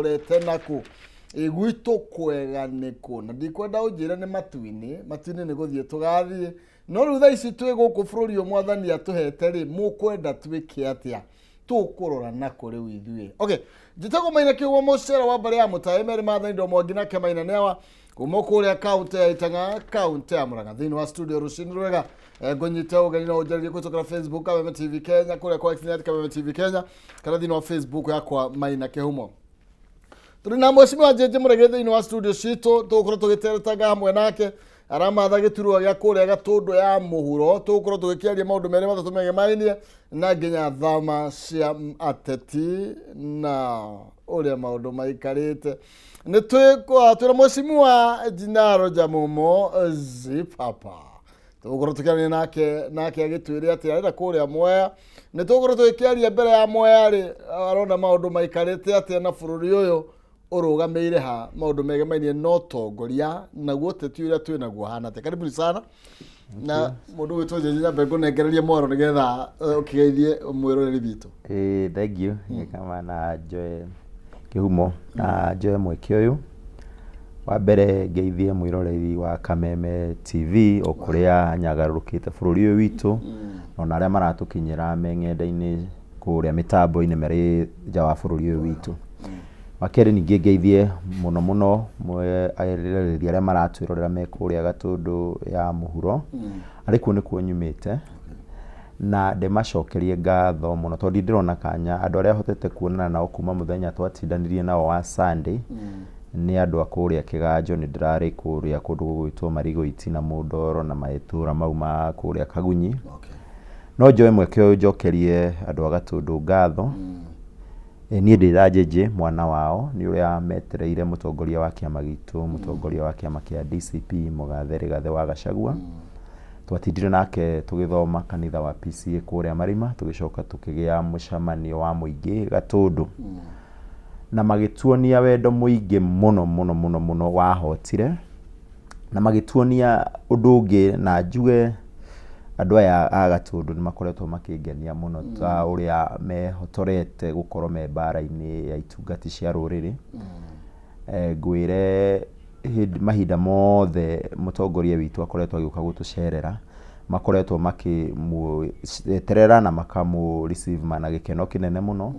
Tũrorete nakũ? Ĩ gwitũ kwega nĩkũ? Na ndikwenda ũnjĩre nĩ matu-inĩ, matu-inĩ nĩ gũthiĩ tũgathiĩ. No rĩu thaa ici twĩ gũkũ bũrũri ũyũ mwathani atũhete rĩ, mũkwenda twĩke atĩa? Tũkũrora nakũ rĩu ithuĩ? Okay, njĩtagwo Maina Kĩũgwa Mũcera wa mbarĩ ya Mũtaĩ Merĩ Maathani Ndo Mwangi nake Maina Nĩawa kuma kũrĩa kaunti ya Itang'a, kaunti ya Murang'a. Thĩinĩ wa studio rũcinĩ rwega, ngũnyite ũgeni no ũnjarĩrie kũhĩtũkĩra Facebook Kameme TV Kenya, kũrĩa kwa Xnet Kameme TV Kenya, kana thĩinĩ wa Facebook yakwa Maina Kĩhumo. Tũrĩ na Mheshimiwa Njenje Mũrege thĩinĩ wa studio citũ, tũgũkorwo tũgĩteretanga hamwe nake aramatha gĩturwa gĩa kũrĩa Gatũndũ ya mũhuro. Tũgũkorwo tũgĩkĩaria maũndũ merĩ matatũ megemainie na nginya thama cia ateti na ũrĩa maũndũ maikarĩte. Nĩ twĩna Mheshimiwa Jinaro Jamumo Zipapa, tũgũkorwo tũkĩaria nake agĩtwĩre atĩ arenda kũrĩa Mwea. Nĩ tũgũkorwo tũgĩkĩaria mbere ya Mwea rĩ, arona maũndũ maikarĩte atĩa na bũrũri ũyũ ũrũgamĩire ha maũndũ megemainie na ũtongoria naguo ũteti ũrĩa twĩ naguo hana atĩa. Karibuni sana na mũndũ gwĩtwo Njenje, nyambe ngũnengererie mwaro nĩgetha ũkĩgeithie mwĩroreri witũ. Ĩĩ, thank you. Kama na njoe kĩhumo na njoe mweke ũyũ wa mbere ngeithie mwĩroreri wa Kameme TV o kũrĩa nyagarũrũkĩte bũrũri ũyũ witũ, ona arĩa maratũkinyĩra me ng'enda-inĩ kũrĩa mĩtambo-inĩ marĩ nja wa bũrũri ũyũ witũ. Wa kerĩ, ningĩ ngeithie mũno mũno eroreri arĩa maratwĩrorera me kũrĩa Gatũndũ ya mũhuro, arĩ kuo nĩkuo nyumĩte, na ndĩmacokerie ngatho mũno tondũ ndĩrona kanya andũ arĩa hotete kuonana nao kuma mũthenya twatindanirie nao wa Sunday nĩ andũ a kũrĩa Kĩganjo. Nĩ ndĩrarĩ kũrĩa kũndũ gũgwĩtwo Marigoiti na Mũndoro na matũra mau ma kũrĩa Kagunyi. No njoe mweke ũyũ njokerie andũ a Gatũndũ ngatho. Niĩ ndĩ ta Njenje mwana wao, nĩ ũrĩa metereire mũtongoria wa kĩama gitũ, mũtongoria wa kĩama kĩa DCP, Mũgathe Rigathĩ wa Gachagua. Twatindire nake tũgĩthoma kanitha wa PCA kũrĩa Marima, tũgĩcoka tũkĩgĩa mũcemanio wa mũingĩ Gatũndũ. Na magĩtuonia wendo mũingĩ mũno mũno mũno mũno wahotire, na magĩtuonia ũndũ ũngĩ, na njuge andũ aya a Gatũndũ nĩ makoretwo makĩngenia mũno ta ũrĩa mehotorete gũkorwo me mbara-inĩ ya itungati cia rũrĩrĩ. Ngwĩre hĩndĩ mahinda mothe mũtongoria witũ akoretwo agĩũka gũtũcerera, makoretwo makĩmweterera na makamũ receive na gĩkeno kĩnene mũno,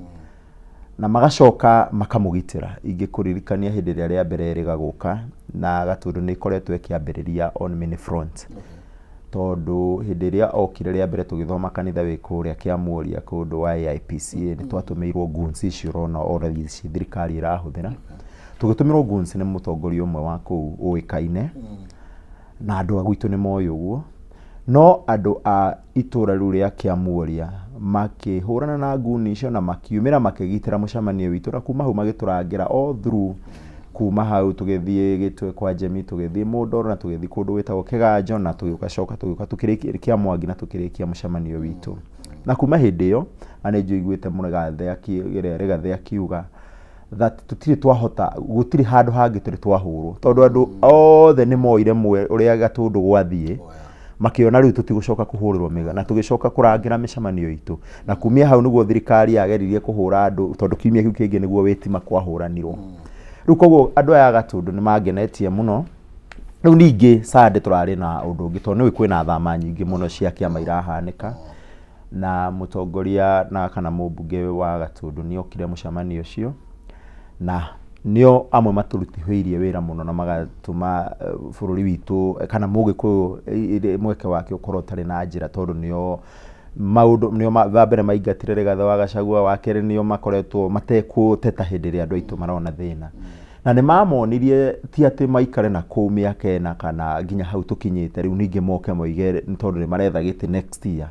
na magacoka makamũgitĩra. Ingĩkũririkania hĩndĩ ĩrĩa rĩa mbere erĩga gũka na Gatũndũ nĩ ĩkoretwo ĩkĩambĩrĩria on many front, tondũ hĩndĩ ĩrĩa okire rĩa mbere tũgĩthoma kanitha wĩ kũrĩa Kĩamuoria kũndũ wa AIPCA, nĩ twatũmĩirwo goons icio ũrona ona ici thirikari ĩrahũthĩra. Tũgĩtũmĩrwo goons nĩ mũtongoria ũmwe wa kũu ũĩkaine, na andũ a gwitũ nĩ moĩ ũguo. No andũ a itũra rĩu rĩa Kĩamuoria makĩhũrana na nguni icio na makiumĩra makĩgitĩra mũcemanio witũ, na kuma hau magĩtũrangĩra all through. Kuma hau tũgĩthiĩ Gĩtwe kwa Njemi, tũgĩthiĩ Mũndoro na tũgĩthiĩ kũndũ gwĩtagwo Kĩganjo, na tũgĩcoka tũgĩũka tũkĩrĩkia Kĩamwangi na tũkĩrĩkia mũcemanio witũ. Na kuma hĩndĩ ĩyo na nĩ njiguĩte Rigathĩ akiuga that tũtirĩ twahota, gũtirĩ handũ hangĩ tũrĩ twahũrwo, tondũ andũ othe nĩ moire ũrĩa Gatũndũ gwathiĩ, makĩona rĩu tũtigũcoka kũhũrĩrwo mĩga, na tũgĩcoka kũrangĩra mĩcemanio itũ. Na kumia hau nĩguo thirikari yageririe kũhũra andũ, tondũ kiumia kĩu kĩngĩ nĩguo wĩtima kwahũranirwo. Rĩu koguo andũ aya a Gatũndũ nĩ mangenetie mũno. Rĩu ningĩ Sunday tũrarĩ na ũndũ ũngĩ, tondũ nĩũĩ kwĩna thama nyingĩ mũno cia kĩama irahanĩka, na mũtongoria na kana mũmbunge wa Gatũndũ nĩ okire mũcemanio ũcio, na nĩo amwe matũrutithĩirie wĩra mũno na magatũma bũrũri witũ kana mũgĩkũyũ mweke wake ũkorwo ũtarĩ na njĩra, tondũ nĩo maũndũ nĩo wa mbere maingatire Rigathĩ wa Gachagua, wa kerĩ nĩo makoretwo matekũteta hĩndĩ ĩrĩa andũ aitũ marona thĩna. Na nĩ mamonirie ti atĩ maikare na kũu mĩaka 4 kana nginya hau tũkinyĩte rĩu, ningĩ moke moige nĩ tondũ nĩ maretha gĩtĩ next year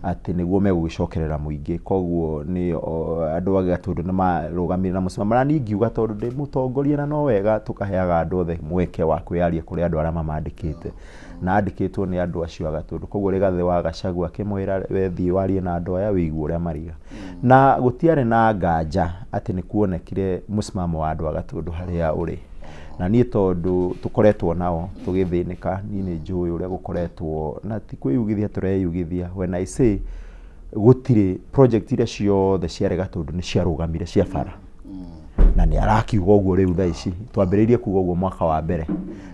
atĩ nĩguo megũgĩcokerera mũingĩ. Koguo nĩ andũ a Gatũndũ nĩ marũgamire na mũsimamo, na niĩ ingiuga tondũ ndĩ mũtongoria na no wega tũkaheaga andũ othe mweke wa kwĩyaria kũrĩ andũ arĩa mamandĩkĩte, na andĩkĩtwo nĩ andũ acio a Gatũndũ. Koguo Rigathĩ wa Gachagua akĩmwĩra, we thiĩ warie na andũ aya wĩigue ũrĩa mariga. Na gũtiarĩ na nganja atĩ nĩ kuonekire mũsimamo wa andũ a Gatũndũ harĩa ũrĩ. Na niĩ tondũ tũkoretwo nao tũgĩthĩnĩka, niĩ nĩ njũĩ ũrĩa gũkoretwo, na ti kwĩyugithia tũreyugithia. When I say gũtirĩ project iria ciothe ciarĩ Gatũndũ nĩ ciarũgamire cia bara. Na nĩ arakiuga ũguo rĩu thaa ici, twambĩrĩirie kuga ũguo mwaka wa mbere,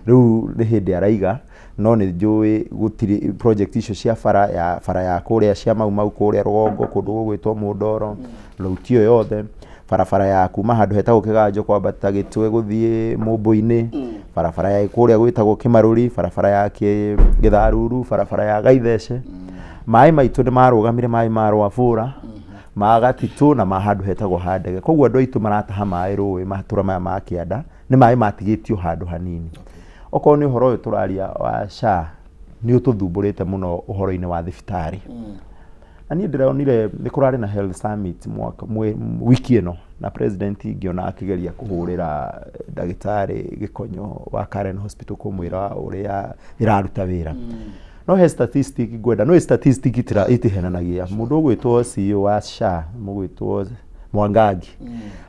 rĩu nĩ hĩndĩ araiga. No nĩ njũĩ gũtirĩ project icio cia bara ya bara ya kũrĩa cia Mau Mau kũrĩa rũgongo kũndũ gũgwĩtwo Mũndoro, route ĩyo yothe, barabara ya kuma handũ hetagwo Kĩganjo kwambata Gĩtwe gũthiĩ Mũmbũ-inĩ, barabara ya kũrĩa gwĩtagwo Kĩmarũri, barabara ya Gĩtharuru, barabara ya Gaithece. Maĩ maitũ nĩ marũgamire, maĩ ma Rwabũra, ma Gatitũ na ma handũ hetagwo ha Ndege. Koguo andũ aitũ marataha maĩ rũĩ matũra maya ma kĩanda, nĩ maĩ matigĩtio handũ hanini. Okorwo nĩ ũhoro ũyũ tũraria wa SHA, nĩ ũtũthumbũrĩte mũno ũhoro-inĩ wa thibitarĩ. Na niĩ ndĩronire nĩ kũrarĩ na health summit mwaka, wiki ĩno, na president ngĩona akĩgeria kũhũrĩra ndagĩtarĩ Gĩkonyo wa Karen Hospital kũmwĩra ũrĩa ĩraruta wĩra. No he statistic ngwenda, no statistic itihenanagia. Mũndũ ũgwĩtwo CEO wa SHA, mũgwĩtwo Mwangangi,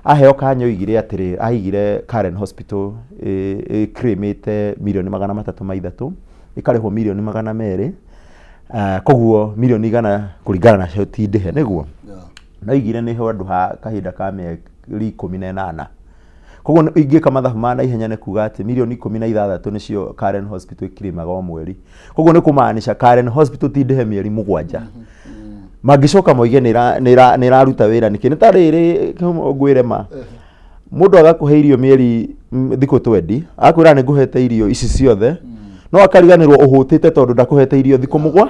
aheo kanya oigire atĩrĩ, aigire Karen Hospital ĩkĩrĩmĩte mirioni 303, ĩkarĩhwo mirioni 200, koguo mirioni 100 kũringana nacio ti ndĩhe, nĩguo? No aigire nĩ handũ ha kahinda ka mĩeri 18. Koguo ingĩka mathabu ma naihenya nĩ kuga atĩ mirioni 16 nĩcio Karen Hospital ĩkirĩmaga o mweri. Koguo nĩ kũmaanisha Karen Hospital ti ndĩhe mĩeri 7. Mangĩcoka moige nĩ ĩraruta wĩra nĩkĩ? Nĩ ta rĩrĩ ngwĩre ma. Mũndũ agakũhe irio mĩeri thikũ twendi, agakwĩra nĩ ngũhete irio ici ciothe, no akariganĩrwo ũhũtĩte tondũ ndakũhete irio thikũ mũgwa.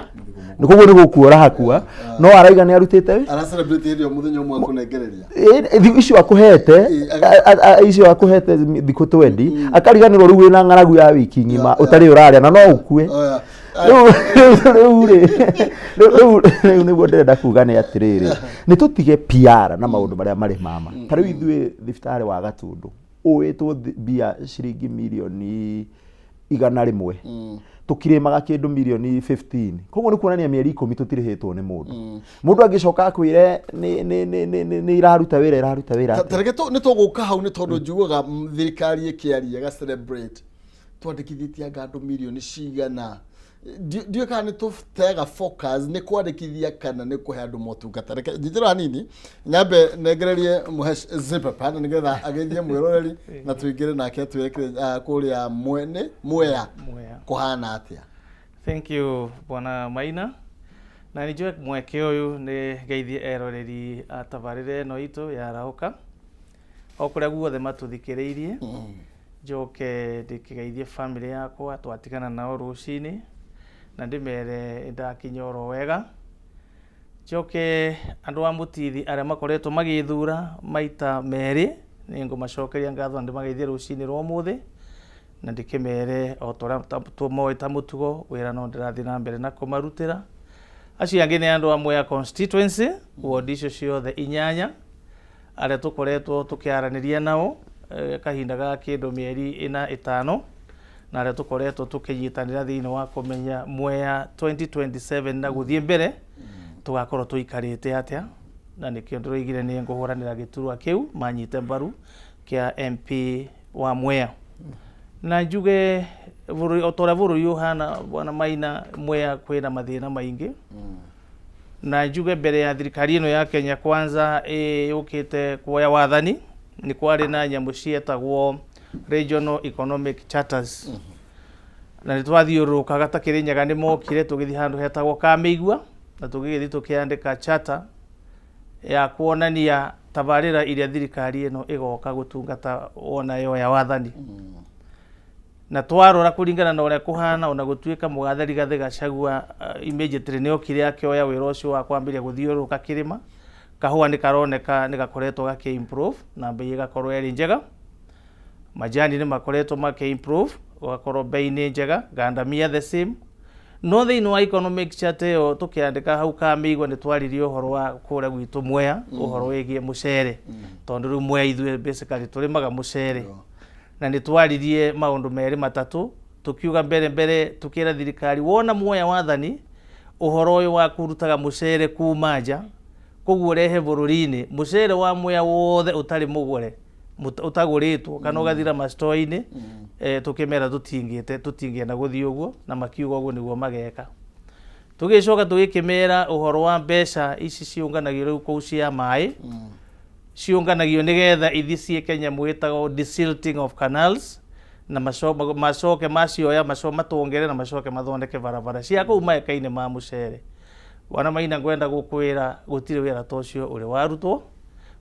Koguo nĩ gũkua ũrakua, no araiga nĩ arutĩte wĩra. Ara celebrate hĩndĩ ĩyo mũthenya ũmwe akũnengereria. Icio akũhete, icio akũhete thikũ twendi, akariganĩrwo rĩu wĩna ng'aragu ya wiki ng'ima ũtarĩ ũrarĩa na no ũkue. Rĩu rĩ, rĩu nĩguo ndĩrenda kuga nĩ atĩrĩrĩ, nĩ tũtige PR na maũndũ marĩa marĩ mama. Ta rĩu ithuĩ thibitarĩ wa Gatũndũ ũĩtwo mbia ciringi mirioni 100, tũkirĩmaga kĩndũ mirioni 15. Koguo nĩ kuonania mĩeri 10 tũtirĩhĩtwo nĩ mũndũ. Mũndũ angĩcoka akwĩre nĩ iraruta wĩra, ĩraruta wĩra atĩa? Tareke nĩ tũgũka hau, nĩ tondũ njugaga thirikari ĩkĩaria ĩga celebrate twandĩkithĩtie anga andũ mirioni cigana. Ndiũĩ kana nĩ tũteaga focus nĩ kwandĩkithia kana nĩ kũhe andũ motungata. Reke njitĩra hanini nyambe nengererie Mũhesh Zipapa na nĩgetha ageithie mwĩroreri na tũingĩre nake atwĩre kũrĩa mwene Mwea Mwea. kũhana atĩa. Thank you, Bwana Maina. Na nĩ njoe mweke ũyũ nĩ ngeithie eroreri a tabarĩra ĩno itũ ya Arahũka o kũrĩa guothe matũthikĩrĩirie. Njoke ndĩkĩgeithie family yakwa twatigana nao rũcinĩ na ndĩmere ndakinya oro wega. Njoke andũ a Mũtithi arĩa makoretwo magĩthura maita merĩ, nĩ ngũmacokeria ngatho na ndĩmageithie rũcinĩ rwa ũmũthĩ, na ndĩkĩmere o ta ũrĩa moĩ ta mũtugo wĩra no ndĩrathiĩ na mbere na kũmarutĩra. Acio angĩ nĩ andũ a Mwea constituency, ward icio ciothe 8, arĩa tũkoretwo tũkĩaranĩria nao kahinda ga kĩndũ mĩeri 4 5, na arĩa tũkoretwo tũkĩnyitanĩra thĩinĩ wa kũmenya Mwea 2027 na gũthiĩ mbere tũgakorwo tũikarĩte atĩa, na nĩkĩo ndĩroigire nĩ ngũhũranĩra gĩturwa kĩu manyite mbaru kĩa MP wa Mwea. Na njuge bũrũri o ta ũrĩa bũrũri ũhana, Bwana Maina, Mwea kwĩna mathĩna maingĩ. Na njuge mbere ya thirikari ĩno ya Kenya Kwanza yũkĩte kuoya wathani, nĩ kwarĩ na nyamũ cietagwo Regional Economic Charters. Na nĩ twathiũrũrũkaga ta Kĩrĩnyaga nĩ mokire tũgĩthiĩ handũ hetagwo Kamĩigua, na tũgĩgĩthiĩ tũkĩandĩka charter ya kuonania tabarĩra iria thirikari ĩno ĩgoka gũtungata wona yoya wathani. Na twarora kũringana na ũrĩa kũhana, ona gũtuĩka mũgathe Rigathĩ Gachagua immediately nĩ okire akĩoya wĩra ũcio wa kwambĩrĩria gũthiũrũrũka kĩrĩma, kahũa nĩ karoneka nĩ gakoretwo gakĩ improve na mbei ĩgakorwo ĩrĩ njega. Majani nĩ makoretwo makĩ improve, gũgakorwo mbei nĩ njega, ngandamia the same. No thĩinĩ wa economic chart ĩyo tũkĩandĩka hau Kamĩigua nĩ twaririe ũhoro wa kũrĩa gwitũ Mwea, ũhoro wĩgiĩ mũcere. Tondũ rĩu Mwea ithuĩ basically tũrĩmaga mũcere. Na nĩ twaririe maũndũ merĩ matatũ, tũkiuga mbere mbere tũkĩra thirikari wona muoya wathani, ũhoro ũyũ wa kũrutaga mũcere kuma nja, koguo ũrehe bũrũri-inĩ, mũcere wa Mwea wothe ũtarĩ mũgũre, ũtagũrĩtwo kana ũgathira macitoo-inĩ, tũkĩmera tũtingĩenda gũthiĩ ũguo, na makiuga ũguo nĩguo mageka. Tũgĩcoka tũgĩkĩmera ũhoro wa mbeca ici ciũnganagio rĩu kũu cia maĩ, Ciũnganagio nĩgetha ithi ciĩke nyamũ ĩtagwo desilting of canals na macoke macioya matwongere na macoke mathondeke barabara cia kũu maeka-inĩ ma mũcere. Bwana Maina, ngwenda gũkwĩra gũtirĩ wĩra ta ũcio ũrĩ warutwo.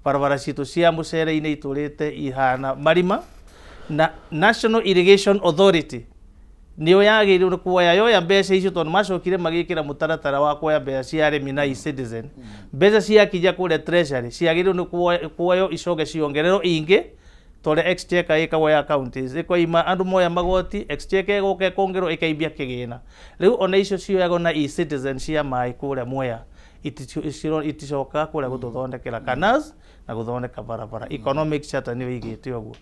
Barabara citũ cia mũcere-inĩ itũrĩte ihana marima, na National Irrigation Authority nĩyo yagĩrĩirwo nĩ kuoya yoya mbeca icio, tondũ macokire magĩkĩra mũtaratara wa kuoya mbeca cia arĩmi na e-citizen. Mbeca ciakinya kũrĩa treasury ciagĩrĩirwo nĩ kuoywo icoke ciongererwo ingĩ, ta ũrĩa exchequer ĩkagwo ya counties, ĩkoima andũ moya magoti, exchequer ĩgoka ĩkongererwo ĩkaimbia kĩgĩna. Rĩu ona icio cioyagwo na e-citizen cia maĩ kũrĩa Mwea iticokaga kũrĩa gũtũthondekera canals na gũthondeka barabara. Economic charter nĩyo igĩte ũguo.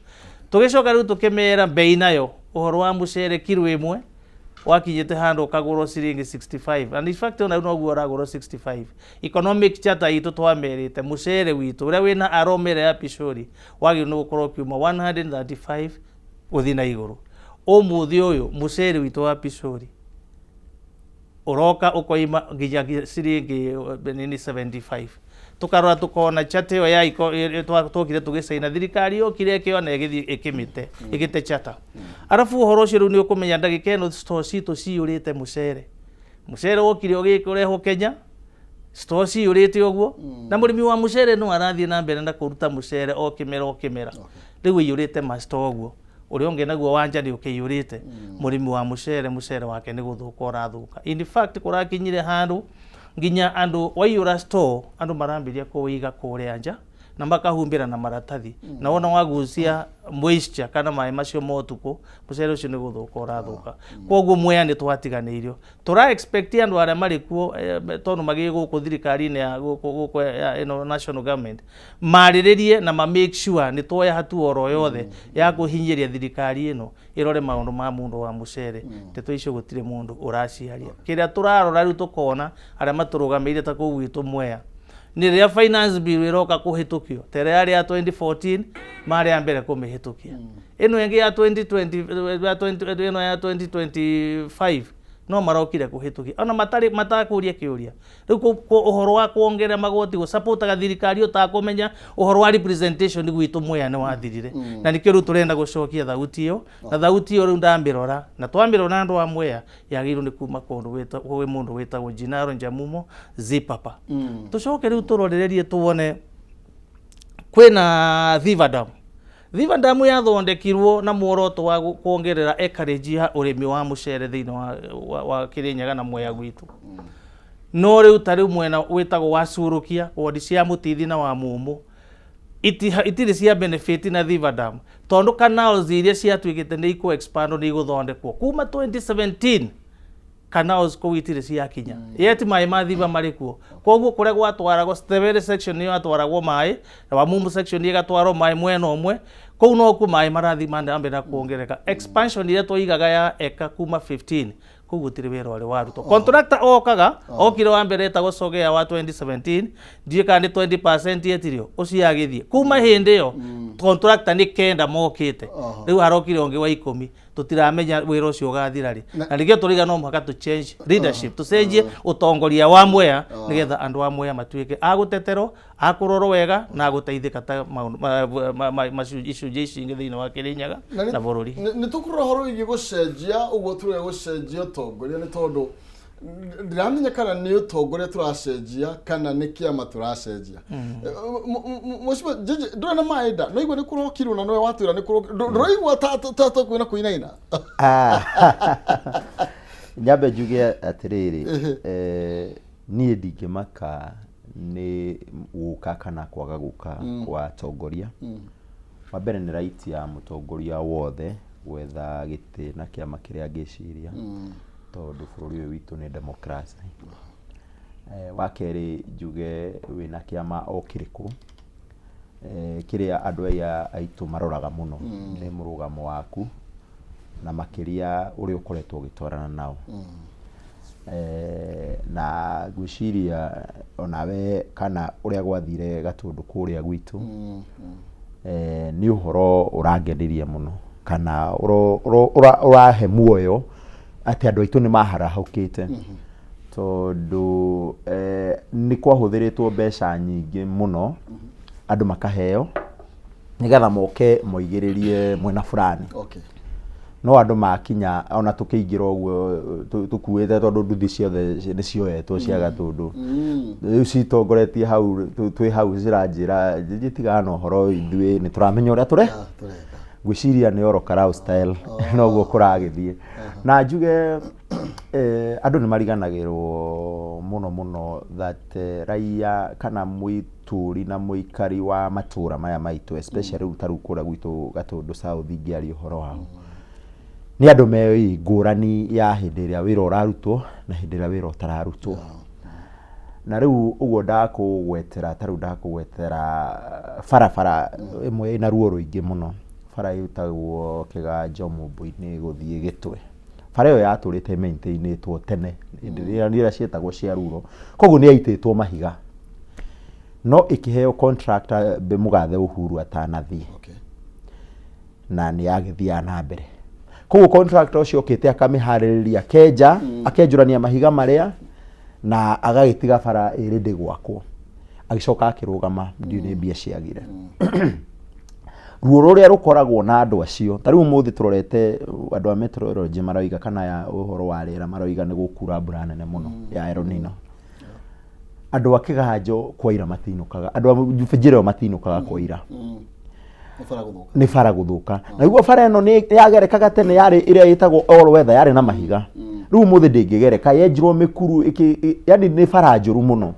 Tũgĩcoka rĩu tũkĩmera mbei nayo, ũhoro wa mũcere kiro ĩmwe wakinyĩte handũ ũkagũrwo ciringi 65, and in fact ona rĩu noguo ũragũrwo 65. Economic charter itũ twamerĩte mũcere witũ ũrĩa wĩna aroma ĩrĩa ya pishori wagĩrĩirwo nĩ gũkorwo ũkiuma 135 gũthiĩ na igũrũ. Ũmũthĩ ũyũ mũcere witũ wa pishori ũroka ũkoima nginya ciringi nini 75. Tukarora tukona charter ĩyo ya twokire tũgĩcaina, thirikari yokire ĩkĩoya na ĩgĩthiĩ ĩkĩmĩte ĩgĩte charter. Arabu ũhoro ũcio rĩu nĩ ũkũmenya ndagĩka ĩno store citũ ciyũrĩte mũcere. Mũcere wokire ũgĩkũrehwo Kenya, store ciyũrĩte ũguo, na mũrĩmi wa mũcere no arathiĩ na mbere na kũruta mũcere o kĩmera o kĩmera. Rĩu ĩiyũrĩte ma store ũguo. Ũrĩa ũngĩ naguo wanja nĩ ũkĩiyũrĩte. Mũrĩmi wa mũcere, mũcere wake nĩ gũthũka ũrathũka. In fact kũrakinyire handũ nginya andũ waiyũra store, andũ marambĩrĩria kũwĩiga kũrĩa nja na makahumbĩra na maratathi, na wona wagucia moisture kana maĩ macio ma ũtukũ, mũcere ũcio nĩ gũthũka ũrathũka. Koguo Mwea nĩ twatiganĩirio. Tũra expect andũ arĩa marĩ kuo, tondũ magĩ gũkũ thirikari-inĩ ya gũkũ gũkũ ya ĩno national government, marĩrĩrie na ma make sure nĩ tuoya hatua oro yothe ya kũhinyĩria thirikari ĩno ĩrore maũndũ ma mũndũ wa mũcere. Ndeto icio gũtirĩ mũndũ ũraciaria. Kĩrĩa tũrarora rĩu tũkona arĩa matũrũgamĩrĩire ta kũu gwitũ Mwea, nĩ rĩrĩa finance bill ĩroka kũhĩtũkio, ta ĩrĩa yarĩ ya 2014 marĩ a mbere kũmĩhĩtũkia. Ĩno ĩngĩ ya 2020 ya 20 ĩno ya 2025 no marokire kũhĩtũkia ona matarĩ matakũria kĩũria. Rĩu ũhoro wa kuongerera magoti gũcapotaga thirikari ũtakũmenya ũhoro wa representation gwitũ Mwea nĩ wathirire, na nĩkĩo rĩu tũrenda gũcokia thauti ĩyo, na thauti ĩyo rĩu ndamĩrora na twamĩrora andũ a Mwea yagĩrĩirwo nĩ kuma kũndũ kwĩ mũndũ wĩtagwo Jinaro Njamumo Zipapa. Tũcoke rĩu tũrorererie tuone kwĩna Thiva Dam. Thiva Dam yathondekirwo na muoroto wa kuongerera acreage ya ũrĩmi wa mũcere thĩinĩ wa Kĩrĩnyaga na Mwea gwitũ. No rĩu ta rĩu mwena wĩtagwo wa Curukia, wodi cia Mũtithi na wa Mumu itirĩ cia benefit na Thiva Dam, tondũ canals iria ciatuĩkĩte nĩ ikũ expand nĩ igũthondekwo kuma 2017, canals kũu itirĩ ciakinya, yet maĩ ma Thiva marĩ kuo. Koguo kũrĩa gwatwaragwo, Stevere section nĩyo yatwaragwo maĩ, na Wamumu section ĩgatwarwo maĩ mwena ũmwe, kũu nokuo maĩ marathiĩ na mbere na kuongerereka. Expansion ĩrĩa twoigaga ya eka kuma 15, kũu gũtirĩ wĩra ũrĩ warutwo. Contractor okaga okire wa mbere etagwo Sogea wa 2017, ndiũĩ kana nĩ 20% yetirio, ũcio agĩthiĩ. Kuma hĩndĩ ĩyo contractor nĩ kenda mokĩte, rĩu harokire ũngĩ wa 10, tũtiramenya wĩra ũcio ũgathira rĩ. Na nĩkĩo tũrauga no mũhaka tũ change leadership, tũcenjie ũtongoria wa Mwea, nĩgetha andũ a Mwea matuĩke a gũteterwo, a kũrorwo wega na gũteithĩka ta maũndũ icunjĩ ici ingĩ thĩinĩ wa Kĩrĩnyaga na bũrũri. Nĩ tũkũrora ũhoro wĩgiĩ gũcenjia ũguo tũrĩa gũcenjia ũtongoria, nĩ tondũ ndiramenya kana nĩ ũtongoria tũracenjia kana nĩ kĩama tũracenjia. Mheshimiwa Jeje, ndũrĩ na maĩ nda no igua nĩ kũrokirwo na nowe watwĩra nĩ kũrokirwo, ndũraigua ta kwĩna kũinaina? Nyambe njuge atĩrĩrĩ, niĩ ndingĩmaka nĩ gũka kana kwaga gũka kwa atongoria. Wa mbere nĩ right ya mũtongoria wothe gwetha gĩtĩ na kĩama kĩrĩa angĩciria, tondũ bũrũri ũyũ witũ nĩ democracy. Wa kerĩ njuge wĩna kĩama o kĩrĩkũ, kĩrĩa andũ aya aitũ maroraga mũno nĩ mũrũgamo waku, na makĩria ũrĩa ũkoretwo ũgĩtwarana nao. Na ngwĩciria onawe kana ũrĩa gwathire Gatũndũ kũrĩa gwitũ, nĩ ũhoro ũrangenirie mũno, kana ũrahe muoyo atĩ andũ aitũ nĩ maharahũkĩte, tondũ nĩ kwahũthĩrĩtwo mbeca nyingĩ mũno. Andũ makaheo nĩgetha moke moigĩrĩrie mwena fulani. No andũ makinya ona tũkĩingĩra ũguo tũkuĩte tondũ nduthi ciothe nĩ cioetwo cia Gatũndũ. Rĩu citongoretie hau twĩ hau ciranjĩra njĩtigana na ũhoro ũyũ, ithuĩ nĩ tũramenya ũrĩa tũre Ah, tũreka. Ngwĩciria nĩ oro Karau style noguo kũragĩthiĩ. Na njuge andũ nĩ mariganagĩrwo mũno mũno that raia kana mũitũri na mũikari wa matũra maya maitũ, especially rĩu ta rĩu kũrĩa gwitũ Gatũndũ South ingĩaria ũhoro wao, nĩ andũ meĩ ngũrani ya hĩndĩ ĩrĩa wĩra ũrarutwo na hĩndĩ ĩrĩa wĩra ũtararutwo. Na rĩu ũguo ndakũgwetera, ta rĩu ndakũgwetera barabara ĩmwe ĩna ruo rũingĩ mũno, bara ĩtagwo Kĩganjo Mũmbũ-inĩ gũthiĩ Gĩtwe. Bara ĩyo yatũrĩte ĩmaintainĩtwo tene hĩndĩ ĩrĩa ĩrĩa cietagwo cia ruro, koguo nĩ yaitĩtwo mahiga, no ĩkĩheo contractor mũgathe Uhuru atanathiĩ. Na nĩ yagĩthiaga na mbere. Koguo contractor ũcio okĩte akamĩharĩrĩria, akenja, akenjũrania mahiga marĩa na agagĩtiga bara ĩrĩ ndĩgwakwo, agĩcoka akĩrũgama, ndiũĩ nĩ mbia ciagire. Ruo rũrĩa rũkoragwo na andũ acio, ta rĩu ũmũthĩ tũrorete andũ a meteorology maroiga kana ya ũhoro wa rĩera maroiga nĩ gũkura mbura nene mũno ya El Nino. Andũ a Kĩganjo kwaira matinũkaga, andũ a njĩra ĩyo matinũkaga kwaira. Nĩ bara gũthũka. Nĩ bara gũthũka. Na nĩguo bara ĩno nĩ yagerekaga tene, yarĩ ĩrĩa ĩtagwo all weather, yarĩ na mahiga. Rĩu ũmũthĩ ndĩngĩgereka, yenjirwo mĩkuru yani nĩ bara njũru mũno.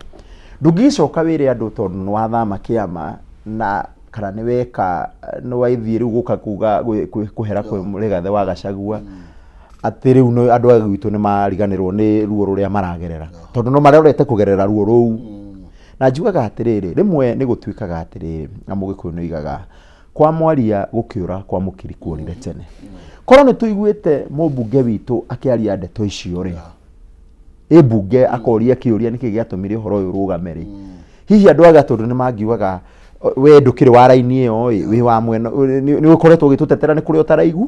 Ndũngĩgĩcoka wĩre andũ tondũ nĩ wathama kĩama na kana nĩ weka nĩ waithiĩ rĩu gũka kuga kũhera kwĩ Rigathĩ wa Gachagua atĩ rĩu andũ a gwitũ nĩ mariganĩrwo nĩ ruo rũrĩa maragerera, tondũ no marorete kũgerera ruo rũu. Na njugaga atĩrĩrĩ, rĩmwe nĩ gũtuĩkaga atĩrĩrĩ, na Mũgĩkũyũ nĩ oigaga kwa mwaria gũkĩũra kwa mũkiri kuorire tene. Korwo nĩ tũiguĩte mũmbunge witũ akĩaria ndeto icio rĩ, ĩ mbunge akoria kĩũria nĩkĩ gĩatũmire ũhoro ũyũ ũrũgame rĩ, hihi andũ a Gatũndũ nĩ mangiugaga we ndũkĩrĩ wa raini ĩyo ĩ, wĩ wa mwena nĩ ũkoretwo ũgĩtũtetera nĩ kũrĩa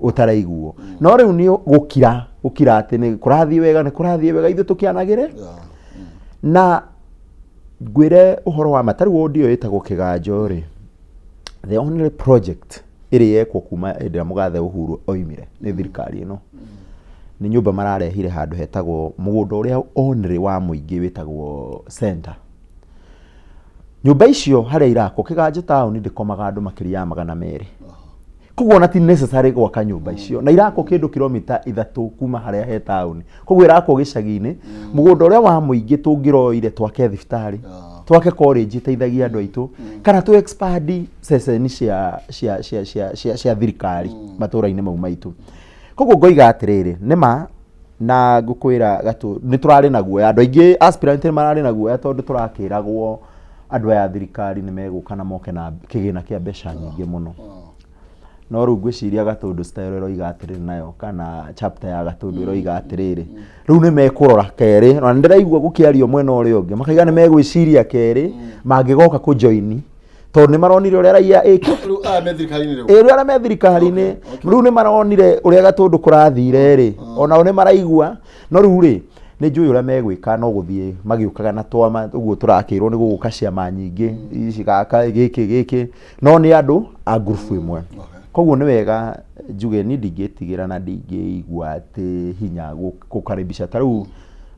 ũtaraiguo. No rĩu nĩ gũkira gũkira atĩ nĩ kũrathiĩ wega, nĩ kũrathiĩ wega, ithuĩ tũkĩanagĩre. Na ngwĩre ũhoro wa ma, ta rĩu ward ĩyo ĩtagwo Kĩganjo rĩ, the only project ĩrĩ yekwo kuma hĩndĩ ĩrĩa mũgathe Uhuru oimire nĩ thirikari ĩno nĩ nyũmba mararehire handũ hetagwo mũgũnda ũrĩa only wa mũingĩ wĩtagwo center. Nyũmba icio harĩa irakwo Kĩganjo taũni ndĩkomaga andũ makĩria ya 200, koguo ona ti necessary gwaka nyũmba icio, na irakwo kĩndũ kilomita 3 kuma harĩa he taũni, koguo irakwo gĩcagi-inĩ mũgũnda ũrĩa wa mũingĩ tũngĩroire twake thibitarĩ, twake college ĩteithagia andũ aitũ, kana tũ expand ceceni cia thirikari matũra-inĩ mau maitũ. Koguo ngoiga atĩrĩrĩ, nĩma na ngũkwĩra gatũ nĩ tũrarĩ na guoya, andũ aingĩ aspirant nĩ mararĩ na guoya, tondũ tũrakĩragwo andũ aya a thirikari nĩ megũka na moke na kĩgĩna kĩa mbeca nyingĩ mũno. No rĩu ngwĩciria Gatũndũ style ĩroiga atĩrĩrĩ, nayo kana chapter ya Gatũndũ ĩroiga atĩrĩrĩ, rĩu nĩ mekũrora kerĩ, na nĩndĩraigua gũkĩario mwena ũrĩa ũngĩ makaiga nĩ megwĩciria kerĩ mangĩgoka kũjoini, tondũ nĩ maronire ũrĩa raia ĩkĩ Rĩu aya me thirikari-inĩ rĩu. Ĩ, rĩu arĩa me thirikari-inĩ rĩu nĩ maronire ũrĩa Gatũndũ kũrathire rĩ, onao nĩ maraigua. No rĩu rĩ, nĩ njũĩ ũrĩa megwĩka, no gũthiĩ magĩũkaga na twama ũguo tũrakĩrwo nĩ gũgũka ciama nyingĩ ici, gaka gĩkĩ gĩkĩ, no nĩ andũ a ngurubu ĩmwe. Koguo nĩ wega njuge niĩ ndingĩtigĩra na ndingĩigua atĩ hinya gũkaribisha ta rĩu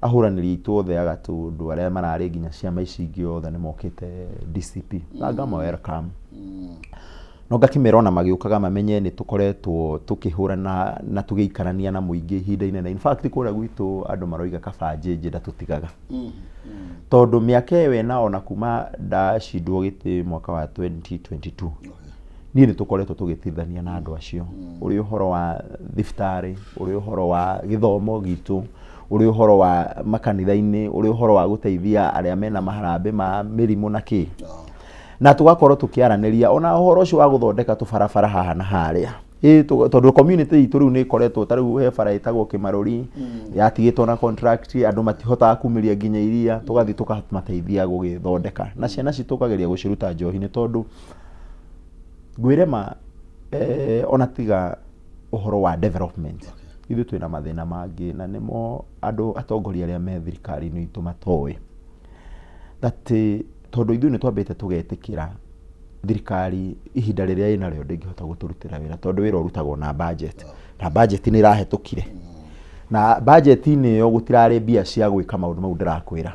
ahũranĩri aitũ othe a Gatũndũ arĩa mararĩ nginya ciama ici ingĩ othe nĩ mokĩte DCP na ngama welcome, no ngakĩmera ona magĩũkaga mamenye nĩ tũkoretwo tũkĩhũrana na tũgĩikarania na mũingĩ ihinda inene. In fact, kũrĩa gwitũ andũ maroiga kaba Njĩnjĩ ndatũtigaga, tondũ mĩaka ĩyo ĩna ona kuma ndacindwo gĩtĩ mwaka wa 2022, niĩ nĩ tũkoretwo tũgĩteithania na andũ acio, ũrĩ ũhoro wa thibitarĩ, ũrĩ ũhoro wa gĩthomo gitũ, ũrĩ ũhoro wa makanitha-inĩ, ũrĩ ũhoro wa gũteithia arĩa mena maharambĩ ma mĩrimũ na kĩ, na tũgakorwo tũkĩaranĩria ona ũhoro ũcio wa gũthondeka tũbarabara haha na harĩa. Ĩ, tondũ community itũ rĩu nĩ ĩkoretwo, ta rĩu he bara ĩtagwo Kĩmarũri yatigĩtwo na contract, andũ matihotaga kumĩria nginya iria, tũgathiĩ tũkamateithia gũgĩthondeka, na ciana citũ ũkageria gũciruta njohi-inĩ, tondũ ngwĩre ma ona tiga ũhoro wa development, ithuĩ twĩna mathĩna mangĩ, na nĩmo andũ atongoria arĩa me thirikari-inĩ itũ matoĩ that Tondũ ithuĩ nĩ twambĩte tũgetĩkĩra thirikari ihinda rĩrĩa ĩnarĩo ndĩngĩhota gũtũrutĩra wĩra, tondũ wĩra ũrutagwo na budget, na budget nĩ ĩrahĩtũkire, na budget-inĩ ĩyo gũtirarĩ mbia cia gwĩka maũndũ mau ndĩrakwĩra.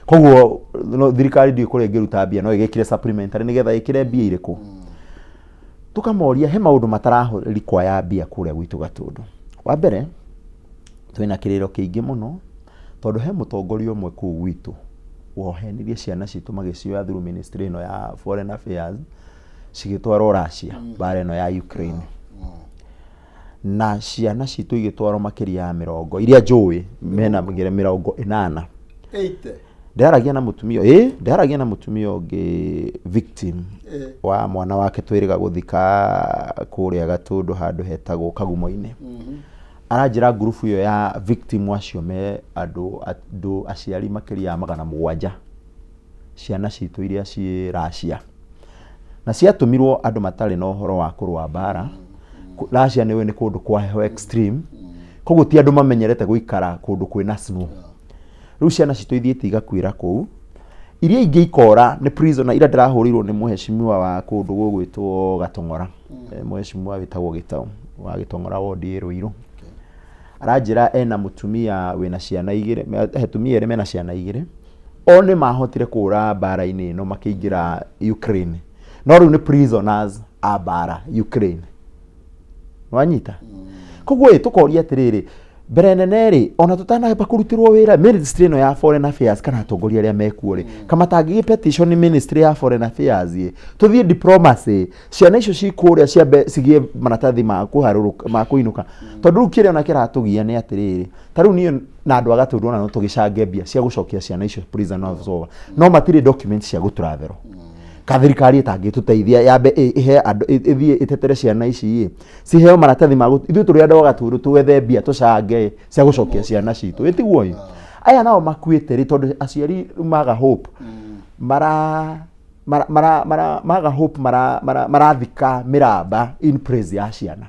Koguo no, thirikari ndiũĩ kũrĩa ĩngĩruta mbia, no ĩgĩkire supplementary nĩgetha ĩkĩre mbia irĩkũ. Tũkamoria he maũndũ matara require mbia kũrĩa gwitũ Gatũndũ. Wa mbere, twĩna kĩrĩro kĩingĩ mũno, tondũ he mũtongoria ũmwe kũu gwitũ wohenirie ciana citũ magĩcioya through ministry ĩno ya foreign affairs, cigĩtwarwo Russia, mbara ĩno ya Ukraine. Na ciana citũ igĩtwarwo makĩria ya 80 iria njũĩ, mena 80. 80? Ndĩraragia na mũtumia, ĩ ndĩraragia na mũtumia ũngĩ victim wa mwana wake twĩrĩga gũthika kũrĩa Gatũndũ handũ hetagwo Kagumo-inĩ. Aranjĩra ngurubu ĩyo ya victim acio me andũ aciari makĩria ya 700, ciana citũ iria ciĩ Russia. Na ciatũmirwo andũ matarĩ na ũhoro wa kũrũa mbara. Russia nĩ ũĩ nĩ kũndũ kwa heho extreme, koguo ti andũ mamenyerete gũikara kũndũ kwĩna snow. Rĩu ciana citũ ithiĩte igakuĩra kũu, iria ingĩ ikora nĩ prisoner. Ira ndĩrahũrĩirwo nĩ mũheshimiwa wa kũndũ gũgwĩtwo Gatong'ora, mũheshimiwa wĩtagwo Gĩtaũ wa Gĩtong'ora ward ĩ Ruiru. Aranjĩra ena mũtumia wĩna ciana igĩrĩ, atumia erĩ mena ciana igĩrĩ, o nĩ mahotire kũra mbara-inĩ ĩno makĩingĩra Ukraine, no rĩu nĩ prisoners a mbara Ukraine. Wanyita? Koguo ĩ tũkoria atĩrĩrĩ, mbere nene rĩ, ona tũtanamba kũrutĩrwo wĩra ministry ĩno ya foreign affairs kana atongoria arĩa mekuo rĩ, kama matangĩgĩ petition ministry ya foreign affairs ĩ, tũthiĩ diplomacy, ciana icio ci kũrĩa ciambe cigĩe maratathi ma kũharũrũka, ma kũinũka. Tondũ rĩu kĩrĩa ona kĩratũgia nĩ atĩrĩrĩ, ta rĩu niĩ na andũ a Gatũndũ ona no tũgĩcange mbia cia gũcokia ciana icio prison of war, no matirĩ documents cia gũtravel. Ka thirikari ĩtangĩtũteithia yambe ĩhe andũ, ĩthiĩ ĩtetere ciana ici ĩ, ciheo maratathi ma ithuĩ tũrĩ andũ a Gatũndũ twethe mbia tũcange cia gũcokia ciana citũ, ĩtiguo ĩ? Aya nao makuĩte rĩ, tondũ aciari rĩu maga hope, mara mara mara mara maga hope, mara mara marathika mĩramba in praise ya ciana.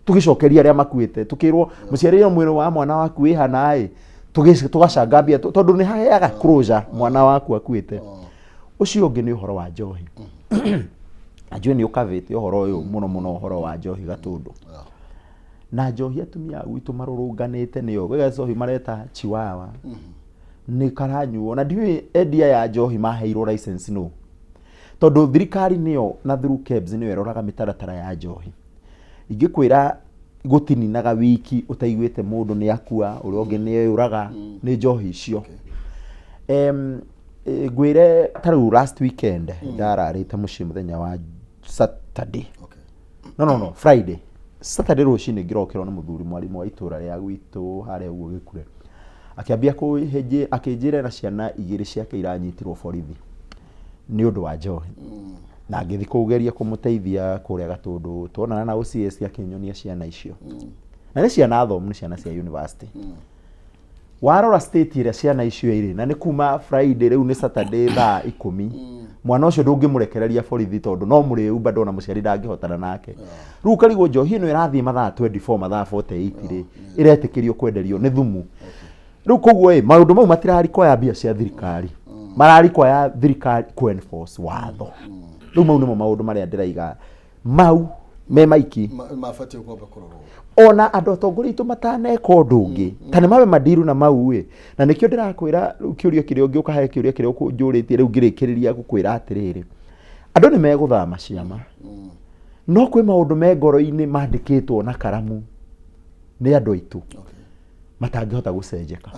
Tũgĩcokeria arĩa makuĩte, tũkĩrwo mũciari ũyũ mwĩrĩ wa mwana waku wĩ hana ĩ, tũgacanga mbia tondũ nĩ haheaga closure mwana waku akuĩte. Ũcio ũngĩ nĩ ũhoro wa njohi. Na njũĩ nĩ ũkavĩte ũhoro ũyũ mũno mũno, ũhoro wa njohi Gatũndũ. Na njohi atumia a gwitũ marũrũnganĩte nĩyo gwĩ gacohi mareta chiwawa, nĩ karanyuo, na ndiũĩ endia ya njohi maheirwo license no, tondũ thirikari nĩyo na through KEBS nĩyo ĩroraga mĩtaratara ya njohi. Ingĩkwĩra gũtininaga wiki ũtaiguĩte mũndũ nĩ akua, ũrĩa ũngĩ nĩ eyũraga nĩ njohi icio. Ngwĩre ta rĩu last weekend ndararĩte mũciĩ mũthenya wa Saturday. No, no, no, Friday. Saturday rũcinĩ ngĩrokerwo nĩ mũthuri mwarimũ wa itũra rĩa gwitũ harĩa ũguo Gĩkure. Akĩambia kũnjĩ, akĩnjĩra ena ciana igĩrĩ ciake iranyitirwo borithi nĩ ũndũ wa njohi. Na ngĩthiĩ kũgeria kũmũteithia kũrĩa Gatũndũ, tuonana na OCS akĩnyonia ciana icio. Na nĩ ciana thomu, nĩ ciana cia university. Warora state ĩrĩa ciana icio irĩ, na nĩ kuma Friday, rĩu nĩ Saturday thaa 10, mwana ũcio ndũngĩmũrekereria borithi tondũ no mũrĩu bado ona mũciari ndangĩhotana nake. Rĩu ũkarigwo njohi ĩno ĩrathiĩ mathaa 24, mathaa 48 rĩ, ĩretĩkĩrio kwenderio nĩ thumu. Rĩu koguo ĩ, maũndũ mau matirarikwaya mbia cia thirikari, mararikwaya thirikari kũ enforce watho. Rĩu mau nĩmo maũndũ marĩa ndĩraiga mau me maiki. Mabatiĩ kwamba kũrorwo. Ona andũ atongoria aitũ mataneka ũndũ ũngĩ, ta nĩ mabe mandiru na mau ĩ. Na nĩkĩo ndĩrakwĩra rĩu kĩũria kĩrĩa ũngĩ ũkahe, kĩũria kĩrĩa ũkũnjũrĩtie rĩu ngĩrĩkĩrĩria gũkwĩra atĩrĩrĩ, andũ nĩ megũthama ciama, no kwĩ maũndũ me ngoro-inĩ mandĩkĩtwo na karamu nĩ andũ aitũ matangĩhota gũcenjeka.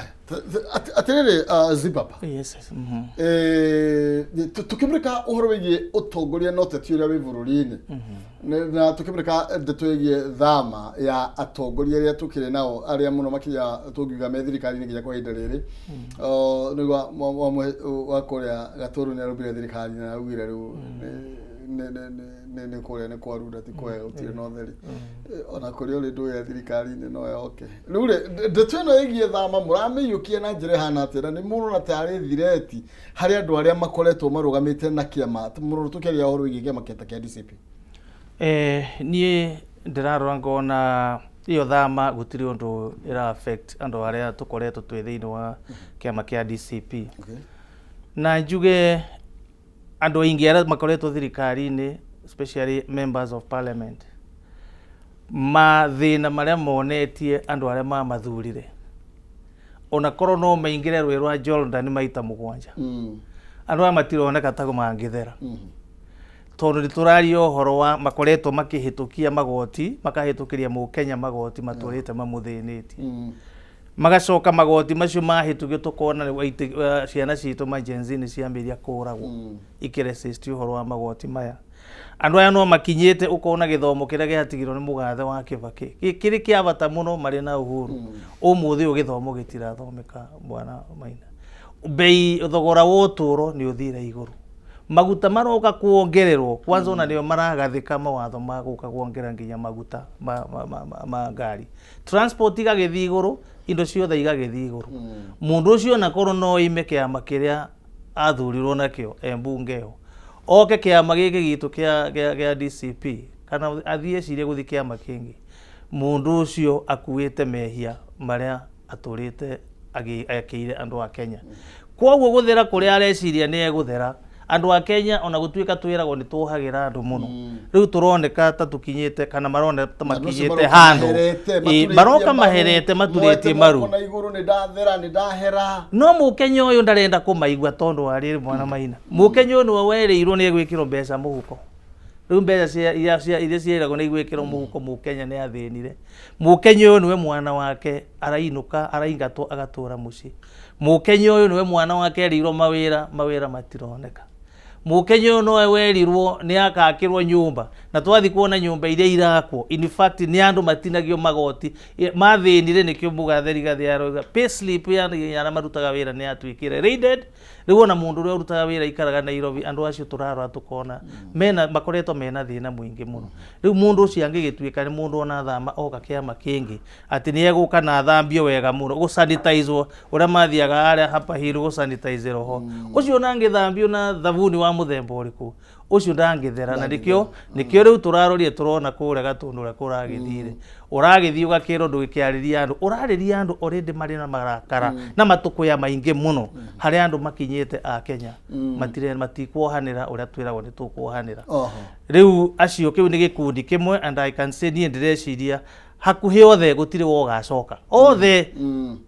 Atĩrĩrĩ, Zibaba. Yes. Tũkĩmũrĩka ũhoro wĩgiĩ ũtongoria na ũteti ũrĩa wĩ bũrũri-inĩ, na tũkĩmũrĩka ndeto ĩgiĩ thama ya atongoria arĩa tũkĩrĩ nao, arĩa mũno makĩria tũngiuga me thirikari-inĩ nginya kwa ihinda rĩrĩ. Nĩguo wa kũrĩa Gatũrũ nĩ arumire thirikari na augire rĩu nĩ kũrĩa nĩ kwarunda, ti kwega, gũtirĩ na ũtheri. Ona kũrĩa ũrĩ ndũĩ ya thirikari-inĩ no yoke. Rĩu rĩ, ndeto ĩno ĩgiĩ thama mũramĩiyũkia na njĩra ĩhana atĩa, na nĩ mũrona tarĩ thireti harĩ andũ arĩa makoretwo marũgamĩte na kĩama mũno, tũkĩaria ũhoro wĩgiĩ kĩama kĩa ta kĩa DCP? Niĩ ndĩrarora ngona ĩyo thama gũtirĩ ũndũ ĩra affect andũ arĩa tũkoretwo twĩ thĩinĩ wa kĩama kĩa DCP. Na njuge Andũ aingĩ arĩa makoretwo thirikari-inĩ, especially members of parliament, mathĩna marĩa monetie andũ arĩa mamathurire, ona korwo no maingĩre rũĩ rwa Jordan maita 7, andũ aya matironeka ta mangĩthera, tondũ nĩ tũraria ũhoro wa makoretwo makĩhĩtũkia magoti, makahĩtũkĩria mũkenya magoti matũrĩte mamũthĩnĩtie, magacoka magoti macio mahĩtũkio tũkona rĩu ciana citũ ma Gen Z nĩ ciambĩrĩria kũragwo ikĩresist ũhoro wa magoti maya. Andũ aya no makinyĩte ũkona gĩthomo kĩrĩa gĩatigirwo nĩ mũgathe wa Kĩbakĩ kĩrĩ kĩa bata mũno marĩ na Uhuru, ũmũthĩ ũyũ gĩthomo gĩtirathomeka. Bwana Maina, bei thogora wa ũtũũro nĩ ũthire igũrũ, maguta maroka kuongererwo kwanza, ona nĩo maragathĩka mawatho ma gũka kuongerera nginya maguta ma ngari, transport igagĩthiĩ igũrũ, indo ciothe igagĩthiĩ igũrũ. Mũndũ ũcio ona korwo no oime kĩama kĩrĩa athurirwo nakĩo e mbunge ĩyo, oke kĩama gĩkĩ gitũ kĩa DCP, kana athiĩ ecirie gũthiĩ kĩama kĩngĩ, mũndũ ũcio akuĩte mehia marĩa atũrĩte akĩire andũ a Kenya. Koguo gũthera kũrĩa areciria nĩ egũthera andũ a Kenya, ona gũtuĩka twĩragwo nĩ tuohagĩra andũ mũno, rĩu tũroneka ta tũkinyĩte kana marona ta makinyĩte handũ. Ĩ, maroka maherete maturĩtie maru na igũrũ nĩ ndathera, nĩ ndahera. No mũkenya ũyũ ndarenda kũmaigua, tondũ wa rĩrĩ, mwana Maina, mũkenya ũyũ nĩwe werĩirwo nĩ egwĩkĩrwo mbeca mũhuko. Rĩu mbeca iria ciĩragwo nĩ igwĩkĩrwo mũhuko, mũkenya nĩ athĩnire. Mũkenya ũyũ nĩwe mwana wake arainũka, araingatwo agatũra mũciĩ. Mũkenya ũyũ nĩwe mwana wake erĩirwo mawĩra, mawĩra matironeka. Mũkenya ũyũ nowe werirwo nĩ akakĩrwo nyũmba, na twathi kuona nyũmba iria irakwo, in fact nĩ andũ matinagio magoti. Mathĩnire nĩkĩo mũgathe Rigathĩ aroiga pay slip ya arĩa marutaga wĩra nĩ yatuĩkire raided. Rĩu ona mũndũ ũrĩa ũrutaga wĩra ikaraga Nairobi, andũ acio tũrarora tũkona mena makoretwo mena thĩna mũingĩ mũno. Rĩu mũndũ ũcio angĩgĩtuĩka nĩ mũndũ ona thama oka kĩama kĩngĩ atĩ nĩ egũka na athambio wega mũno, gũsanitizwo ũrĩa mathiaga harĩa hapa hill gũsanitize roho ũcio, ona angĩthambio na thabuni wa mũthemba ũrĩkũ, ũcio ndangĩthera. Na nĩkĩo rĩu tũrarorire tũrona kũrĩa Gatũndũ ũrĩa kũragĩthire, ũragĩthiĩ ũgakĩrwo ndũgĩkĩarĩria andũ, ũrarĩria andũ already marĩ na marakara na matũkũya maingĩ mũno. Harĩa andũ makinyĩte a Kenya matire matikuohanĩra ũrĩa twĩragwo nĩ tũkuohanĩra. Rĩu acio kĩu nĩ gĩkundi kĩmwe, and I can say niĩ ndĩreciria hakuhĩ othe gũtirĩ wogacoka othe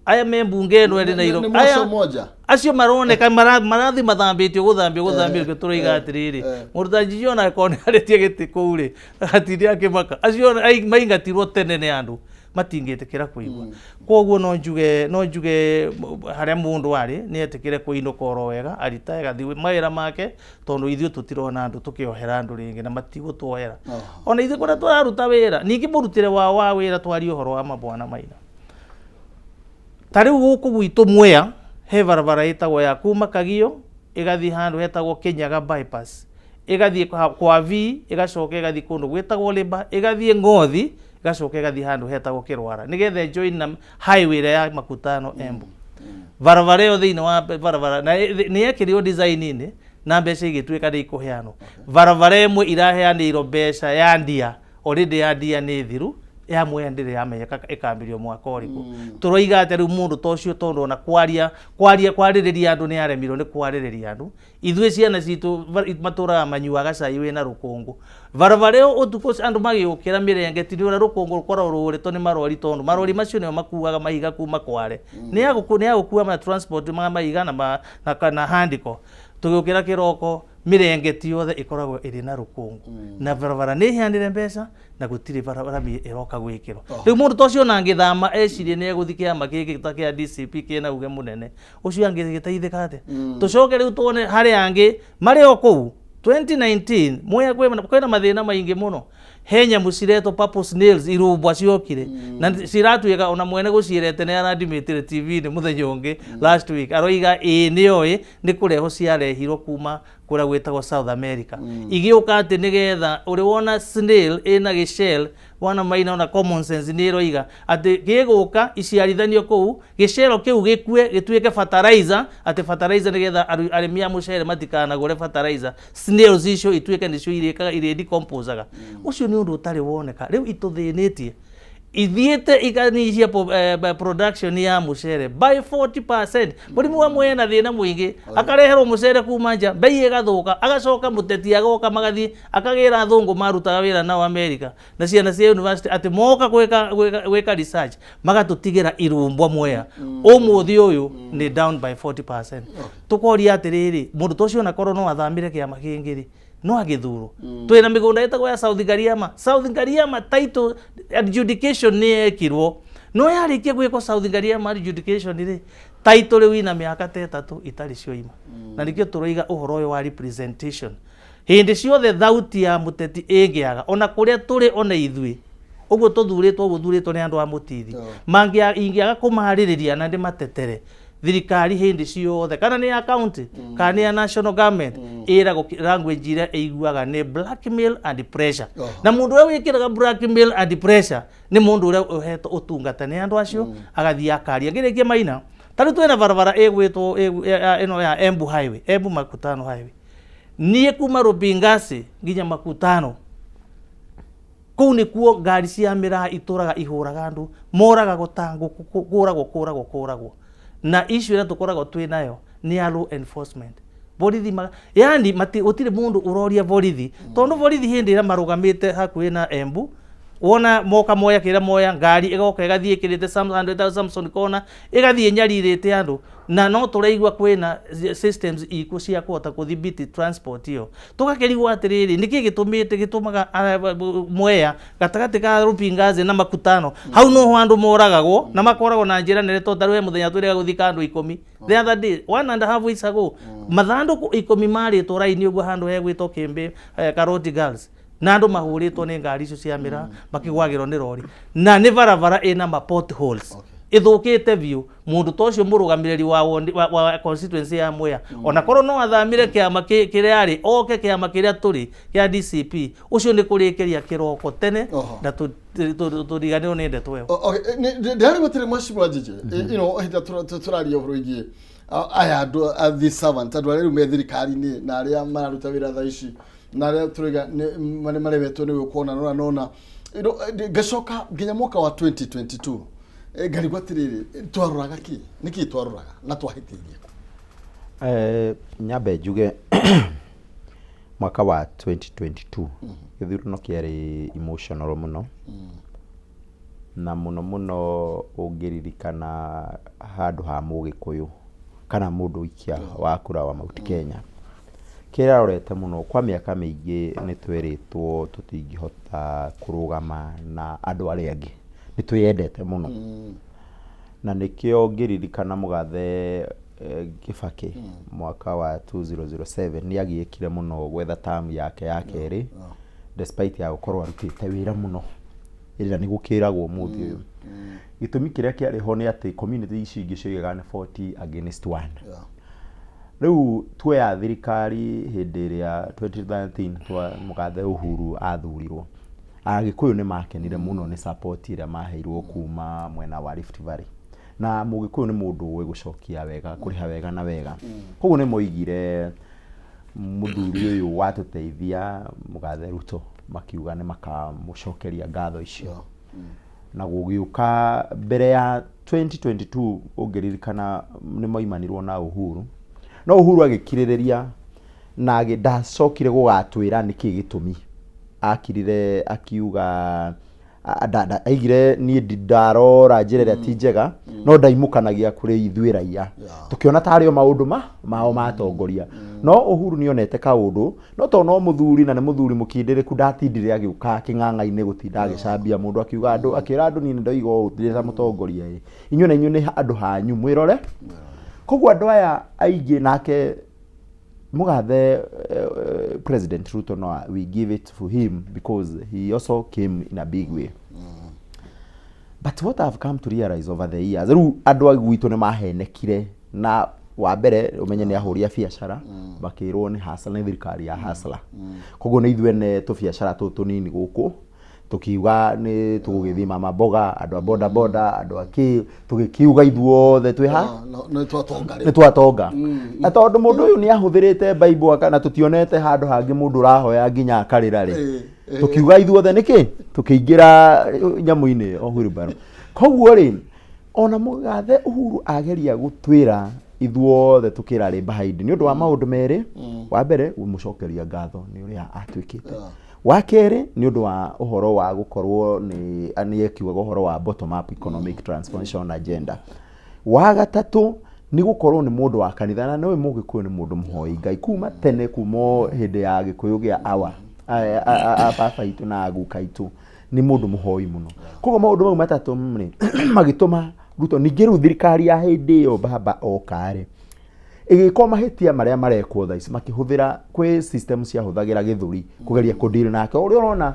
aya me mbunge ĩno ĩrĩ Nairobi. Nĩ aya mũco moja. Acio maroneka marathi mathambĩtio gũthambio gũthambio, nĩkĩo tũroiga atĩrĩrĩ, mũndũ ta Njiji ona akorwo nĩ arĩtie gĩtĩ kũu rĩ, atinde akĩmaka. Acio maingatirwo tene nĩ andũ matingĩtĩkĩra kũigua. Koguo no njuge harĩa mũndũ arĩ nĩ etĩkĩre kũinũka oro wega, aritae gathiĩ mawĩra make, tondũ ithuĩ tũtirona andũ tũkĩohera andũ rĩngĩ na matigũtuohera ona ithuĩ kũrĩa tũraruta wĩra. Ningĩ mũrutĩre wao wa wĩra, twarie ũhoro wa mabwana Maina, ta rĩu gũkũ gwitũ Mwea he barabara ĩtagwo ya kuma Kagio ĩgathiĩ handũ hetagwo Kinyaga bypass, ĩgathiĩ kwa V, ĩgacoka ĩgathiĩ kũndũ gwĩtagwo Lĩba, ĩgathiĩ Ngothi, ĩgacoka ĩgathiĩ handũ hetagwo Kĩrwara, nĩgetha ĩjoin na highway ĩrĩa ya Makutano Embu. Barabara ĩyo thĩinĩ wa barabara na nĩ yekĩrirwo design-inĩ na mbeca igĩtuĩka nĩ ikũheanwo. Barabara ĩmwe iraheanĩirwo mbeca ya ndia, already ya ndia nĩ thiru, ya Mwea ndĩrĩ yamenyeka ĩkambĩrio mwaka ũrĩkũ. Tũroiga atĩ rĩu mũndũ ta ũcio, tondũ ona kwaria kwarĩrĩria andũ nĩ aremirwo nĩ kwarĩrĩria andũ, ithuĩ ciana citũ matũraga manyuaga cai wĩna rũkũngũ. Barabara ĩyo ũtukũ andũ magĩũkĩra mĩrengeti nĩ ũrĩa rũkũngũ rũkoragwo rũhũrĩtwo nĩ marori, tondũ marori macio nĩo makuaga mahiga kuma Kware, nĩ agũkua ma transport ma mahiga na handiko. Tũgĩũkĩra kĩroko mĩrengeti yothe ĩkoragwo ĩrĩ na rũkũngũ, na barabara nĩ ĩheanĩre mbeca na gũtirĩ barabara ĩroka gwĩkĩrwo. Rĩu mũndũ ta ũcio ona angĩthama ecirie nĩ egũthiĩ kĩama gĩkĩ ta kĩa DCP kĩna uge mũnene, ũcio angĩgĩteithĩka atĩa? Tũcoke rĩu tuone harĩ angĩ marĩ o kũu 2019 Mwea kwĩna mathĩna maingĩ mũno. He nyamũ ciretwo purple snails, irũmbwa ciokire na ciratuĩka ona mwene gũciĩrete nĩ arandimĩtire TV-inĩ mũthenya ũngĩ last week, aroiga ĩĩ nĩoĩ nĩ kũrehwo ciarehirwo kuma kũrĩa gwĩtagwo South America, igĩũka atĩ nĩgetha ũrĩ wona snail ĩna gĩshell. Wana Maina, ona common sense nĩ ĩroiga atĩ gĩgũka iciarithanio kũu, gĩcero kĩu gĩkue gĩtuĩke fertilizer, atĩ fertilizer nĩgetha arĩmi a mũcere matikanagũre fertilizer, snails icio ituĩke nĩcio irĩkaga irĩ decomposaga. Ũcio nĩ ũndũ ũtarĩ woneka. Rĩu itũthĩnĩtie. Ithiĩte ikanyihia production ya mũcere by 40%. Mũrĩmi wa Mwea na thĩna mũingĩ, akareherwo mũcere kuma nja, bei ĩgathũka, agacoka mũteti agoka magathiĩ akagĩra athũngũ marutaga wĩra nao America na ciana cia university atĩ moka gwĩka research magatũtigĩra irumbwa Mwea. Ũmũthĩ ũyũ nĩ down by 40%. Tũkoria atĩrĩrĩ, mũndũ ta ũcio onakorwo no athamire kĩama kĩngĩ rĩ, no agĩthurwo. Twĩna mĩgũnda ĩtagwo ya South Gariama. South Gariama title adjudication nĩ yekirwo, no yarĩkia gwĩkwo South Gariama adjudication rĩ, title rĩu ina mĩaka ta 3 itarĩ cioima. Na nĩkĩo tũroiga ũhoro ũyũ wa representation hĩndĩ ciothe, thauti ya mũteti ĩngĩaga ona kũrĩa tũrĩ, ona ithuĩ ũguo tũthurĩtwo, ũguo thurĩtwo nĩ andũ a Mũtithi, ingĩaga kũmarĩrĩria na ndĩmatetere, thirikari hĩndĩ ciothe, kana nĩ ya county kana nĩ ya national government, ĩragwo language iria ĩiguaga nĩ blackmail and pressure. Na mũndũ ũrĩa wĩkĩraga blackmail and pressure nĩ mũndũ ũrĩa ũhetwo ũtungata nĩ andũ acio, agathiĩ akaria. Ngĩrĩkia, Maina, ta rĩu twĩna barabara ĩgwĩtwo ĩno ya Embu Highway, Embu Makutano Highway. Niĩ kuma Rubingasi nginya Makutano kũu nĩkuo ngari cia mĩraa itũraga ihũraga andũ, moragagwo ta ngũkũ, kũragwo kũragwo kũragwo. Na issue ĩrĩa tũkoragwo twĩ nayo nĩ ya law enforcement, borithi yani gũtirĩ mũndũ ũroria borithi, tondũ borithi hĩndĩ ĩrĩa marũgamĩte hakuhĩ na Embu, wona moka moya kĩrĩa moya, ngari ĩgoka ĩgathiĩ ĩkĩrĩte handũ ĩtagwo Samson Corner, ĩgathiĩ ĩnyarirĩte andũ. Na no tũraigua kwĩna systems ikuo cia kũhota kũthibiti transport ĩyo. Tũgakĩrigwo atĩrĩrĩ, nĩkĩ gĩtũmĩte gĩtũmaga Mwea gatagatĩ ka Rupingazi na Makutano hau noho andũ moragagwo na makoragwo na njĩra nene? Tondũ tarĩu he mũthenya twĩrĩga gũthika andũ 10 the other day, 1.5 weeks ago, mathandũkũ 10 marĩtwo raini ũguo handũ hegwĩtwo Kĩmbĩ, Karoti Girls, na andũ mahũrĩtwo nĩ ngari icio cia mĩraa makĩgwagĩrwo nĩ rori, na nĩ barabara ĩna ma potholes, ĩthũkĩte biũ. Mũndũ ta ũcio, mũrũgamĩrĩri wa, wondi- wa, wa constituency ya Mwea, ona korwo no athamire kĩama kĩrĩa arĩ oke kĩama kĩrĩa tũrĩ kĩa DCP, ũcio nĩ kũrĩkĩria kĩroko tene. Na tũriganĩrwo nĩ ndeto ĩyo. Ndĩrarĩ gũtirĩ, Mheshimiwa Njĩjĩ, hĩndĩ ĩrĩa tũraria ũhoro wĩgiĩ aya andũ a the servant, andũ arĩa rĩu me thirikari-inĩ na arĩa mararuta wĩra thaa ici na arĩa tũraiga nĩ marebetwo nĩ gwĩkwo na nona nona, ngacoka nginya mwaka wa 2022, ngarigwo atĩrĩrĩ, twaroraga kĩ, nĩkĩ twaroraga na twahĩtĩirie kũ? Nyambe njuge mwaka wa 2022 gĩthurano kĩarĩ emotional mũno, na mũno mũno ũngĩririkana handũ ha Mũgĩkũyũ kana mũndũ ũikia wa kura wa Mount Kenya, kĩrĩa arorete mũno kwa mĩaka mĩingĩ, nĩ twerĩtwo tũtingĩhota kũrũgama na andũ arĩa angĩ, nĩ twĩyendete mũno. Na nĩkĩo ngĩririkana mũgathe Kibaki mwaka wa 2007 nĩ agiĩkire mũno gwetha term yake ya kerĩ, despite ya gũkorwo arutĩte wĩra mũno ĩrĩa nĩ gũkĩragwo ũmũthĩ ũyũ. Gĩtũmi kĩrĩa kĩarĩ ho nĩ atĩ community ici ingĩ cioigaga nĩ 40 against 1. Rĩu tuoya thirikari hĩndĩ ĩrĩa 2013 twa mũgathe Uhuru athurirwo, Agĩkũyũ nĩ makenire mũno nĩ support ĩrĩa maheirwo kuma mwena wa Rift Valley, na Mũgĩkũyũ nĩ mũndũ ũĩ gũcokia wega, kũrĩha wega na wega. Koguo nĩ moigire mũthuri ũyũ watũteithia, mũgathe Ruto, makiuga nĩ makamũcokeria ngatho icio. Na gũgĩũka mbere ya 2022, ũngĩririkana, nĩ maimanirwo na Uhuru, no Uhuru agĩkirĩrĩria na ndacokire gũgatwĩra nĩkĩ gĩtũmi akirire, akiuga aigire niĩ ndarora njĩra ĩrĩa ti njega, no ndaimũkanagia kũrĩ ithuĩ raia. Tũkĩona tarĩ o maũndũ ma mao matongoria, no Uhuru nĩonete kaũndũ, no tondũ no mũthuri na nĩ mũthuri mũkindĩrĩku, ndatindire agĩũka kĩng'ang'a-inĩ gũtinda agĩcambia mũndũ, akiuga andũ, akĩra andũ, niĩ nĩ ndoiga ũũ ndĩ ta mũtongoria, ĩ inyuĩ na inyuĩ nĩ andũ hanyu mwĩrore. Koguo andũ aya aingĩ nake mũgathe President Ruto, no we give it to him because he also came in a big way. But what I've come to realize over the years, rĩu andũ a gwitũ nĩ mahenekire. Na wa mbere ũmenye nĩ ahũri a biacara makĩrwo nĩ hustler, nĩ thirikari ya hustler. Koguo nĩ ithuĩ ene tũbiacara tũtũ tũnini gũkũ tukiuga nĩ tũgũgĩthiĩ mama mboga, andũ a boda boda, andũ a kĩ, tũgĩkiuga ithuothe twĩ ha Nĩ twatonga nĩ twatonga. Na tondũ mũndũ ũyũ nĩ ahũthĩrĩte Bible na tũtionete handũ hangĩ mũndũ ũrahoya nginya akarĩra rĩ. Tũkiuga ithuothe nĩkĩ tũkĩingĩra nyamũ-inĩ ĩyo wheelbarrow. Koguo rĩ, ona mũgathe Uhuru ageria gũtwĩra ithuothe tũkĩra behind nĩ ũndũ wa maũndũ merĩ. Wa mbere, gũmũcokeria ngatho nĩ ũrĩa atuĩkĩte. Wa kerĩ, nĩ ũndũ wa ũhoro wa gũkorwo nĩ ekiugaga ũhoro wa bottom up economic transformation agenda. Wa gatatũ, nĩ gũkorwo nĩ mũndũ wa kanitha, na nĩũĩ Mũgĩkũyũ nĩ mũndũ mũhoi Ngai kuma tene, kuma o hĩndĩ ya Gĩkũyũ gĩa awa a baba itũ na aguka itũ, nĩ mũndũ mũhoi mũno. Koguo maũndũ mau matatũ rĩ, magĩtũma Ruto. Ningĩ rĩu thirikari ya hĩndĩ ĩyo baba oka rĩ, ĩgĩkwo mahĩtia marĩa marekwo thaa ici, makĩhũthĩra kwĩ system ciahũthagĩra gĩthũri kũgeria kũ deal nake. Ũrĩa ũrona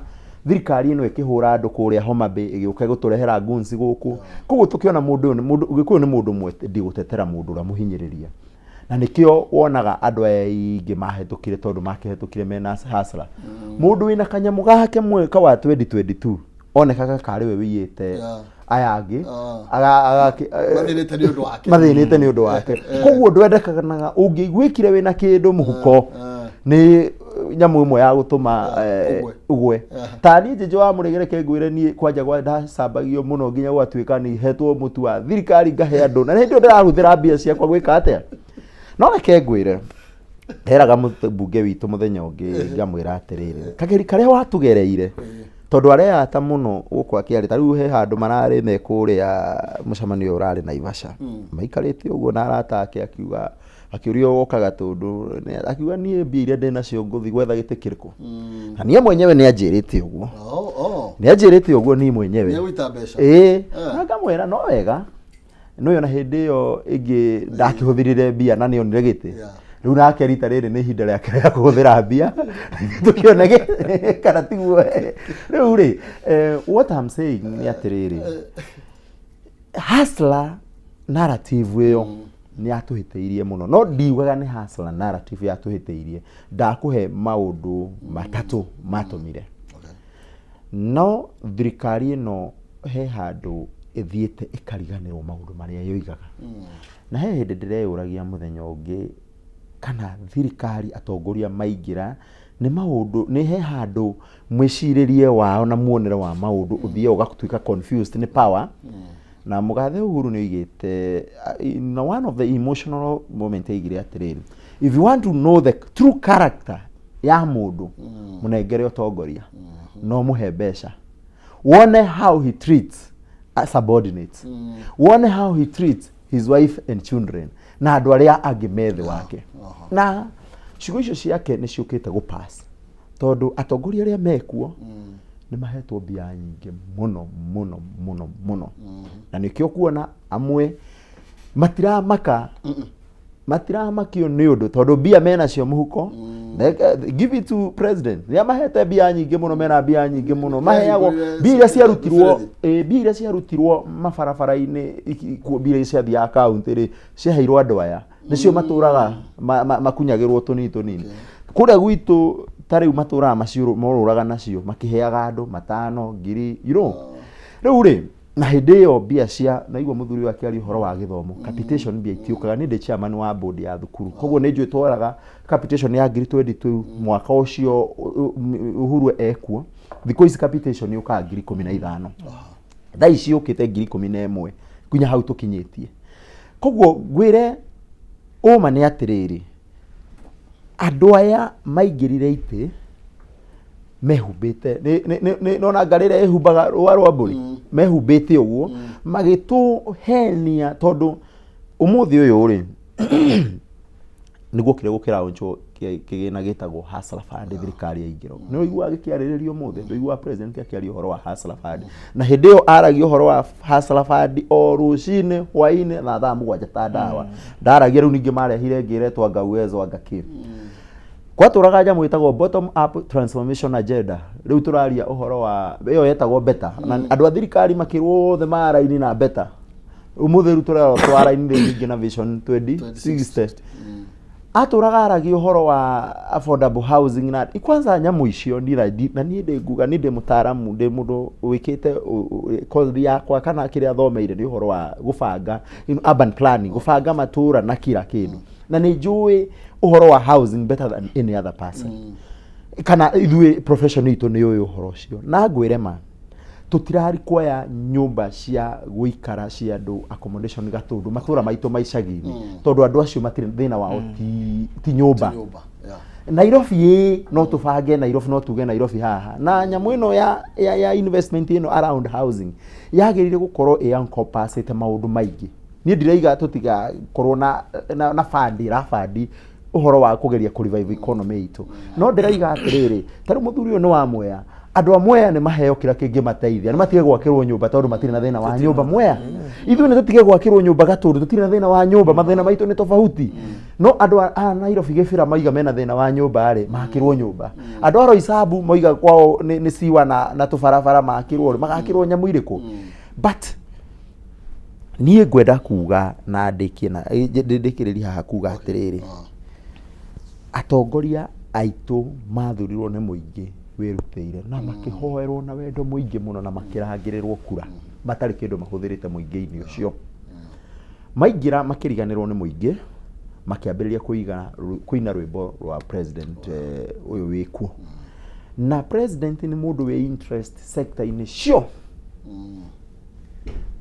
thirikari ĩno ĩkĩhũra andũ kũrĩa Homa Bay, ĩgĩũka gũtũrehera goons gũkũ. Koguo tũkĩona mũndũ ũyũ nĩ mũndũ, Gĩkũyũ nĩ mũndũ mwendi gũtetera mũndũ ũrĩa mũhinyĩrĩria, na nĩkĩo wonaga andũ aya aingĩ mahĩtũkire, tondũ makĩhĩtũkire mena hustler. Mũndũ wĩna kanyamũ gake mwaka wa 2022 onekaga karĩ we wĩiyĩte aya angĩ. Mathĩnĩte nĩ ũndũ wake. Mathĩnĩte nĩ ũndũ wake. Koguo ndwendekanaga ũngĩiguĩkire wĩna kĩndũ mũhuko, nĩ nyamũ ĩmwe ya gũtũma ũgwe. Ũgwe. Ta niĩ Njĩnjũ wa Mũrĩgĩ, reke ngwĩre, niĩ kwanja gwa ndacambagio mũno nginya gwatuĩka nĩ hetwo mũtu wa thirikari ngahe andũ, na hĩndĩ ĩyo ndĩrahũthĩra mbia ciakwa gwĩka atĩa? No reke ngwĩre, nderaga mũmbunge witũ mũthenya ũngĩ, ngamwĩra atĩrĩrĩ, kageri karĩa watũgereire, tondũ areyata mũno gũkũ akĩarĩ ta rĩu he handũ mararĩ me kũrĩa mũcemanio ũyũ ũrarĩ Naivasha, maikarĩte ũguo na arata ake, akiuga, akĩũrio wokaga tondũ akiuga, "Niĩ mbia iria ndĩ nacio ngũthiĩ gwetha gĩtĩ kĩrĩkũ?" Na niĩ mwenyewe nĩ anjĩrĩte ũguo. Nĩ anjĩrĩte ũguo niĩ mwenyewe. Nĩegũita mbeca. Ĩĩ. Na ngamwĩra no wega nĩũĩ ona hĩndĩ ĩyo ĩngĩ ndakĩhũthĩrire mbia na nĩonire gĩtĩ. Rĩu nake rita rĩrĩ nĩ ihinda rĩake rĩa kũhũthĩra mbia, tũkĩone kana tiguo. Rĩu rĩ, what I'm saying nĩ atĩrĩrĩ, hustler narrative ĩyo nĩ yatũhĩtĩirie mũno, no ndiugaga nĩ hustler narrative yatũhĩtĩirie. Ndakũhe maũndũ matatũ matũmire. No thirikari ĩno he handũ ĩthiĩte ĩkariganĩrwo maũndũ marĩa yoigaga. Na he hĩndĩ ndĩreyũragia mũthenya ũngĩ kana thirikari atongoria maingĩra nĩ maũndũ, nĩ he handũ mwĩcirĩrie wao na muonere wa maũndũ ũthiaga ũgatuĩka confused nĩ power. Na mũgathe Uhuru nĩ oigĩte, in one of the emotional moment oigire atĩrĩrĩ, "If you want to know the true character ya mũndũ, mũnengere ũtongoria, no mũhe mbeca, wone how he treats subordinates, wone how he treats his wife and children na andũ arĩa angĩ me thĩ wake." Na ciugo icio ciake nĩ ciũkĩte gũpass, tondũ atongoria arĩa mekuo nĩ mahetwo mbia nyingĩ mũno mũno mũno mũno, na nĩkĩo kuona amwe matiramaka, matiramakio nĩ ũndũ, tondũ mbia menacio mũhuko. Give it to president, nĩ amahete mbia nyingĩ mũno, mena mbia nyingĩ mũno maheagwo. Mbia iria ciarutirwo, mbia iria ciarutirwo mabarabara-inĩ, mbia iria ciathiaga kaunti rĩ, ciaheirwo andũ aya nĩcio matũraga makunyagĩrwo tũnini tũnini kũrĩa gwitũ. Ta rĩu matũraga morũraga nacio makĩheaga andũ matano ngiri. Rĩu rĩ, na hĩndĩ ĩyo mbia cia naigua mũthuri ũyũ akĩaria ũhoro wa gĩthomo, capitation mbia itiũkaga. Niĩ ndĩ chairman wa board ya thukuru, koguo nĩ njũĩ twaraga capitation ya ngiri 22 mwaka ũcio Uhuru ekuo. Thikũ ici capitation yũkaga 15,000, thaa ici yũkĩte 11,000 nginya hau tũkinyĩtie. Koguo ngwĩre ũma nĩ atĩrĩrĩ, andũ aya maingĩrire itĩ mehumbĩte nona ngarĩ ĩrĩa ĩhumbaga rũa rwa mbũri, mehumbĩte ũguo magĩtũhenia, tondũ ũmũthĩ ũyũ rĩ, nĩguo kĩrĩa gũkĩraunchwo kĩgĩna gĩtagwo Hustler Fund. Thirikari yaingĩra, nĩ ũiguaga gĩkĩarĩrĩrio ũmũthĩ? Ndũiguaga president akĩaria ũhoro wa Hustler Fund? Na hĩndĩ ĩyo aragia ũhoro wa Hustler Fund o rũcinĩ, hwainĩ na thaa 7 ta ndawa ndaragia. Rĩu ningĩ marehire ĩngĩ ĩretwo anga Uwezo anga kĩ. Gwatũraga nyamũ ĩtagwo bottom up transformation agenda. Rĩu tũraria ũhoro wa ĩyo yetagwo beta, na andũ a thirikari makĩrwo othe maraini na beta. Ũmũthĩ rĩu tũrerwo twaraini rĩu ningĩ na Vision 2060. Atũraga aragia ũhoro wa affordable housing na kwanza nyamũ icio na niĩ ndĩ nguga niĩ ndĩ mũtaaramu, ndĩ mũndũ wĩkĩte kothi yakwa kana kĩrĩa thomeire nĩ ũhoro wa gũbanga, urban planning, gũbanga matũra na kila kĩndũ, na nĩ njũĩ ũhoro wa housing better than any other person. Kana ithuĩ profession itũ nĩ ũyũ ũhoro ũcio. Na ngwĩre ma, tũtirarikwaya nyũmba cia gũikara cia andũ, accommodation Gatũndũ, matũra maitũ ma icagi-inĩ, tondũ andũ acio matirĩ thĩna wao, ti nyũmba. Nyũmba, yeah. Nairobi ĩ no tũbange Nairobi, no tuge Nairobi haha na nyamũ ĩno ya investment ĩno around housing yagĩrĩire gũkorwo ĩ encompassĩte maũndũ maingĩ. Niĩ ndiraiga tũtigakorwo na fund ĩrabandi ũhoro wa kũgeria kũ revive economy itũ, no ndĩraiga atĩrĩrĩ, ta rĩu mũthuri ũyũ nĩ wa Mwea, andũ a Mwea nĩ maheo kĩrĩa kĩngĩmateithia, nĩ matige gwakĩrwo nyũmba tondũ matirĩ na thĩna wa nyũmba Mwea. Ithuĩ nĩ tũtige gwakĩrwo nyũmba Gatũndũ, tũtirĩ na thĩna wa nyũmba, mathĩna maitũ nĩ tofauti. No andũ a Nairobi Gĩbĩra maiga mena thĩna wa nyũmba rĩ, makĩrwo nyũmba. Andũ a Roysambu moiga kwao nĩ ciwa na tũbarabara, makĩrwo rĩ, magakĩrwo nyamũ irĩkũ? But niĩ ngwenda kuga na ndĩkie na ndĩkĩrĩrie haha kuga atĩrĩrĩ, atongoria aitũ mathurirwo nĩ mũingĩ wĩrutĩire na makĩhoerwo na wendo mũingĩ mũno na makĩrangĩrĩrwo kura matarĩ kĩndũ mahũthĩrĩte mũingĩ-inĩ ũcio. Maingĩra makĩriganĩrwo nĩ mũingĩ, makĩambĩrĩria kũiga kũina rwĩmbo rwa president ũyũ wĩkuo. Na president nĩ mũndũ wĩ interest sector-inĩ cio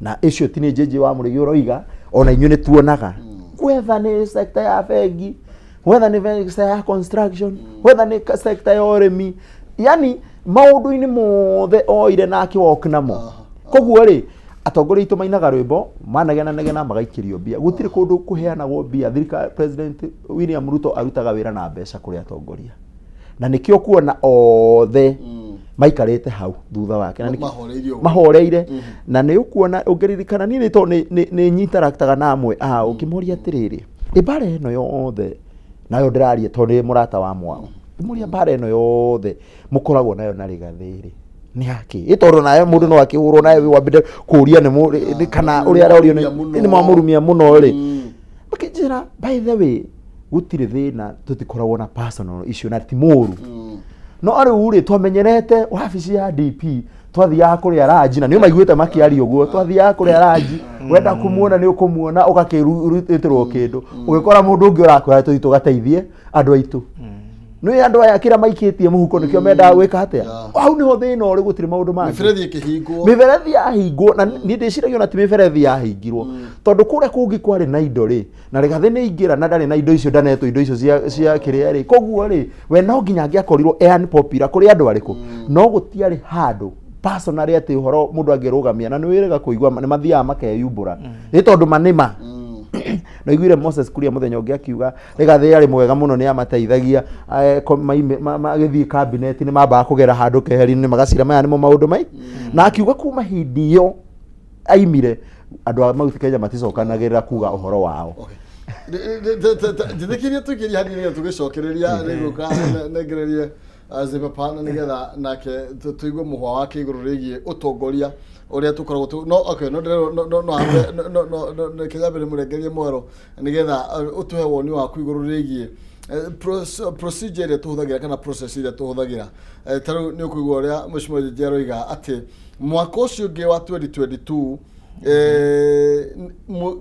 na icio ti nĩ JJ wa Mũrĩgi ũroiga, ona inyuĩ nĩ tuonaga whether nĩ sector ya bengi, whether nĩ sector ya construction, whether nĩ sector ya ũrĩmi, yani maũndũ-inĩ mothe oire na akĩwalk namo. Koguo rĩ, atongoria aitũ mainaga rwĩmbo manegena negena magaikĩrio mbia. Gũtirĩ kũndũ kũheanagwo mbia. Thirikari, President William Ruto arutaga wĩra na mbeca kũrĩ atongoria, na nĩkĩo kuona othe maikarĩte hau thutha wake na Mahoreirie ũguo. Mahoreire. Na nĩ ũkuona ũngĩririkana niĩ nĩ tondũ nĩ nyitaraktaga na amwe ao, ũkĩmoria atĩrĩrĩ, ĩ mbara ĩno yothe nayo ndĩraria tondũ nĩ mũrata wa mwao, ngĩmũria mbara ĩno yothe mũkoragwo nayo na Rĩgathĩ rĩ, nĩ yakĩ? Ĩ tondũ nayo mũndũ no akĩhũrwo nayo wambĩte kũria nĩ kana ũrĩa arorio Nĩmwamũrumia mũno. Nĩ mwamũrumia mũno rĩ. Makĩnjĩra, by the way, gũtirĩ thĩna, tũtikoragwo na personal issue na ti mũru, no rĩu rĩ, twamenyerete wabici ya DP, twathiaga kũrĩa ranji na nĩ maiguĩte makĩaria ũguo, twathiaga kũrĩa ranji, wenda kũmuona nĩ ũkũmuona, ũgakĩrutĩrwo kĩndũ, ũgĩkora mũndũ ũngĩ ũrakwĩra tũthiĩ tũgateithie andũ aitũ. Nĩ andũ aya kĩrĩa maikĩtie mũhuko nĩkĩo mendaga gwĩka atĩa. Hau nĩho thĩna ũrĩ, gũtirĩ maũndũ mangĩ. Mĩberethi ĩkĩhingwo. Mĩberethi yahingwo, na niĩ ndĩciragia ona ti mĩberethi yahingirwo, tondũ kũrĩa kũngĩ kwarĩ na indo rĩ, na Rĩgathĩ nĩ aingĩra na ndarĩ na indo icio, ndanetwo indo icio cia kĩrĩa rĩ. Koguo rĩ, we no nginya angĩakorirwo e unpopular kũrĩ andũ arĩkũ, no gũtiarĩ handũ personally atĩ ũhoro mũndũ angĩrũgamia na nĩ wĩrĩga kũigua nĩ mathiaga makeyumbũra nĩ tondũ manĩma naiguire Moses Kuria mũthenya ũngĩ akiuga Rĩgathĩ arĩ mwega mũno, nĩ amateithagia magĩthiĩ cabinet nĩ mambaga kũgera handũ keheri-inĩ magacira maya nĩmo maũndũ mai, na akiuga kuma hĩndĩ ĩyo aimire andũ a Mount Kenya maticokanagĩrĩra kuga ũhoro wao. Okay. Njĩtĩkĩria tũikĩrie hanini nĩgetha tũgĩcokereria rĩgũka nengererie Zebapana nĩgetha nake tũigue mũhwa wake igũrũ rĩgiĩ ũtongoria ũrĩa tũkoragwo no okay, no ndĩrerwo no no no ambe no no no no reke nyambe ndĩmũrengerie mwero nĩgetha ũtũhe woni waku igũrũ rĩgiĩ procedure ĩrĩa tũhũthagĩra kana process ĩrĩa tũhũthagĩra. Ta rĩu nĩ ũkũigua ũrĩa Mheshimiwa Njĩnjĩ aroiga atĩ mwaka ũcio ũngĩ wa 2022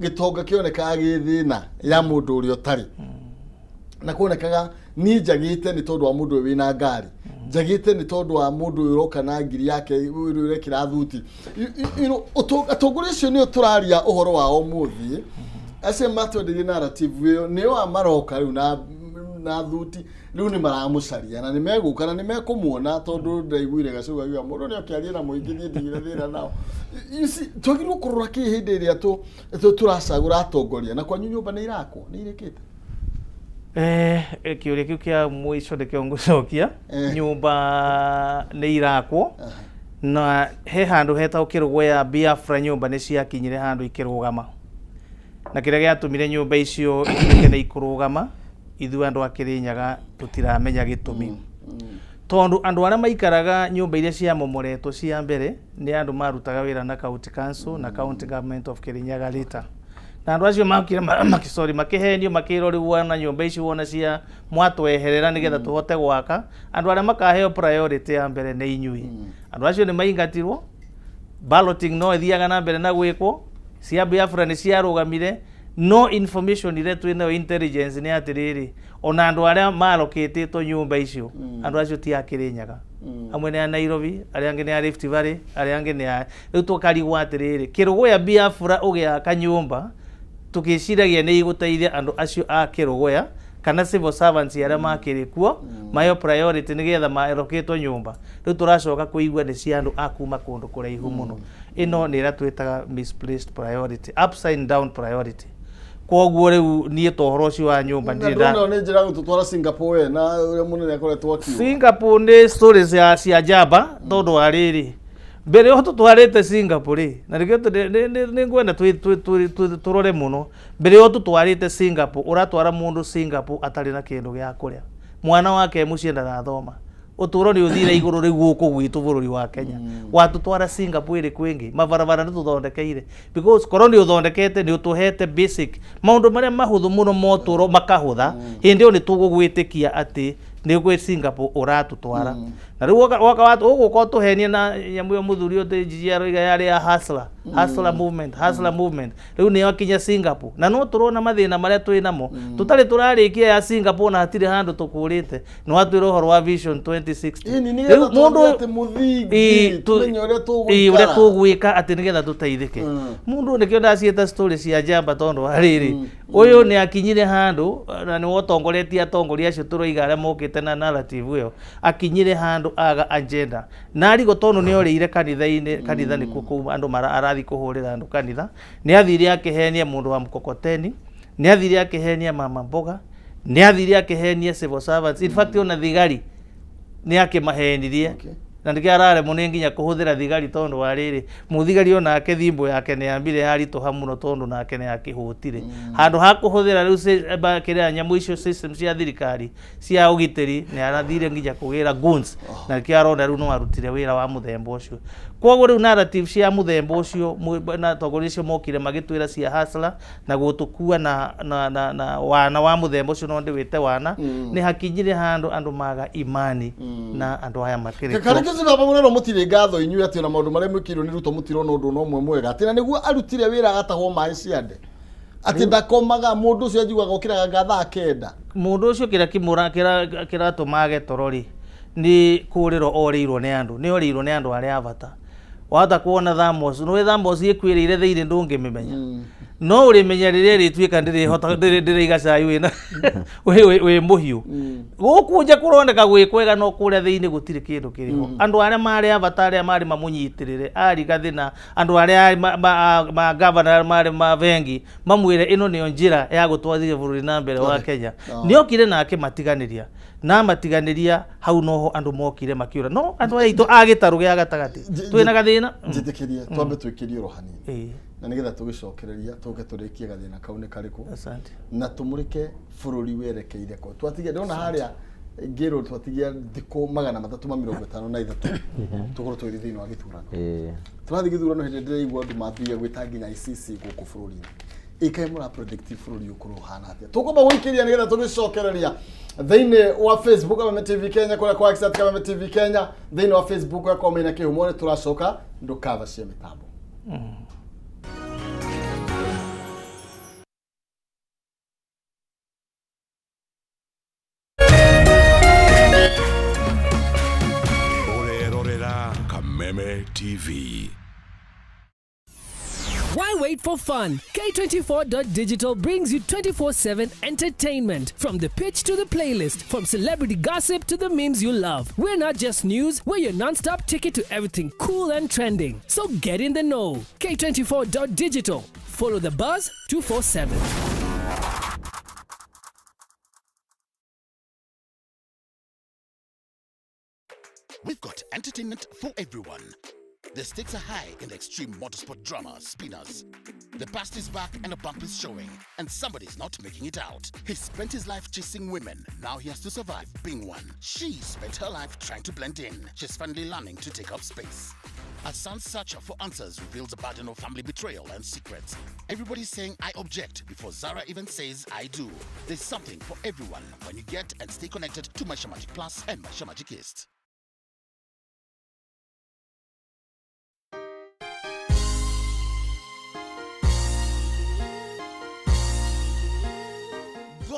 gĩtonga kĩonekaga gĩ thĩna ya mũndũ ũrĩa ũtarĩ na kuonekaga niĩ njagĩte nĩ tondũ wa mũndũ ũyũ wĩna ngari, njagĩte nĩ tondũ wa mũndũ ũyũ ũroka na ngiri yake, ũyũ ũrekĩra thuti. You know, atongoria acio nĩo tũraria ũhoro wao ũmũthĩ, acio matwenderie narrative ĩyo, nĩo a maroka rĩu na thuti rĩu nĩ maramũcaria na nĩ megũka na nĩ mekũmuona, tondũ ndaiguire Gacũga akiuga mũndũ nĩ oke arie na mũingĩ, niĩ ndigire thĩna nao. You see, twagĩrĩirwo kũrora kĩ hĩndĩ ĩrĩa tũracagũra atongoria? Na kwanyu nyũmba nĩ irakwo, nĩ irĩkĩte? Kĩũria kĩu kĩa mũico nĩkĩo ngũcokia. Nyũmba nĩ irakwo na he handũ hetagwo Kĩrũgũya Biafra, nyũmba nĩ ciakinyire handũ ikĩrũgama, na kĩrĩa gĩatũmire nyũmba icio ituĩke nĩ ikũrũgama, ithuĩ andũ a Kĩrĩnyaga tũtiramenya gĩtũmi, tondũ andũ arĩa maikaraga nyũmba iria ciamomoretwo cia mbere nĩ andũ marutaga wĩra na county council na county government of Kirinyaga later, na andũ acio makire sorry, makĩhenio, makĩrwo rĩu wona nyũmba ici wona cia mwatweherera nĩgetha tũhote gwaka, andũ arĩa makaheo priority ya mbere nĩ inyuĩ. Andũ acio nĩ maingatirwo. Balloting no ĩthiaga na mbere na gwĩkwo, cia Biafra nĩ ciarũgamire. No information iria twĩ nayo, intelligence, nĩ atĩrĩrĩ, ona andũ arĩa marokĩtĩtwo nyũmba icio, andũ acio ti a Kĩrĩnyaga. Amwe nĩ a Nairobi, arĩa angĩ nĩ a Rift Valley, arĩa angĩ nĩ a rĩu tũkarigwo atĩrĩrĩ, Kĩrũgũya Biafra ũgĩaka nyũmba tũkĩciragia nĩ igũteithia andũ acio a Kĩrũgũya kana civil servants arĩa makĩrĩ kuo mayo priority nĩgetha marokĩtwo nyũmba, rĩu tũracoka kũigua nĩ cia andũ a kuma kũndũ kũraihu mũno. Ĩno nĩ ĩrĩa twĩtaga misplaced priority, upside down priority. Koguo rĩu niĩ to ũhoro ũcio wa nyũmba Na ndirĩ nda ndona nĩ njĩra ya gũtũtwara Singapore we na ũrĩa mũnene akoretwo akiuga. Singapore nĩ stories cia cia njamba, tondũ wa rĩrĩ, mbere yo tũtwarĩte Singapore rĩ, na nĩkĩo nĩ ngwenda tũrore mũno. Mbere yo tũtwarĩte Singapore, ũratwara mũndũ Singapore atarĩ na kĩndũ gĩa kũrĩa, mwana wake e mũciĩ ndarathoma, ũtũro nĩ ũthire igũrũ. Rĩu gũkũ gwitũ bũrũri wa Kenya, watũtwara Singapore ĩrĩkũ ĩngĩ? Mabarabara nĩ tũthondekeire, because korwo nĩ ũthondekete, nĩ ũtũhete basic maũndũ marĩa mahũthũ mũno motũro makahũtha, hĩndĩ ĩyo nĩ tũgũgwĩtĩkia atĩ nĩ gwĩ Singapore ũratũtwara. Na rĩu woka ũgũka ũtũhenie na nyamũ ĩyo mũthuri ũyũ Njiji aroiga yarĩ ya hustler, hustler movement, hustler movement. Rĩu nĩyo akinya Singapore, na no tũrona mathĩna marĩa twĩ namo tũtarĩ tũrarĩkia ya Singapore, na hatirĩ handũ tũkũrĩte. Nĩ watwĩra ũhoro wa Vision 2060. Ĩni Rĩu nĩgetha tuone atĩ mũthingi tũmenye ũrĩa ĩĩ, ũrĩa tũgũikara. Tũgwĩka atĩ nĩgetha tũteithĩke. Mũndũ nĩkĩo ndaciĩta story cia njamba, tondũ wa rĩrĩ, ũyũ nĩ akinyire handũ na nĩ wotongoretie atongoria acio tũroiga arĩa mokĩte na narrative ĩyo, akinyire handũ aga agenda na arigwo, tondũ nĩ orĩire kanitha-inĩ. Kanitha nĩkuo kũu andũ arathiĩ kũhũrĩra andũ kanitha. Nĩ athire akĩhenia mũndũ wa mkokoteni, nĩ athire akĩhenia mama mboga, nĩ athire akĩhenia civil servants, in fact ona thigari nĩ akĩmahenirie. Na nĩkĩo araremwo nĩ nginya kũhũthĩra thigari, tondũ wa rĩrĩ, mũthigari onake thimbo yake nĩ yambire yaritũha mũno, tondũ nake nĩ akĩhũtire. Handũ ha kũhũthĩra rĩu kĩrĩa nyamũ icio, system cia thirikari cia ũgitĩri, nĩ arathire nginya kũgĩra guns, na nĩkĩo arona rĩu no arutire wĩra wa mũthemba ũcio. Koguo rĩu narrative cia mũthemba ũcio na atongoria acio mokire magĩtwĩra cia hustler na gũtũkua na wana wa mũthemba ũcio, no ndĩwĩte wana, nĩ hakinyire handũ andũ maga imani na andũ aya makĩrĩ kuo. Karĩ kĩci baba mũnene, mũtirĩ ngatho inyuĩ atĩ ona maũndũ marĩa mwĩkĩirwo nĩ Ruto mũtirona ũndũ ona ũmwe mwega, atĩ na nĩguo arutire wĩra agatahwo maĩ ciande, atĩ ndakomaga mũndũ ũcio, anjiguaga okĩraga nga thaa 9. Mũndũ ũcio kĩrĩa kĩmũra kĩratũma age toro rĩ, nĩ kũrĩrwo orĩirwo nĩ andũ, nĩ orĩirwo nĩ andũ arĩa a bata. Wahota kuona thamos, nĩ thamos ĩkuĩrĩire thĩinĩ, ndũngĩmĩmenya, no ũrĩmenya rĩrĩa ĩrĩtuĩka ndĩrĩhota ndĩrĩiga cai wĩna wĩ mũhiũ. Gũkũ nja kũroneka gwĩ kwega, no kũrĩa thĩinĩ gũtirĩ kĩndũ kĩrĩ ho. Andũ arĩa marĩ a bata, arĩa marĩ mamũnyitĩrĩre arigathĩ na andũ arĩa ma governor marĩ ma bengi mamwĩre ĩno nĩyo njĩra ya gũtwarithia bũrũri na mbere wa Kenya, nĩ okire na akĩmatiganĩria, na amatiganĩria hau noho andũ mokire makĩũra. No andũ aya aitũ a gĩtarũ gĩa gatagatĩ twĩna gathĩna. Njĩtĩkĩrie twambe twĩkĩrie oro hanini na nĩgetha tũgĩcokereria tũke tũrĩkie gathĩna kau nĩ karĩkũ Asante. Na tũmũrĩke bũrũri werekeire kũ. Twatigia ndĩrona harĩa ngĩrwo twatigia thikũ 353 tũkorwo tũgĩthiĩ thĩinĩ wa gĩthurano. Tũrathiĩ gĩthurano hĩndĩ ndĩraigua andũ mambia gwĩta nginya ICC gũkũ bũrũri-inĩ. Ĩkaĩ mũra predict bũrũri ũkorwo ũhana atĩa? Tũkwamba gũikĩria nĩgetha tũgĩcokereria thĩinĩ wa Facebook Kameme TV Kenya, kũrĩa kwa X at Kameme TV Kenya, thĩinĩ wa Facebook ya kwa Maina Kĩhumo. Nĩ tũracoka, ndũkavacie mĩtambo. Ũrerorera Kameme TV. Why wait for fun? K24.digital brings you 24/7 entertainment. From the pitch to the playlist, from celebrity gossip to the memes you love. We're not just news, we're your non stop ticket to everything cool and trending. So get in the know. K24.digital. Follow the buzz 247. We've got entertainment for everyone. The stakes are high in the extreme motorsport drama, Spinners. The past is back and a bump is showing, and somebody's not making it out. He spent his life chasing women. Now he has to survive being one. She spent her life trying to blend in. She's finally learning to take up space. A son's search for answers reveals a burden of family betrayal and secrets. Everybody's saying "I object" before Zara even says "I do." There's something for everyone when you get and stay connected to Maisha Magic Plus and Maisha Magic East.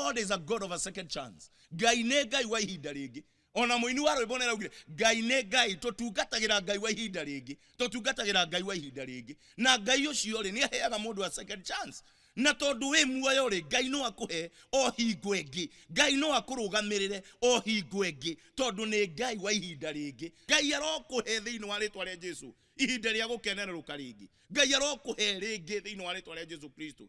God is a God of a second chance. Ngai nĩ Ngai wa ihinda rĩngĩ. Ona mũini wa rwĩmbo nĩaraugire Ngai nĩ Ngai, tũtungatagĩra Ngai wa ihinda rĩngĩ, tũtungatagĩra Ngai wa ihinda rĩngĩ. Na Ngai ũcio rĩ, nĩ aheaga mũndũ a second chance. Na tondũ wĩ muoyo rĩ, Ngai no akũhe o hingo ĩngĩ, Ngai no akũrũgamĩrĩre o hingo ĩngĩ, tondũ nĩ Ngai wa ihinda rĩngĩ. Ngai arokũhe thĩinĩ wa rĩtwa rĩa Jesu ihinda rĩa gũkenererũka rĩngĩ. Ngai arokũhe rĩngĩ thĩinĩ wa rĩtwa rĩa Jesu Kristo.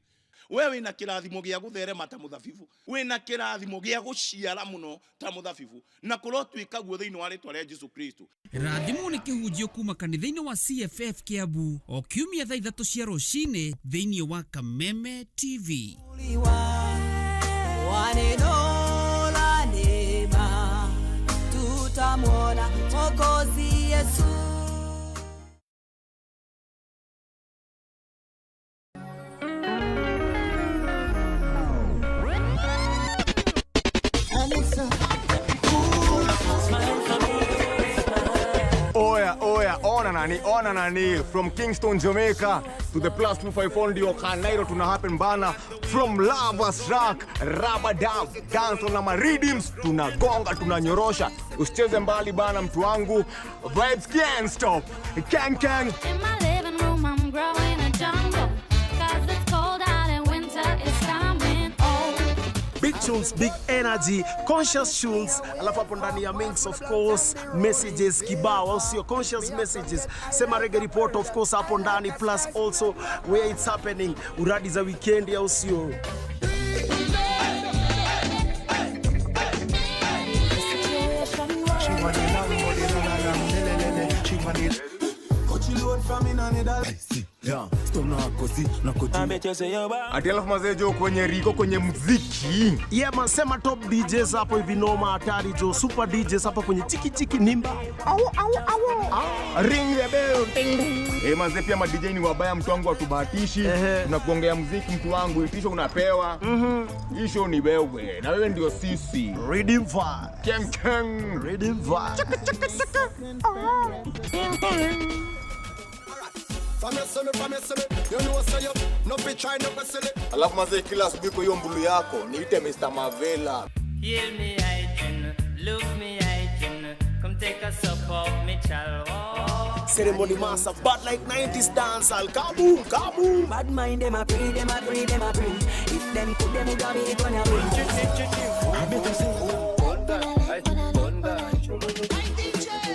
We wĩna kĩrathimo gĩa gũtherema ta mũthabibu, wĩna kĩrathimo gĩa gũciara mũno ta mũthabibu, na kũrotuĩka guo thĩinĩ wa rĩtwa rĩa Jesu Kristo. Rathimwo nĩ kĩhunjio kuma kanitha-inĩ wa CFF Kiambu o kiumia thaa 3 cia rũcinĩ thĩinĩ wa Kameme TV. Wa neno la neema tutamwona Mwokozi Yesu. Oya, oya, ona nani, ona nani. From Kingston, Jamaica to the +254 ndio Kanairo tuna happen bana. From Lovers Rock, Rabadab, dance na mariddims, tunagonga, tunanyorosha. Usicheze mbali bana mtu wangu. Vibes can't stop. Kang kang. In my living room, I'm growing a jungle. 'Cause it's cold out and winter is coming. Oh. Big tunes, big energy, conscious tunes, alafu hapo ndani ya mix of course messages kibao, au sio? Conscious messages, sema reggae report of course hapo ndani, plus also where it's happening, uradi za weekend, au sio? Ati alafu mazee jo kwenye riko kwenye muziki. Yeah man, sema top DJs hapo hivi noma hatari jo, super DJs hapo kwenye chiki chiki nimba. Au au au. Ring the bell. Ding ding. Eh, mazee pia ma DJ ni wabaya mtu wangu watubahatishi. Tunakuongea muziki mtu wangu, itisho unapewa. Isho ni wewe na wewe ndio sisi. Rhythm vibe. Keng keng. Rhythm vibe. Chaka chaka chaka. Alafu mazee kila asubuhi kwa hiyo mbulu yako niite Mr. Mavela. Hear me I look me I come take a sup of me child. Ceremony master, but like 90s dance, al kaboom, kaboom. Bad mind them a pray, them a pray, them a pray. If them could, them would have it gonna win.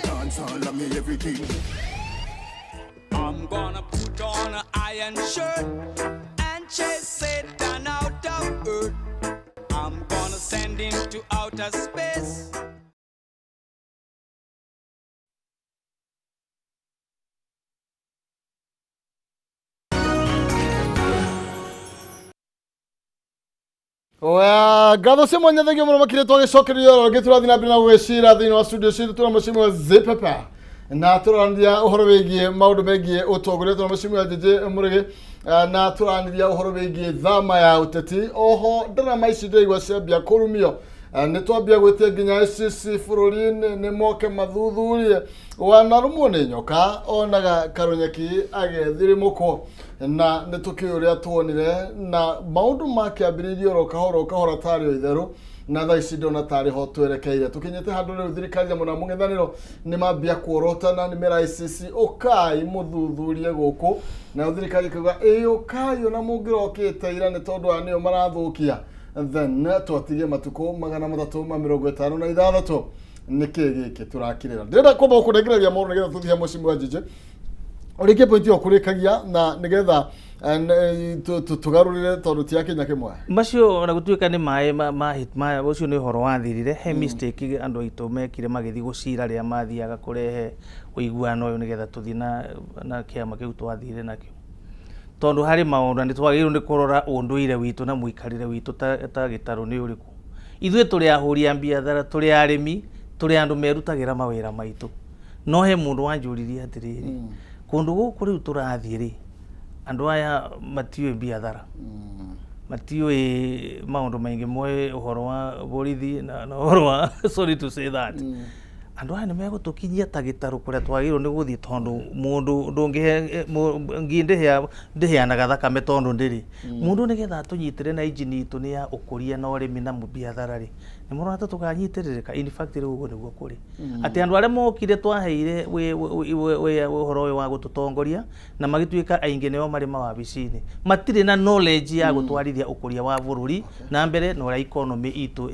Dance all of me everything. I'm gonna put on an iron shirt and chase Satan out of earth. I'm gonna send him to outer space. Oya, ngatho cia mwanya thengio mũno makĩria twagĩcokeria oro rĩngĩ tũrathiĩ na mbere na gũgĩcira thĩinĩ wa studio citũ tũna mũcimi wa Zipepa na tũraranĩria ũhoro wĩgiĩ maũndũ megiĩ ũtongoria tũna mũcimi wa JJ Mũrĩgĩ na tũraranĩria ũhoro wĩgiĩ thama ya ũteti oho ndarama ici ndĩraigua ciambia kũrumio. Nĩ twambia gwĩtia nginya ICC bũrũri-inĩ nĩ moke mathuthurie wanarũmwo nĩ nyoka onaga karunyeki agĩthirimũkwo na nĩ tũkĩũĩ ũrĩa tuonire na maũndũ makĩambĩrĩirie oro kahora o kahora tarĩ o itherũ na thaa ici ndona tarĩ ho twerekeire tũkinyĩte handũ rĩu thirikari ya mũna mũng'ethanĩro nĩ mambia kuorotana nĩ mera ICC ũkai mũthuthurie gũkũ nayo thirikari ĩkauga ĩ ũkai ona mũngĩrokĩte ira nĩ tondũ aya nĩo marathũkia then twatigie matukũ 356 nĩkĩ gĩkĩ tũrakirĩra ndĩrenda kwamba gũkũnengereria mũno nĩgetha tũthiĩ mũciĩ wa Njĩnjĩ ũrĩkie point ĩyo kũrĩkagia na nĩgetha tũgarũrĩre tondũ ti akinya kĩmwe macio ona gũtuĩka nĩ maĩ ma ũcio nĩ ũhoro wathirire he mistake andũ aitũ mekire magĩthiĩ gũcira rĩrĩa mathiaga kũrehe ũiguano ũyũ nĩgetha tũthiĩ na kĩama kĩu twathire nakĩo tondũ harĩ maũndũ na nĩ twagĩrĩirwo nĩ kũrora ũndũire witũ na mũikarĩre witũ ta gĩtarũ nĩ ũrĩkũ ithuĩ tũrĩ ahũri a biathara tũrĩ arĩmi tũrĩ andũ merutagĩra mawĩra maitũ no he mũndũ wanjũririe atĩrĩrĩ kũndũ gũkũ rĩu tũrathiĩ rĩ andũ aya matiũĩ biathara matiũĩ maũndũ maingĩ moĩ ũhoro wa borithi na ũhoro wa sorry to say that. Andũ aya nĩ megũtũkinyia ta gĩtarũ kũrĩa twagĩrĩirwo nĩ gũthiĩ, tondũ mũndũ ndũngĩhe ngi ndĩheanaga thakame tondũ ndĩrĩ. Mũndũ nĩgetha atũnyitĩre na injini itũ nĩ ya ũkũria na ũrĩmi na biathara rĩ, nĩ mũrona ta tũkanyitĩrĩrĩka? In fact rĩu ũguo nĩguo kũrĩ. Atĩ andũ arĩa mokire twaheire ũhoro ũyũ wa gũtũtongoria na magĩtuĩka aingĩ nĩo marĩ mawabici-inĩ, matirĩ na knowledge ya gũtwarithia ũkũria wa bũrũri na mbere na ũrĩa economy itũ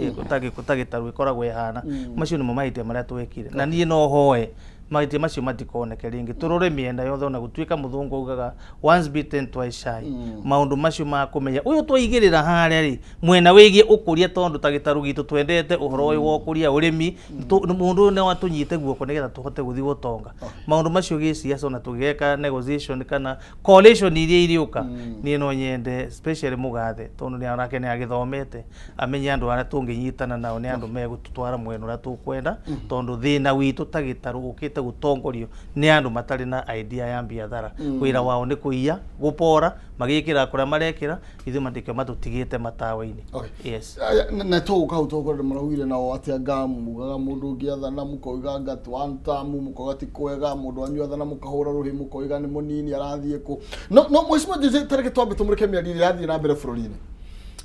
ta gĩtarũ ĩkoragwo ĩhana. Macio nĩmo mahĩtia marĩa twekire, na niĩ no hoe mahĩtia macio matikoneke rĩngĩ. Tũrore mĩena yothe, ona gũtuĩka mũthũngũ augaga once bitten twice shy. Maũndũ macio ma kũmenya ũyũ twaigĩrĩra harĩa rĩ mwena wĩgiĩ ũkũria, tondũ ta gĩtarũ gitũ twendete ũhoro ũyũ wa ũkũria ũrĩmi, mũndũ ũyũ no atũnyite guoko nĩgetha tũhote gũthiĩ gũtonga. Maũndũ macio gĩciaca, ona tũgĩka negotiation kana coalition iria irĩũka, niĩ no nyende especially mũgathe, tondũ nĩ onake nĩ agĩthomete, amenye andũ arĩa tũngĩnyitana nao nĩ andũ megũtũtwara mwena ũrĩa tũkwenda, tondũ thĩna witũ ta gĩtarũ ũkĩte gũtongorio nĩ andũ matarĩ na idea ya biathara. Wĩra wao nĩ kũiya, gũpora, magĩkĩra kũrĩa marekĩra, ithuĩ matikĩo matũtigĩte matawa-inĩ. Yes. Aya, na tũgũka hau tũkorwo maraugire nao atĩ anga mugaga mũndũ ũngĩathana mũkoiga anga ti one term, mũkoiga ti kwega mũndũ wanyu athana, mũkahũra rũhĩ mũkoiga nĩ mũnini arathiĩ kũ. No mheshimiwa JJ, tareke twambe tũmũrĩke mĩario ĩrĩa ĩrathiĩ na mbere bũrũri-inĩ.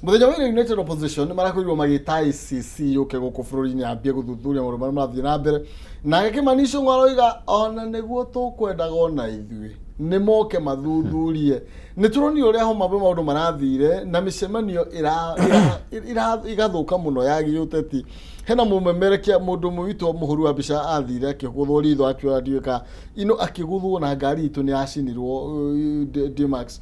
Mũthenya wa ira United Opposition nĩ marakorirwo magĩta ICC yũke gũkũ bũrũri-inĩ yambie gũthuthuria maũndũ marĩa marathiĩ na mbere, nake Kimani Ichung'wa aroiga ona nĩguo tũkwendaga ona ithuĩ nĩ moke mathuthurie. Nĩ tũronire ũrĩa Homa Bay maũndũ marathire na mĩcemanio ĩgathũka mũno ya gĩũteti. Hena mũmemerekia mũndũ ũmwe witũ mũhũri wa mbica athire akĩgũthwo ritho akiura ndiũĩ ka ino akĩgũthwo na ngari itũ nĩ yacinirwo, D-Max.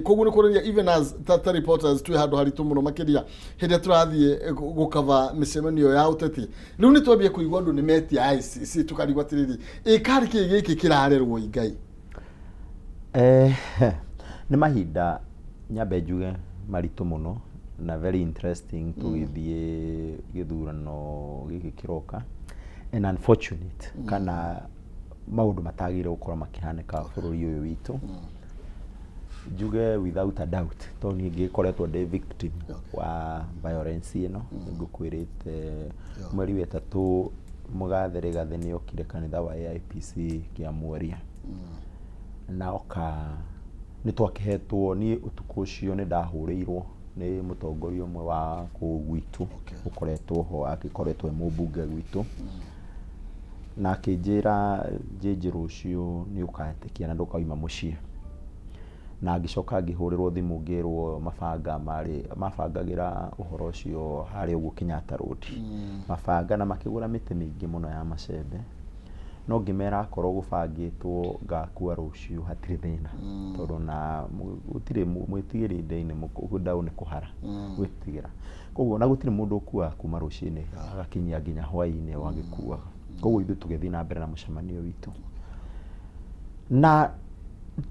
Koguo nĩ kuonania even as ta reporters twĩ handũ haritũ mũno makĩria hĩndĩ ĩrĩa tũrathiĩ gũkava mĩcemanio ya ũteti. Rĩu nĩ twambie kũigua andũ nĩ metia ICC, tũkarigwo atĩrĩrĩ, ĩ karĩ kĩ gĩkĩ kĩrarerwo Ngai? Nĩ mahinda nyambe njuge maritũ mũno na very interesting tũgĩthiĩ gĩthurano gĩkĩ kĩroka, and unfortunate kana maũndũ matagĩrĩire gũkorwo makĩhanĩka bũrũri ũyũ witũ. Njuge without a doubt, tondũ niĩ ngĩkoretwo ndĩ victim wa violence ĩno. Ngũkwĩrĩte mweri wa ĩtatũ mũgathe Rigathĩ nĩ okire kanitha wa AIPC Kĩamworia, na oka nĩ twakĩhetwo. Niĩ ũtukũ ũcio nĩ ndahũrĩirwo nĩ mũtongoria ũmwe wa kũu gwitũ ũkoretwo ho, agĩkoretwo e mũmbunge gwitũ, na akĩnjĩra, "Njĩnjĩ, rũciũ nĩ ũkahetũkia na ndũkauma mũciĩ." Na ngĩcoka ngĩhũrĩrwo thimũ ngĩrwo mabanga marĩ mabangagĩra ũhoro ũcio harĩa ũguo Kenyatta Road, mabanga na makĩgũra mĩtĩ mĩingĩ mũno ya macembe. No ngĩmera akorwo gũbangĩtwo ngakua rũciũ hatirĩ thĩna, tondũ na gũtirĩ mwĩtigĩri ndĩ-inĩ ndaũ nĩ kũhara gwĩtigĩra. Koguo na gũtirĩ mũndũ ũkuaga kuma rũcinĩ agakinyia nginya hwaĩ-inĩ o agĩkuaga. Koguo ithuĩ tũgĩthiĩ na mbere na mũcemanio witũ, na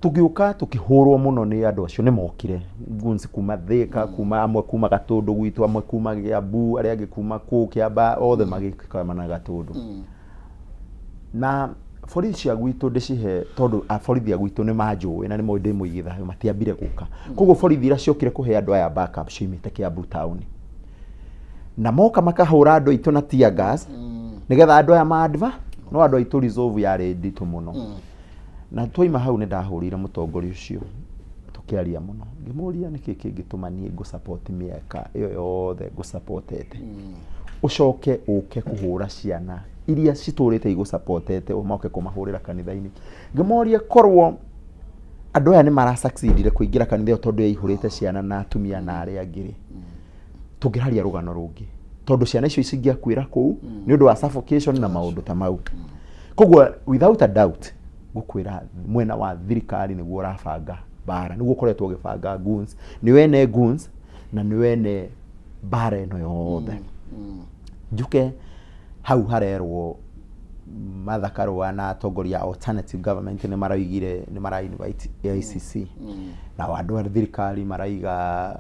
tũgĩũka tũkĩhũrwo mũno nĩ andũ acio. Nĩ mokire goons kuma Thĩka, kuma amwe kuma Gatũndũ gwitũ, amwe kuma Kĩambu, arĩa angĩ kuma kũu Kĩambaa, othe magĩkamana Gatũndũ. Na borithi cia gwitũ ndĩcihe, tondũ borithi a gwitũ nĩ manjũĩ na nĩ moĩ ndĩ mũigi thayũ, matiambire gũka. Koguo borithi iria ciokire kũhe andũ aya backup ciumĩte Kĩambu town, na moka makahũra andũ aitũ na tear gas nĩgetha andũ aya ma no andũ aitũ resolve yarĩ nditũ mũno. Na twaima hau nĩ ndahũrĩire mũtongoria ũcio, tũkĩaria mũno, ngĩmũria nĩkĩ kĩngĩtũma niĩ ngũ-support mĩaka ĩyo yothe ngũ-supportete, ũcoke ũke kũhũra ciana iria citũrĩte igũ-supportete, ũmoke kũmahũrĩra kanitha-inĩ. Ngĩmoria korwo andũ aya nĩ mara succeedire kũingĩra kanitha ĩyo tondũ yaihũrĩte ciana na atumia na arĩa angĩ rĩ, tũngĩraria rũgano rũngĩ, tondũ ciana icio cingĩakuĩra kũu nĩ ũndũ wa suffocation na maũndũ ta mau. Koguo without a doubt ngũkwĩra mwena wa thirikari nĩguo ũrabanga mbara, nĩguo ũkoretwo ũgĩbanga goons, nĩ wene goons na nĩ wene mbara ĩno yothe. Njuke hau harerwo Martha Karua na atongoria a alternative government nĩ maraugire nĩ mara invite AICC, na andũ a thirikari maraiga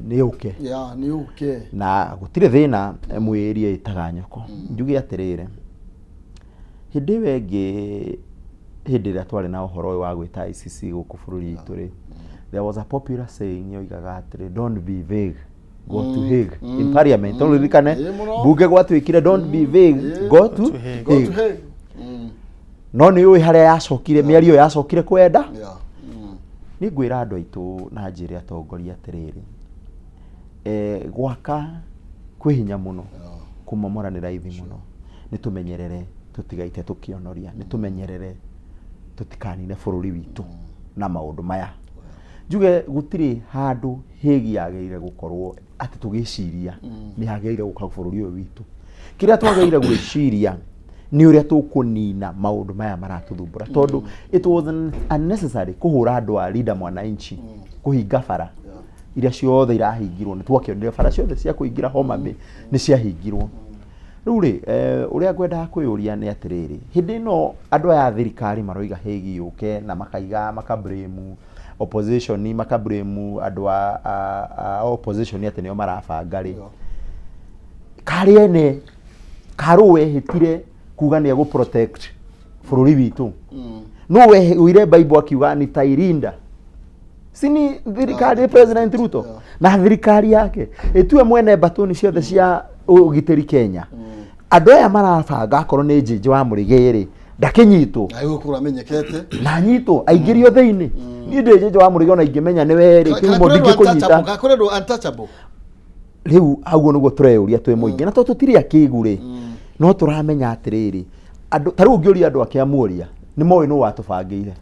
nĩ yũke. Ya nĩ ũke. Na gũtirĩ thĩna, mwĩrie ĩtaga nyoko. Njuge atĩrĩrĩ, hĩndĩ ĩyo ĩngĩ, hĩndĩ ĩrĩa twarĩ na ũhoro ũyũ wa gwĩta ICC gũkũ bũrũri witũ rĩ, there was a popular saying yoigaga atĩrĩ, "Don't be vague." Go to Hague in parliament. Tondũ ririkane Ĩĩ mũno. bunge gwatuĩkire don't be vague, go to Go to Hague. Hague. No nĩ ũĩ harĩa yacokire mĩario yacokire kwenda. Yeah. Nĩ ngwĩra andũ aitũ na njĩre atongoria atĩrĩrĩ, gwaka kwĩ hinya mũno, kũmomora nĩ raithi mũno. Nĩ tũmenyerere tũtigaite tũkĩonoria, nĩ tũmenyerere tũtikanine bũrũri witũ na maũndũ maya. Njuge gũtirĩ handũ Hague yagĩrĩire gũkorwo atĩ tũgĩciria nĩ yagĩrĩire gũka bũrũri ũyũ witũ. Kĩrĩa twagĩrĩire gwĩciria nĩ ũrĩa tũkũnina maũndũ maya maratũthumbũra, tondũ it was unnecessary kũhũra andũ a Linda Mwananchi, kũhinga bara iria ciothe irahingirwo. Nĩ twakĩonire bara ciothe cia kũingĩra Homa Bay nĩ ciahingirwo. Rĩu rĩ, ũrĩa ngwendaga kwĩyũria nĩ atĩrĩrĩ, hĩndĩ ĩno andũ aya a thirikari maroiga Hague yũke na makaiga makablame opposition, makablame andũ a opposition atĩ nĩo marabanga rĩ, karĩ ene karũ wehĩtire kuga nĩ egũ protect bũrũri witũ? No weire Bible akiuga nitairinda, si ni thirikari President Ruto na thirikari yake ĩtue mwene mbatũni ciothe cia ũgitĩri Kenya. Andũ aya marabanga akorwo nĩ Njĩnjĩ wa Mũrĩgĩ rĩ, ndakĩnyitwo. Na gũkũra amenyekete. Na anyitwo aingĩrio thĩinĩ. Niĩ ndĩ Njĩnjĩ wa Mũrĩgĩ, ona ingĩmenya nĩ we rĩ, kĩhumo ndingĩkũnyita. Kũrĩ andũ untouchable. Rĩu hau nĩguo tũreyũria twĩ mũingĩ, na tondũ tũtirĩ akĩgu rĩ, no tũramenya atĩrĩrĩ, andũ ta rĩu ũngĩũria andũ ake amuoria nĩ moĩ nũ watũbangĩire.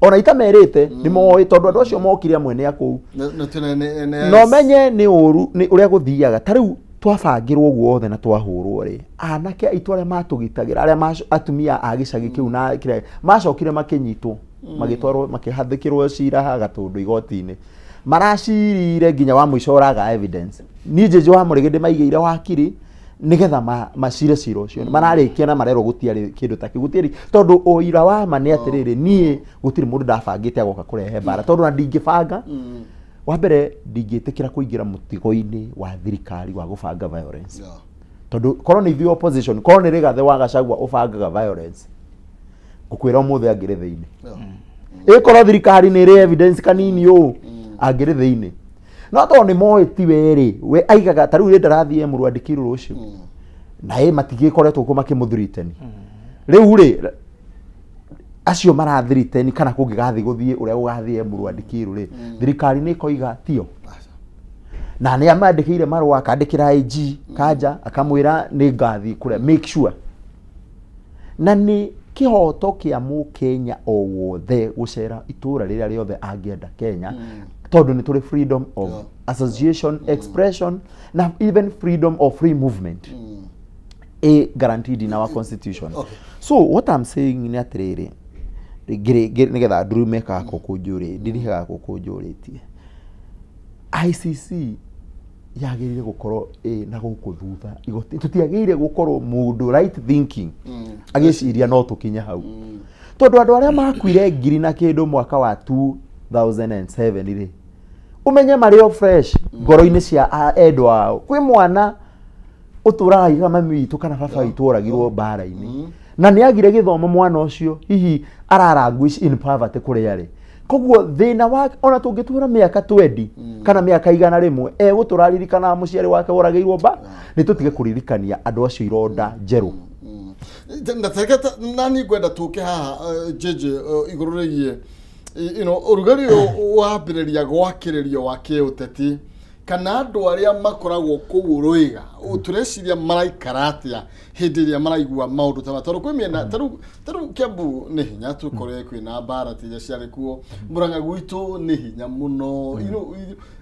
Ona itamerĩte nĩ moĩ, tondũ andũ acio mokire amwe nĩ akũu. Na tuna NS. Na ũmenye nĩ ũru nĩ ũrĩa gũthiaga. Ta rĩu twabangĩrwo ũguo othe na twahũrwo rĩ, anake aitũ arĩa matũgitagĩra, arĩa atumia a gĩcagi kĩu na kĩrĩa macokire makĩnyitwo, magĩtwarwo, makĩhathĩkĩrwo cira ha Gatũndũ igoti-inĩ, maracirire nginya wa mũico ũraga evidence. Niĩ Njĩnjĩ wa Mũrĩgĩ ndĩmaigĩire wakiri nĩgetha macire cira ũcio. Mararĩkia na marerwo gũtiarĩ kĩndũ ta kĩu, gũtiarĩ, tondũ ũira wa ma nĩ atĩrĩrĩ, niĩ gũtirĩ mũndũ ndabangĩte agoka kũrehe mbara, tondũ na ndingĩbanga. Wa mbere, ndingĩtĩkĩra kũingĩra mũtigo-inĩ wa thirikari wa gũbanga violence, tondũ korwo nĩ ithuĩ opposition, korwo nĩ Rigathĩ wa Gachagua ũbangaga violence, ngũkwĩra ũmũthĩ angĩrĩ thĩinĩ. Ĩkorwo thirikari nĩ ĩrĩ evidence kanini ũũ, angĩrĩ thĩinĩ. No tondũ nĩ moĩ ti we rĩ, we aigaga ta rĩu rĩ ndarathiĩ Mũrwandĩkirwo rũciũ na ĩ matigĩkoretwo kuo makĩmũthriteni. Rĩu rĩ, acio marathriteni kana kũngĩgathiĩ gũthiĩ ũrĩa gũgathiĩ Mũrwandĩkirwo rĩ, thirikari nĩ ĩkoiga tio na nĩ amandĩkĩire marũa, akandĩkĩra IG Kanja akamwĩra nĩ ngathiĩ kũrĩa make sure. Na nĩ kĩhoto kĩa mũkenya o wothe gũcera itũra rĩrĩa rĩothe angĩenda Kenya, tondũ nĩ tũrĩ freedom of association, expression na even freedom of free movement ĩ guaranteed in our constitution. So what I'm saying nĩ atĩrĩrĩ, nĩgetha ndurume gakũ kũnjũrĩ ndirihe gakũ kũnjũrĩtie, ICC yagĩrĩire gũkorwo ĩ na gũkũ thutha igoti. Tũtiagĩrĩire gũkorwo mũndũ right thinking agĩciria no tũkinye hau, tondũ andũ arĩa makuire ngiri na kĩndũ mwaka wa 2007 rĩ, ũmenye marĩ o fresh ngoro-inĩ cia endwa ao. Kwĩ mwana ũtũraga aiga mami witũ kana baba witũ oragirwo mbara-inĩ na nĩ agire gĩthomo. Mwana ũcio hihi araranguish in poverty kũrĩa arĩ. Koguo thĩna wa ona tũngĩtũra mĩaka 20 kana mĩaka 100, egũtũra aririkanaga mũciari wake woragĩirwo mba. Nĩ tũtige kũririkania andũ acio ironda njerũ. Na tareke nani ngwenda tũke haha, Jeje, igũrũ rĩgiĩ ũrugarĩ ũyũ wambĩrĩria gwakĩrĩrio wa kĩũteti, kana andũ arĩa makoragwo kũu rũĩga tũreciria maraikara atĩa hĩndĩ ĩrĩa maraigua maũndũ ta maya? Tondũ kwĩ mĩena ta rĩu Kiambu nĩ hinya tũkore kwĩna mbara ta iria ciarĩ kuo, Mũrang'a gwitũ nĩ hinya mũno.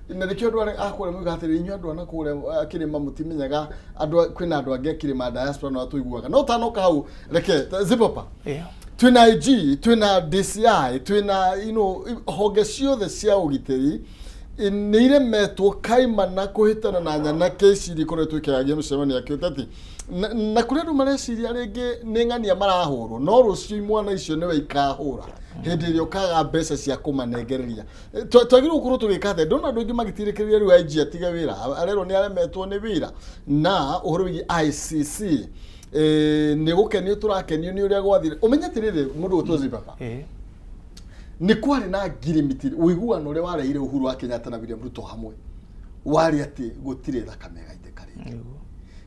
Na nĩkĩo andũ arĩa a kũrĩa moigaga atĩrĩrĩ, inyuĩ andũ a na kũrĩa kĩrĩma mũtimenyaga andũ kwĩna andũ angĩ a kĩrĩma diaspora no tũiguaga. No tanoka hau, reke Zipopa, twĩna IG, twĩna DCI, twĩna honge ciothe cia ũgitĩri nĩ iremetwo kaimana kũhĩtana na nyanake ici iria ikoretwo ikĩagia mĩcemanio ya kĩũteti. Na kũrĩ andũ mareciria rĩngĩ nĩ ng'ania marahũrwo, no rũciũ imwana icio nĩwe ikahũra hĩndĩ ĩrĩa ũkaga mbeca cia kũmanengereria. Twagĩrĩirwo gũkorwo tũgĩka atĩa? Ndona andũ aingĩ magĩtindĩkĩrĩria rĩu IG atige wĩra, arerwo nĩ aremetwo nĩ wĩra. Na ũhoro wĩgiĩ ICC, nĩ gũkenio tũrakenio nĩ ũrĩa gwathire. Ũmenye atĩrĩrĩ, mũndũ ũtwo Zibaba, nĩ kwarĩ na ngirimiti ũiguano ũrĩa wareheire Uhuru wa Kenyatta na William Ruto hamwe. Warĩ atĩ gũtirĩ thakame ĩgaitĩka rĩngĩ.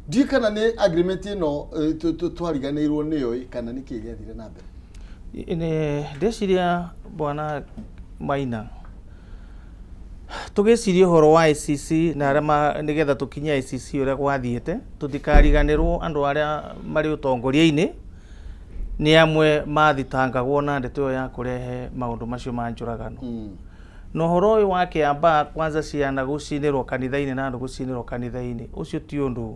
Ndiũĩ kana nĩ agreement ĩno eh, twariganĩirwo nĩyo ĩ, kana nĩ kĩĩ gĩathire na mbere. Ndeciria bwana Maina, tũgĩciria ũhoro wa ICC na arĩa nĩgetha tũkinye ICC ũrĩa gwathiĩte, tũtikariganĩrwo andũ arĩa marĩ ũtongoria-inĩ nĩ amwe mathitangagwo na ndeto ĩyo ya kũrehe maũndũ macio ma njũragano. Na ũhoro ũyũ wa Kĩambaa kwanza ciana gũcinĩrwo kanitha-inĩ na andũ gũcinĩrwo kanitha-inĩ, ũcio ti ũndũ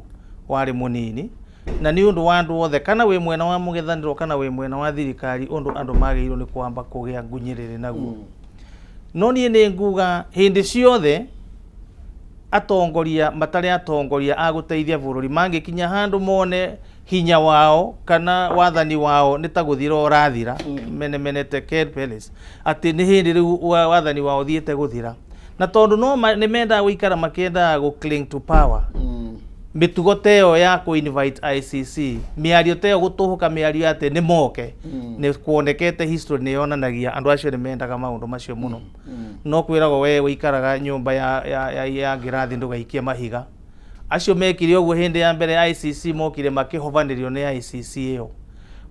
warĩ mũnini, na nĩ ũndũ wa andũ othe, kana wĩ mwena wa mũng'ethanĩro kana wĩ mwena wa thirikari, ũndũ andũ magĩrĩirwo nĩ kwamba kũgĩa ngunyĩrĩrĩ naguo. No niĩ nĩ nguga hĩndĩ ciothe atongoria matarĩ atongoria a gũteithia bũrũri mangĩkinya handũ mone hinya wao kana wathani wao nĩ ta gũthira ũrathira, mene mene tekel peles, atĩ nĩ hĩndĩ rĩu wathani wao ũthiĩte gũthira, na tondũ no nĩ mendaga gũikara makĩendaga gũ cling to power, mĩtugo ta ĩyo ya kũ invite ICC, mĩario ta ĩyo, gũtũhũka mĩario atĩ nĩ moke, nĩ kuonekete history nĩ yonanagia andũ acio nĩ mendaga maũndũ macio mũno. No kwĩragwo we ũikaraga nyũmba ya ngirathi ndũgaikie mahiga. Acio mekire ũguo hĩndĩ ya mbere ICC mokire makĩhobanĩrio nĩ ICC ĩyo.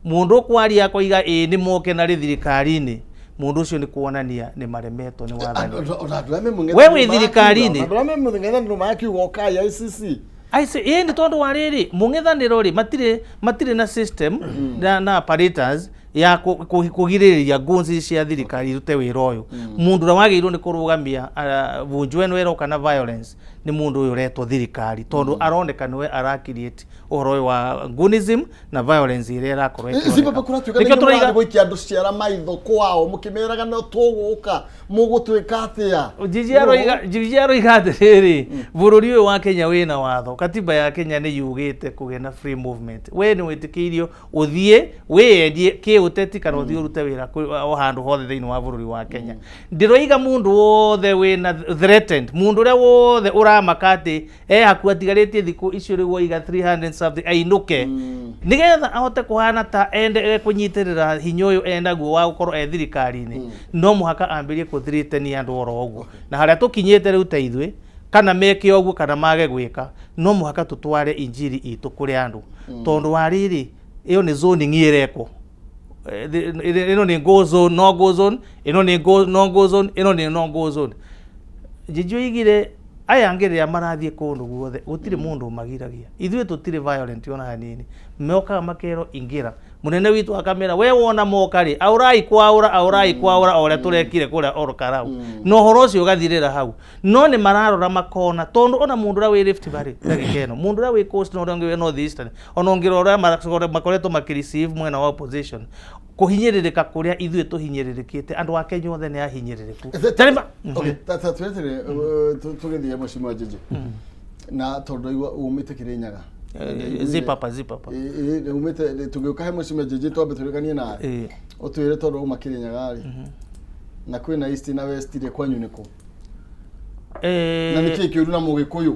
Mũndũ ũkwaria akoiga ĩĩ nĩ moke narĩ thirikari-inĩ, mũndũ ũcio nĩ kuonania nĩ maremetwo nĩ wathani. Ona andũ arĩa me mũng'ethanĩro We wĩ thirikari-inĩ. Andũ arĩa me mũng'ethanĩro marakiuga ũkai ICC. IC, ĩĩ nĩ tondũ wa rĩrĩ, mũng'ethanĩro rĩ matirĩ na system na apparatus ya kũgirĩrĩria ngũnzi cia thirikari irute wĩra ũyũ. Mũndũ ũrĩa wagĩrĩirwo nĩ kũrũgamia vunjo ĩno ĩroka na violence nĩ mũndũ ũyũ ũretwo thirikari, tondũ aroneka nĩwe ara create ũhoro ũyũ wa goonism na violence ĩrĩa ĩrakorwo ĩkĩoneka. Zimbabwe kũratuĩka Nĩkĩo nĩ tũraiga mũrathiĩ gũikia andũ ciara maitho kwao mũkĩmeraga no tũgũka mũgũtuĩka atĩa. Njiji aroiga atĩrĩrĩ, bũrũri ũyũ wa Kenya wĩna watho, katiba ya Kenya nĩ yugĩte kũgĩa na free movement. We nĩ wĩtĩkĩirio ũthiĩ wĩyendie kĩũteti kana ũthiĩ ũrute wĩra o handũ hothe thĩinĩ wa bũrũri wa Kenya. Ndĩroiga mũndũ wothe wĩna threatened, mũndũ ũrĩa wothe ũramaka atĩ e hakuhĩ atigarĩtie thikũ icio rĩu waiga 300 something ainũke, nĩgetha ahote kũhana ta ende kũnyitĩrĩra hinya ũyũ enaguo wa gũkorwo e thirikari-inĩ, no mũhaka ambĩrĩrie kũ-threaten andũ oro ũguo. Na harĩa tũkinyĩte rĩu ta ithuĩ, kana meke ũguo kana mage gwĩka, no mũhaka tũtware injiri itũ kũrĩ andũ, tondũ wa rĩrĩ, ĩyo nĩ zoning ĩrekwo. Ĩno nĩ go zone, no go zone, ĩno nĩ go, no go zone, ĩno nĩ no go zone. Njiji oigire aya angĩ rĩrĩa marathiĩ kũndũ guothe gũtirĩ mũndũ ũmagiragia. Ithuĩ tũtirĩ violent ona hanini, mokaga makerwo ingĩra, mũnene witũ akamera we wona moka rĩ, aũrai kwaũra, aũrai kwaũra, o ũrĩa tũrekire kũrĩa Ol Kalou, na ũhoro ũcio ũgathirĩra hau. No nĩ mararora makona, tondũ ona mũndũ ũrĩa wĩ Rift Valley ndagĩka ĩno, mũndũ ũrĩa wĩ Coast na ũrĩa ũngĩ wĩ North Eastern, ona ũngĩrora makoretwo makĩ-receive mwena wa opposition kũhinyĩrĩrĩka kũrĩa ithuĩ tũhinyĩrĩrĩkĩte. Andũ a Kenya othe nĩ ahinyĩrĩrĩku. Okay, ta twetere tũgĩthiĩ mheshimiwa Njiji, na tondũ ndaigua umĩte Kĩrĩnyaga. Zipapa, zipapa. Umĩte, tũgĩũka he mheshimiwa Njiji twambe tũrĩkanie nawe, ũtwĩre tondũ uma Kĩrĩnyaga rĩ, na kwĩna East na West rĩ, kwanyu nĩ kũ na nĩ kĩĩ kĩũru na Mũgĩkũyũ?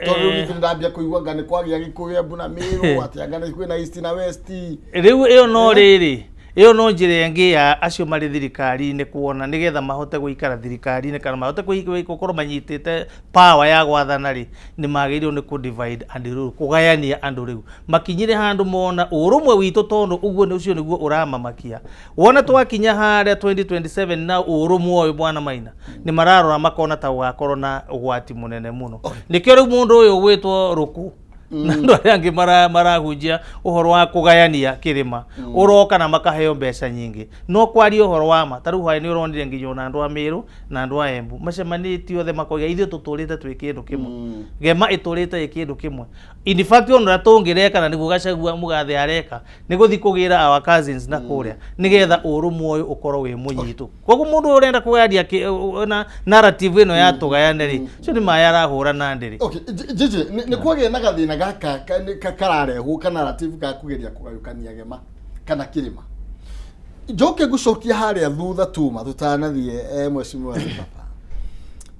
Tondũ rĩu ningĩ ndambia kũigua anga nĩ kwagĩa Gĩkũyũ Embu na Mĩrũ, atĩ anga nĩ kwĩna East na West. Rĩu ĩyo no rĩrĩ, ĩyo no njĩra ĩngĩ ya acio marĩ thirikari-inĩ kuona nĩgetha mahote gũikara thirikari-inĩ kana mahote gũkorwo manyitĩte power ya gwathana rĩ, nĩ magĩrĩirwo nĩ kũ divide and rule, kũgayania andũ. Rĩu makinyire handũ mona ũrũmwe witũ, tondũ ũguo nĩ ũcio nĩguo ũramamakia. Wona twakinya harĩa 2027 na ũrũmwe ũyũ, bwana Maina, nĩ mararora makona ta ũgakorwo na ũgwati mũnene mũno. Nĩkĩo rĩu mũndũ ũyũ ũgwĩtwo Rũkũ na andũ arĩa angĩ marahunjia ũhoro wa kũgayania kĩrĩma ũroka na makaheo mbeca nyingĩ. No kwaria ũhoro wa ma, ta rĩu hwaĩ nĩ ũronire nginya ona andũ a Mĩrũ na andũ a Embu macemanĩtie othe makoiga ithuĩ tũtũrĩte twĩ kĩndũ kĩmwe, gema ĩtũrĩte ĩ kĩndũ kĩmwe. In fact, ona ũrĩa tũngĩreka na nĩguo Gachagua mũgathe areka nĩ gũthiĩ kũgĩra our cousins na kũrĩa nĩgetha ũrũmwe ũyũ ũkorwo wĩ mũnyitu. Koguo mũndũ ũyũ ũrenda kũgayania na narrative ĩno ya tũgayane rĩ, ũcio nĩ maĩ arahũra na ndĩrĩ. Okay, Njiji, nĩ kwagĩa na gathĩna gaka kararehwo ka narrative ga kũgeria kũgayũkania gema kana kĩrĩma. Njoke ngũcokia harĩa thutha tuma tũtanathiĩ, mheshimiwa Papa.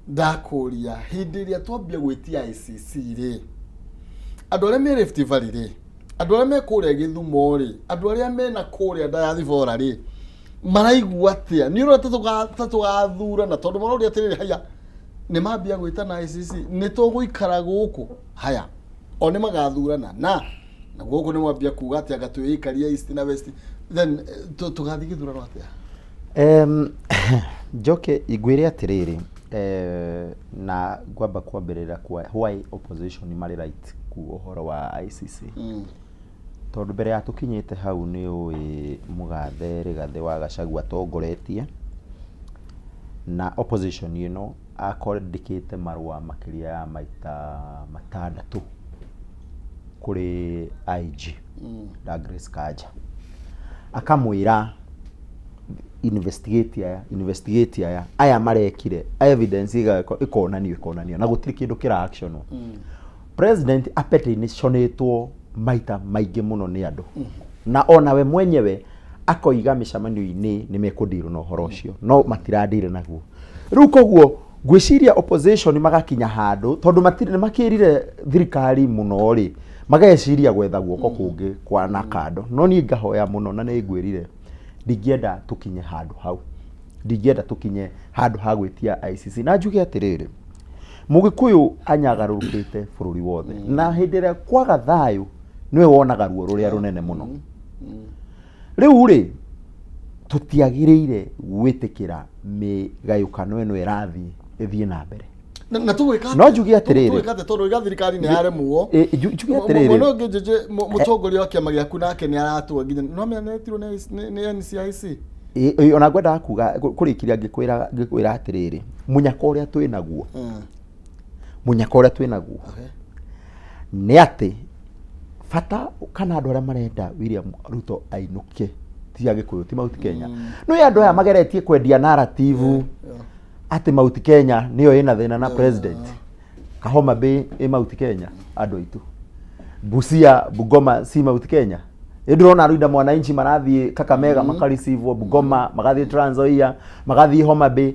Ndakũria, hĩndĩ ĩrĩa twambia gwĩtia ICC rĩ, andũ arĩa me Rift Valley rĩ, andũ arĩa me kũrĩa Gĩthumo rĩ, andũ arĩa mena kũrĩa diaspora rĩ, maraigua atĩa? Nĩ ũrona ta tũgathurana tondũ maroria atĩrĩrĩ, haya Nĩ mambia gwĩtana ICC, nĩ tũgũikara gũkũ haya o nĩ magathurana na na gũkũ nĩ mwambia kuga atĩ anga twĩikaria east na west, then tũgathiĩ gĩthurano atĩa? Njoke ngwĩre atĩrĩrĩ, na ngwamba kwambĩrĩra kwa why opposition marĩ right kuga ũhoro wa ICC. Tondũ mbere ya tũkinyĩte hau nĩ ũĩ mũgathe Rigathĩ wa Gachagua atongoretie na opposition ĩno akondĩkĩte marũa makĩria ya maita matandatũ kũrĩ IG Douglas Kanja, akamwĩra investigate aya, investigate aya, aya marekire, evidence ĩkonanio ĩkonanio na gũtirĩ kĩndũ kĩra actionwo. President apetitionĩtwo maita maingĩ mũno nĩ andũ na onawe mwenyewe akoiga mĩcemanio-inĩ nĩ mekũndirwo na ũhoro ũcio, no matirandire naguo. Rĩu koguo ngwĩciria opposition magakinya handũ tondũ matirĩ nĩ makĩrire thirikari mũno rĩ, mageciria gwetha guoko kũngĩ kwa na kando. No niĩ ngahoya mũno na nĩ ngwĩrire ndingĩenda tũkinye handũ hau, ndingĩenda tũkinye handũ ha gwĩtia ICC. Na njuge atĩrĩrĩ, Mũgĩkũyũ anyagarũrũkĩte bũrũri wothe, na hĩndĩ ĩrĩa kwaga thayũ nĩwe wonaga ruo rũrĩa rũnene mũno. Rĩu rĩ, tũtiagĩrĩire gwĩtĩkĩra mĩgayũkano ĩno ĩrathiĩ ĩthiĩ na mbere. Na tũgwĩka No njuge atĩrĩrĩ. Tũgwĩka atĩa tondũ iga thirikari nĩ yaremwo? Njuge atĩrĩrĩ. Mwena ũngĩ Njũnjĩ, mũtongoria wa kĩama gĩaku nake nĩ aratua nginya no menya nĩetirwo nĩ NCIC. Ona ngwendaga kuga kũrĩkĩria ngĩkwĩra atĩrĩrĩ, mũnyaka ũrĩa twĩ naguo, mũnyaka ũrĩa twĩ naguo nĩ atĩ bata kana andũ arĩa marenda William Ruto ainũke ti Agĩkũyũ, ti Mount Kenya. No andũ aya mageretie kwendia narrative atĩ Mount Kenya nĩyo ĩna thĩna na president. Kahoma Bay ĩ Mount Kenya andũ aitũ, Busia, Bungoma si Mount Kenya. Ĩ ndĩrona Linda Mwananchi marathiĩ Kakamega, makareceive Bungoma, magathiĩ Trans Nzoia, magathiĩ Homa Bay.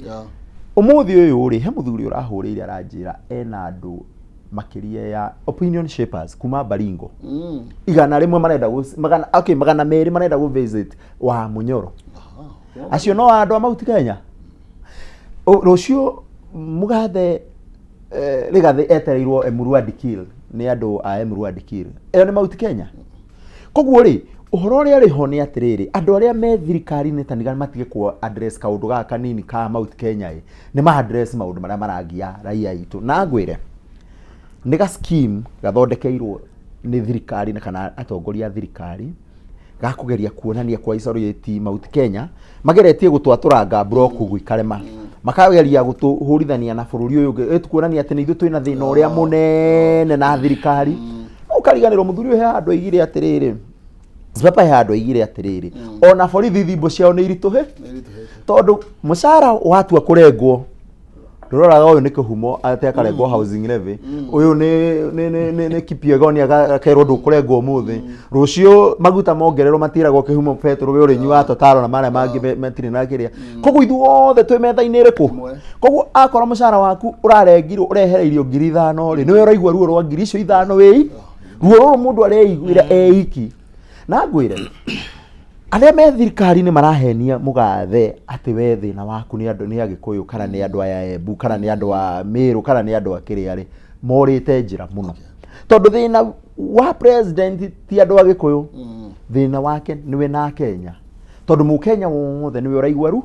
Ũmũthĩ ũyũ rĩ, he mũthuri ũrahũrĩire aranjĩra ena andũ makĩria ya opinion shapers kuma Baringo 100 marenda magana, okay, 200 marenda gũ visit wa Munyoro. Acio no andũ a Mount Kenya. Rũciũ mũgathe Rigathĩ etereirwo Emurua Dikirr nĩ andũ a Emurua Dikirr, ĩyo nĩ Mount Kenya. Koguo rĩ, ũhoro ũrĩa ũrĩ ho nĩ atĩrĩrĩ, andũ arĩa me thirikari-inĩ ta nĩga matige kũ address kaũndũ gaka kanini ka Mount Kenya ĩ, nĩ ma address maũndũ marĩa maragia raia aitũ. Na ngwĩre, nĩ ga scheme gathondekeirwo nĩ thirikari na kana atongoria a thirikari ga kũgeria kuonania kwa isolate Mount Kenya, mageretie gũtwatũranga block gũikarema, makageria gũtũhũrithania na bũrũri ũyũ ũngĩ, kuonania atĩ nĩ ithuĩ twĩna thĩna ũrĩa mũnene na thirikari. Ũkariganĩrwo mũthuri ũyũ he handũ aigire atĩrĩrĩ, Sipapa he handũ aigire atĩrĩrĩ, ona borithi thimbo ciao nĩ iritũhe, tondũ mũcara watua kũrengwo ndũroraga ũyũ nĩ kĩhumo atĩ akarengwo housing levy, ũyũ nĩ Kipyegon akerwo ndũkũrengwo ũmũthĩ, rũciũ maguta mongererwo matiragwo kĩhumo betũrũ we ũrĩnyuaga Total na marĩa mangĩ matirĩ na kĩrĩa. Koguo ithuothe twĩ metha-inĩ ĩrĩkũ? Koguo akorwo mũcara waku ũrarengirwo ũrehereirio 5,000 rĩ, nĩwe ũraigua ruo rwa 5,000 wĩi ruo rũrũ mũndũ areiguĩra eiki. Na ngwĩre arĩa me thirikari-inĩ marahenia mũgathe atĩ we thĩna waku nĩ andũ, nĩ Agĩkũyũ kana nĩ andũ aya Embu kana nĩ andũ a Mĩrũ kana nĩ andũ a kĩrĩa rĩ, morĩte njĩra mũno, tondũ thĩna wa president ti andũ a Gĩkũyũ, thĩna wake nĩwe na Kenya, tondũ mũkenya wothe nĩwe ũraigua ru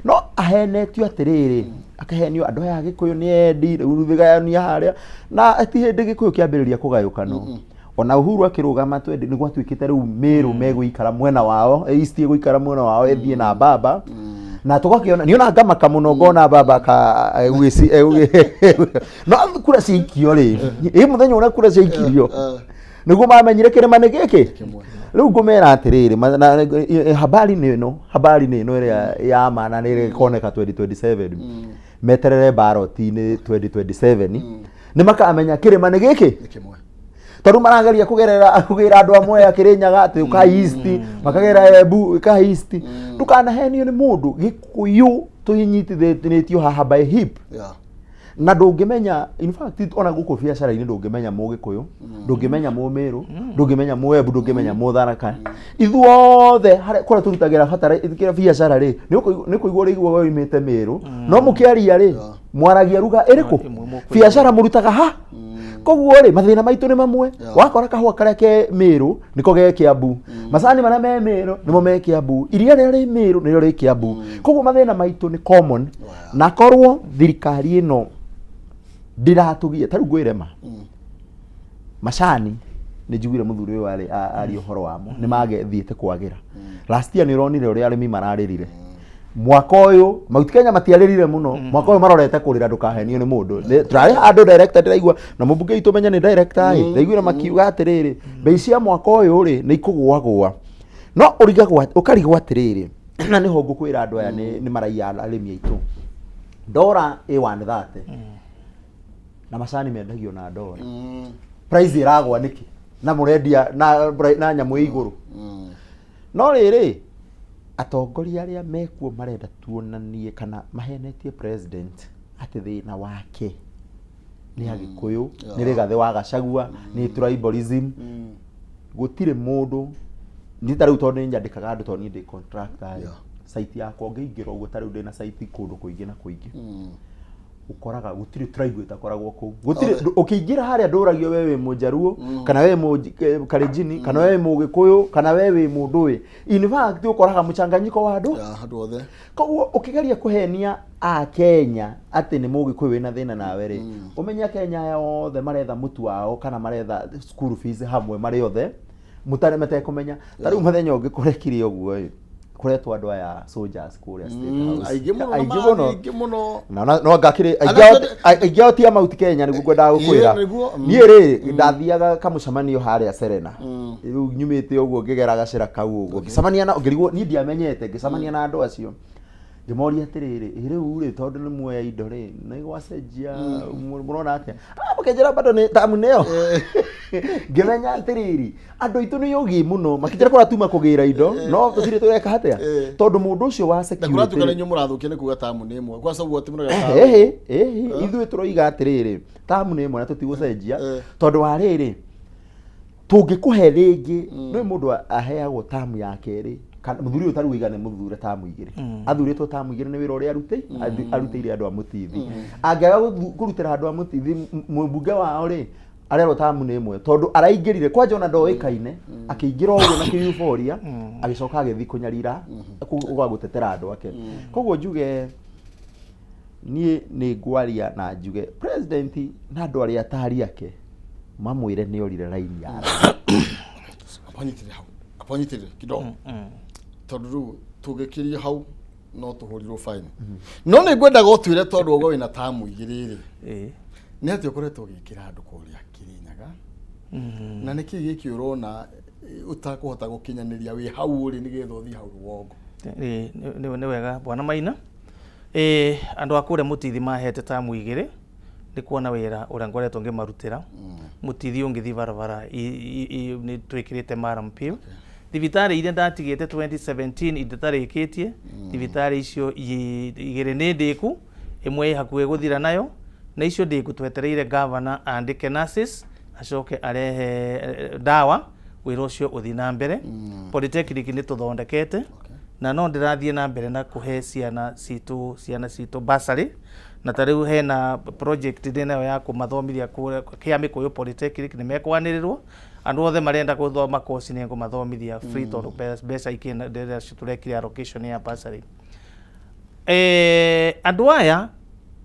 no ahenetio atĩrĩrĩ, akahenio andũ aya a Gĩkũyũ nĩ endi, rĩu thigayania harĩa, na ti hĩndĩ Gĩkũyũ kĩambĩrĩria kũgayũkanwo. Ona Uhuru akĩrũgama twendi nĩ gwatuĩkĩte rĩu Mĩrũ megũikara mwena wao, East ĩgũikara mwena wao ĩthiĩ na baba, na tũgakĩona niĩ ona ngamaka mũno ngona baba ka egũgĩci egũgĩ no kura ciaikio rĩ, ĩ mũthenya ũrĩa kura ciaikirio nĩguo mamenyire kĩrĩma nĩ gĩkĩ. Rĩu ngũmera atĩrĩrĩ, habari nĩ ĩno, habari nĩ ĩno ĩrĩa ya ma na nĩ ĩkoneka 2027. Meterere ballot-inĩ 2027 nĩ makamenya kĩrĩma nĩ gĩkĩ, tondũ marageria kũgerera kũgĩra andũ amwe a Kĩrĩnyaga atĩ ũka East, makagera Embu ũka East. Ndũkanahenio nĩ mũndũ, Gĩkũyũ tũnyitithanĩtio haha by hip. Na ndũngĩmenya, in fact ona gũkũ biacara-inĩ ndũngĩmenya Mũgĩkũyũ, ndũngĩmenya Mũmĩrũ, ndũngĩmenya Mũembu, ndũngĩmenya Mũtharaka. Ithuothe harĩa kũrĩa tũrutagĩra batara kĩrĩa biacara rĩ, nĩ ũkũigua ũrĩigua we ũimĩte Mĩrũ, no mũkĩaria rĩ, Mwaragia ruga ĩrĩkũ? Biacara mũrutaga ha? Koguo rĩ, mathĩna maitũ nĩ mamwe. Wakora kahũa karĩa ke Mĩrũ nĩko ge Kĩambu, macani marĩa me Mĩrũ nĩmo me Kĩambu, iria rĩrĩa rĩ Mĩrũ nĩrĩo rĩ Kĩambu. Koguo mathĩna maitũ nĩ common. Na korwo thirikari ĩno ndĩratũgia, ta rĩu ngwĩre ma, macani nĩ njiguire mũthuri ũyũ arĩ aria ũhoro wamo, nĩ magethiĩte kwagĩra. Last year nĩ ũronire ũrĩa arĩmi mararĩrire. Mwaka ũyũ Mount Kenya matiarĩrire mũno, mwaka ũyũ marorete kũrĩra, ndũkahenio nĩ mũndũ. Tũrarĩ handũ director ndĩraigua na mũmbunge witũ menye nĩ director ĩ, ndaiguire makiuga atĩrĩrĩ, mbei cia mwaka ũyũ rĩ nĩ ikũgũagũa. No ũrigagwo ũkarigwo atĩrĩrĩ, na nĩho ngũkwĩra andũ aya nĩ maraiya arĩmi aitũ. Ndora ĩ 130 na macani mendagio na ndora, price ĩragwa nĩkĩ na mũrendia na nyamũ ĩ igũrũ? No rĩrĩ, atongoria arĩa mekuo marenda tuonanie kana mahenetie president atĩ thĩna wake nĩ Agĩkũyũ, nĩ Rigathĩ wa Gachagua, nĩ tribalism. Gũtirĩ mũndũ niĩ ta rĩu, tondũ nĩ nyandĩkaga andũ, tondũ niĩ ndĩ contractor rĩ, site yakwa ũngĩingĩra ũguo, ta rĩu ndĩna site kũndũ kũingĩ na kũingĩ, ũkoraga gũtirĩ tribe ĩtakoragwo kũu, gũtirĩ. Ũkĩingĩra harĩa ndũragio we wĩ Mũjaruo kana we wĩ Kalenjin kana we wĩ Mũgĩkũyũ kana we wĩ mũndũ ĩ. In fact, ũkoraga mũchanganyiko wa andũ. Ya, andũ othe. Koguo ũkĩgeria kũhenia Akenya atĩ nĩ Mũgĩkũyũ wĩna thĩna nawe rĩ, ũmenye Akenya aya othe maretha mũtu wao kana maretha school fees hamwe marĩ othe mũtarĩ matekũmenya. Ta rĩu mũthenya ũngĩ kũrekire ũguo ĩ, kũretwo andũ aya soldiers kũrĩa State House. Aingĩ mũno na aingĩ marathiĩ mũno. Aingĩ mũno. Na no ngakĩrĩ Arĩa aingĩ ao ti a Mount Kenya, nĩguo ngwendaga gũkwĩra. Ĩĩ, nĩguo, Niĩ rĩ, ndathiaga kamũcemanio harĩa Serena, rĩu nyumĩte ũguo ngĩgera gacĩra kau ũguo, ngĩcemania na ngĩrigwo, niĩ ndiamenyete, ngĩcemania na andũ acio, ngĩmoria atĩrĩrĩ, "Ĩ rĩu rĩ, tondũ nĩ muoya indo rĩ, nĩ gwacenjia, mũrona atĩa?" Ah, makĩnjĩra bado nĩ tamu nĩyo. Ngĩmenya atĩrĩrĩ, andũ aitũ nĩ ũgĩ mũno, makĩnjĩra kũrĩa tuma kũgĩra indo no tũtirĩ tũreka atĩa, tondũ mũndũ ũcio wa Na security kũratuĩka nĩ inyuĩ mũrathũkia nĩ kuga tamu nĩ ĩmwe kwaca ũguo atĩ mũrega. Ehe, ehe, ithuĩ tũroiga atĩrĩrĩ, tamu nĩ ĩmwe na tũtigũcenjia, tondũ wa rĩrĩ, tũngĩkũhe rĩngĩ nĩ mũndũ aheagwo tamu ya kerĩ, kana mũthuri ũyũ tarĩu iga nĩ mũthure tamu 2, athurĩtwo tamu 2 nĩ wĩra ũrĩa arutĩire andũ a Mũtithi. Angĩaga kũrutĩra andũ a Mũtithi, mũmbunge wao rĩ arerwo tamu nĩ ĩmwe, tondũ araingĩrire kwanja ona ndoĩkaine, akĩingĩra ũguo na kĩeuphoria, agĩcoka agĩthiĩ kũnyarira gwa gũtetera andũ ake. Koguo njuge niĩ nĩ ngwaria na njuge president na andũ arĩa atari ake mamwĩre nĩ orire raini ya Apanyitĩrĩre hau, apanyitĩrĩre kidogo, tondũ rĩu tũngĩkĩria hau no tũhũrirwo fine. No nĩ ngwendaga ũtwĩre, tondũ ũguo wĩna tamu 2 rĩ, nĩ atĩa ũkoretwo ũgĩkĩra andũ kũrĩa Kĩrĩnyaga, na nĩ kĩĩ gĩkĩ ũrona ũtakũhota gũkinyanĩria wĩ hau ũrĩ nĩgetha ũthiĩ hau rũgongo? Ĩĩ, nĩ wega bwana Maina. Ĩĩ, andũ a kũrĩa Mũtithi mahete tamu 2 nĩ kuona wĩra ũrĩa ngoretwo ngĩmarutĩra. Mũtithi ũngĩthiĩ barabara nĩ twĩkĩrĩte murram pave. Thibitarĩ iria ndatigĩte 2017 itarĩkĩtie, thibitarĩ icio 2 nĩ ndĩku, ĩmwe ĩ hakuhĩ gũthira nayo, na icio ndĩku twetereire governor andĩke nurses, acoke arehe ndawa, wĩra ũcio ũthiĩ na mbere. Polytechnic nĩ tũthondekete, na no ndĩrathiĩ na mbere na kũhe ciana citũ bursary, na ta rĩu hena project ndĩ nayo ya kũmathomithia kũrĩa kĩa Mĩkũyũ Polytechnic. Nĩ mekwanĩrĩrwo andũ othe marenda gũthoma course nĩ ngũmathomithia free, tondũ mbeca ikĩna ndĩrĩa tũrekire allocation ya bursary. Andũ aya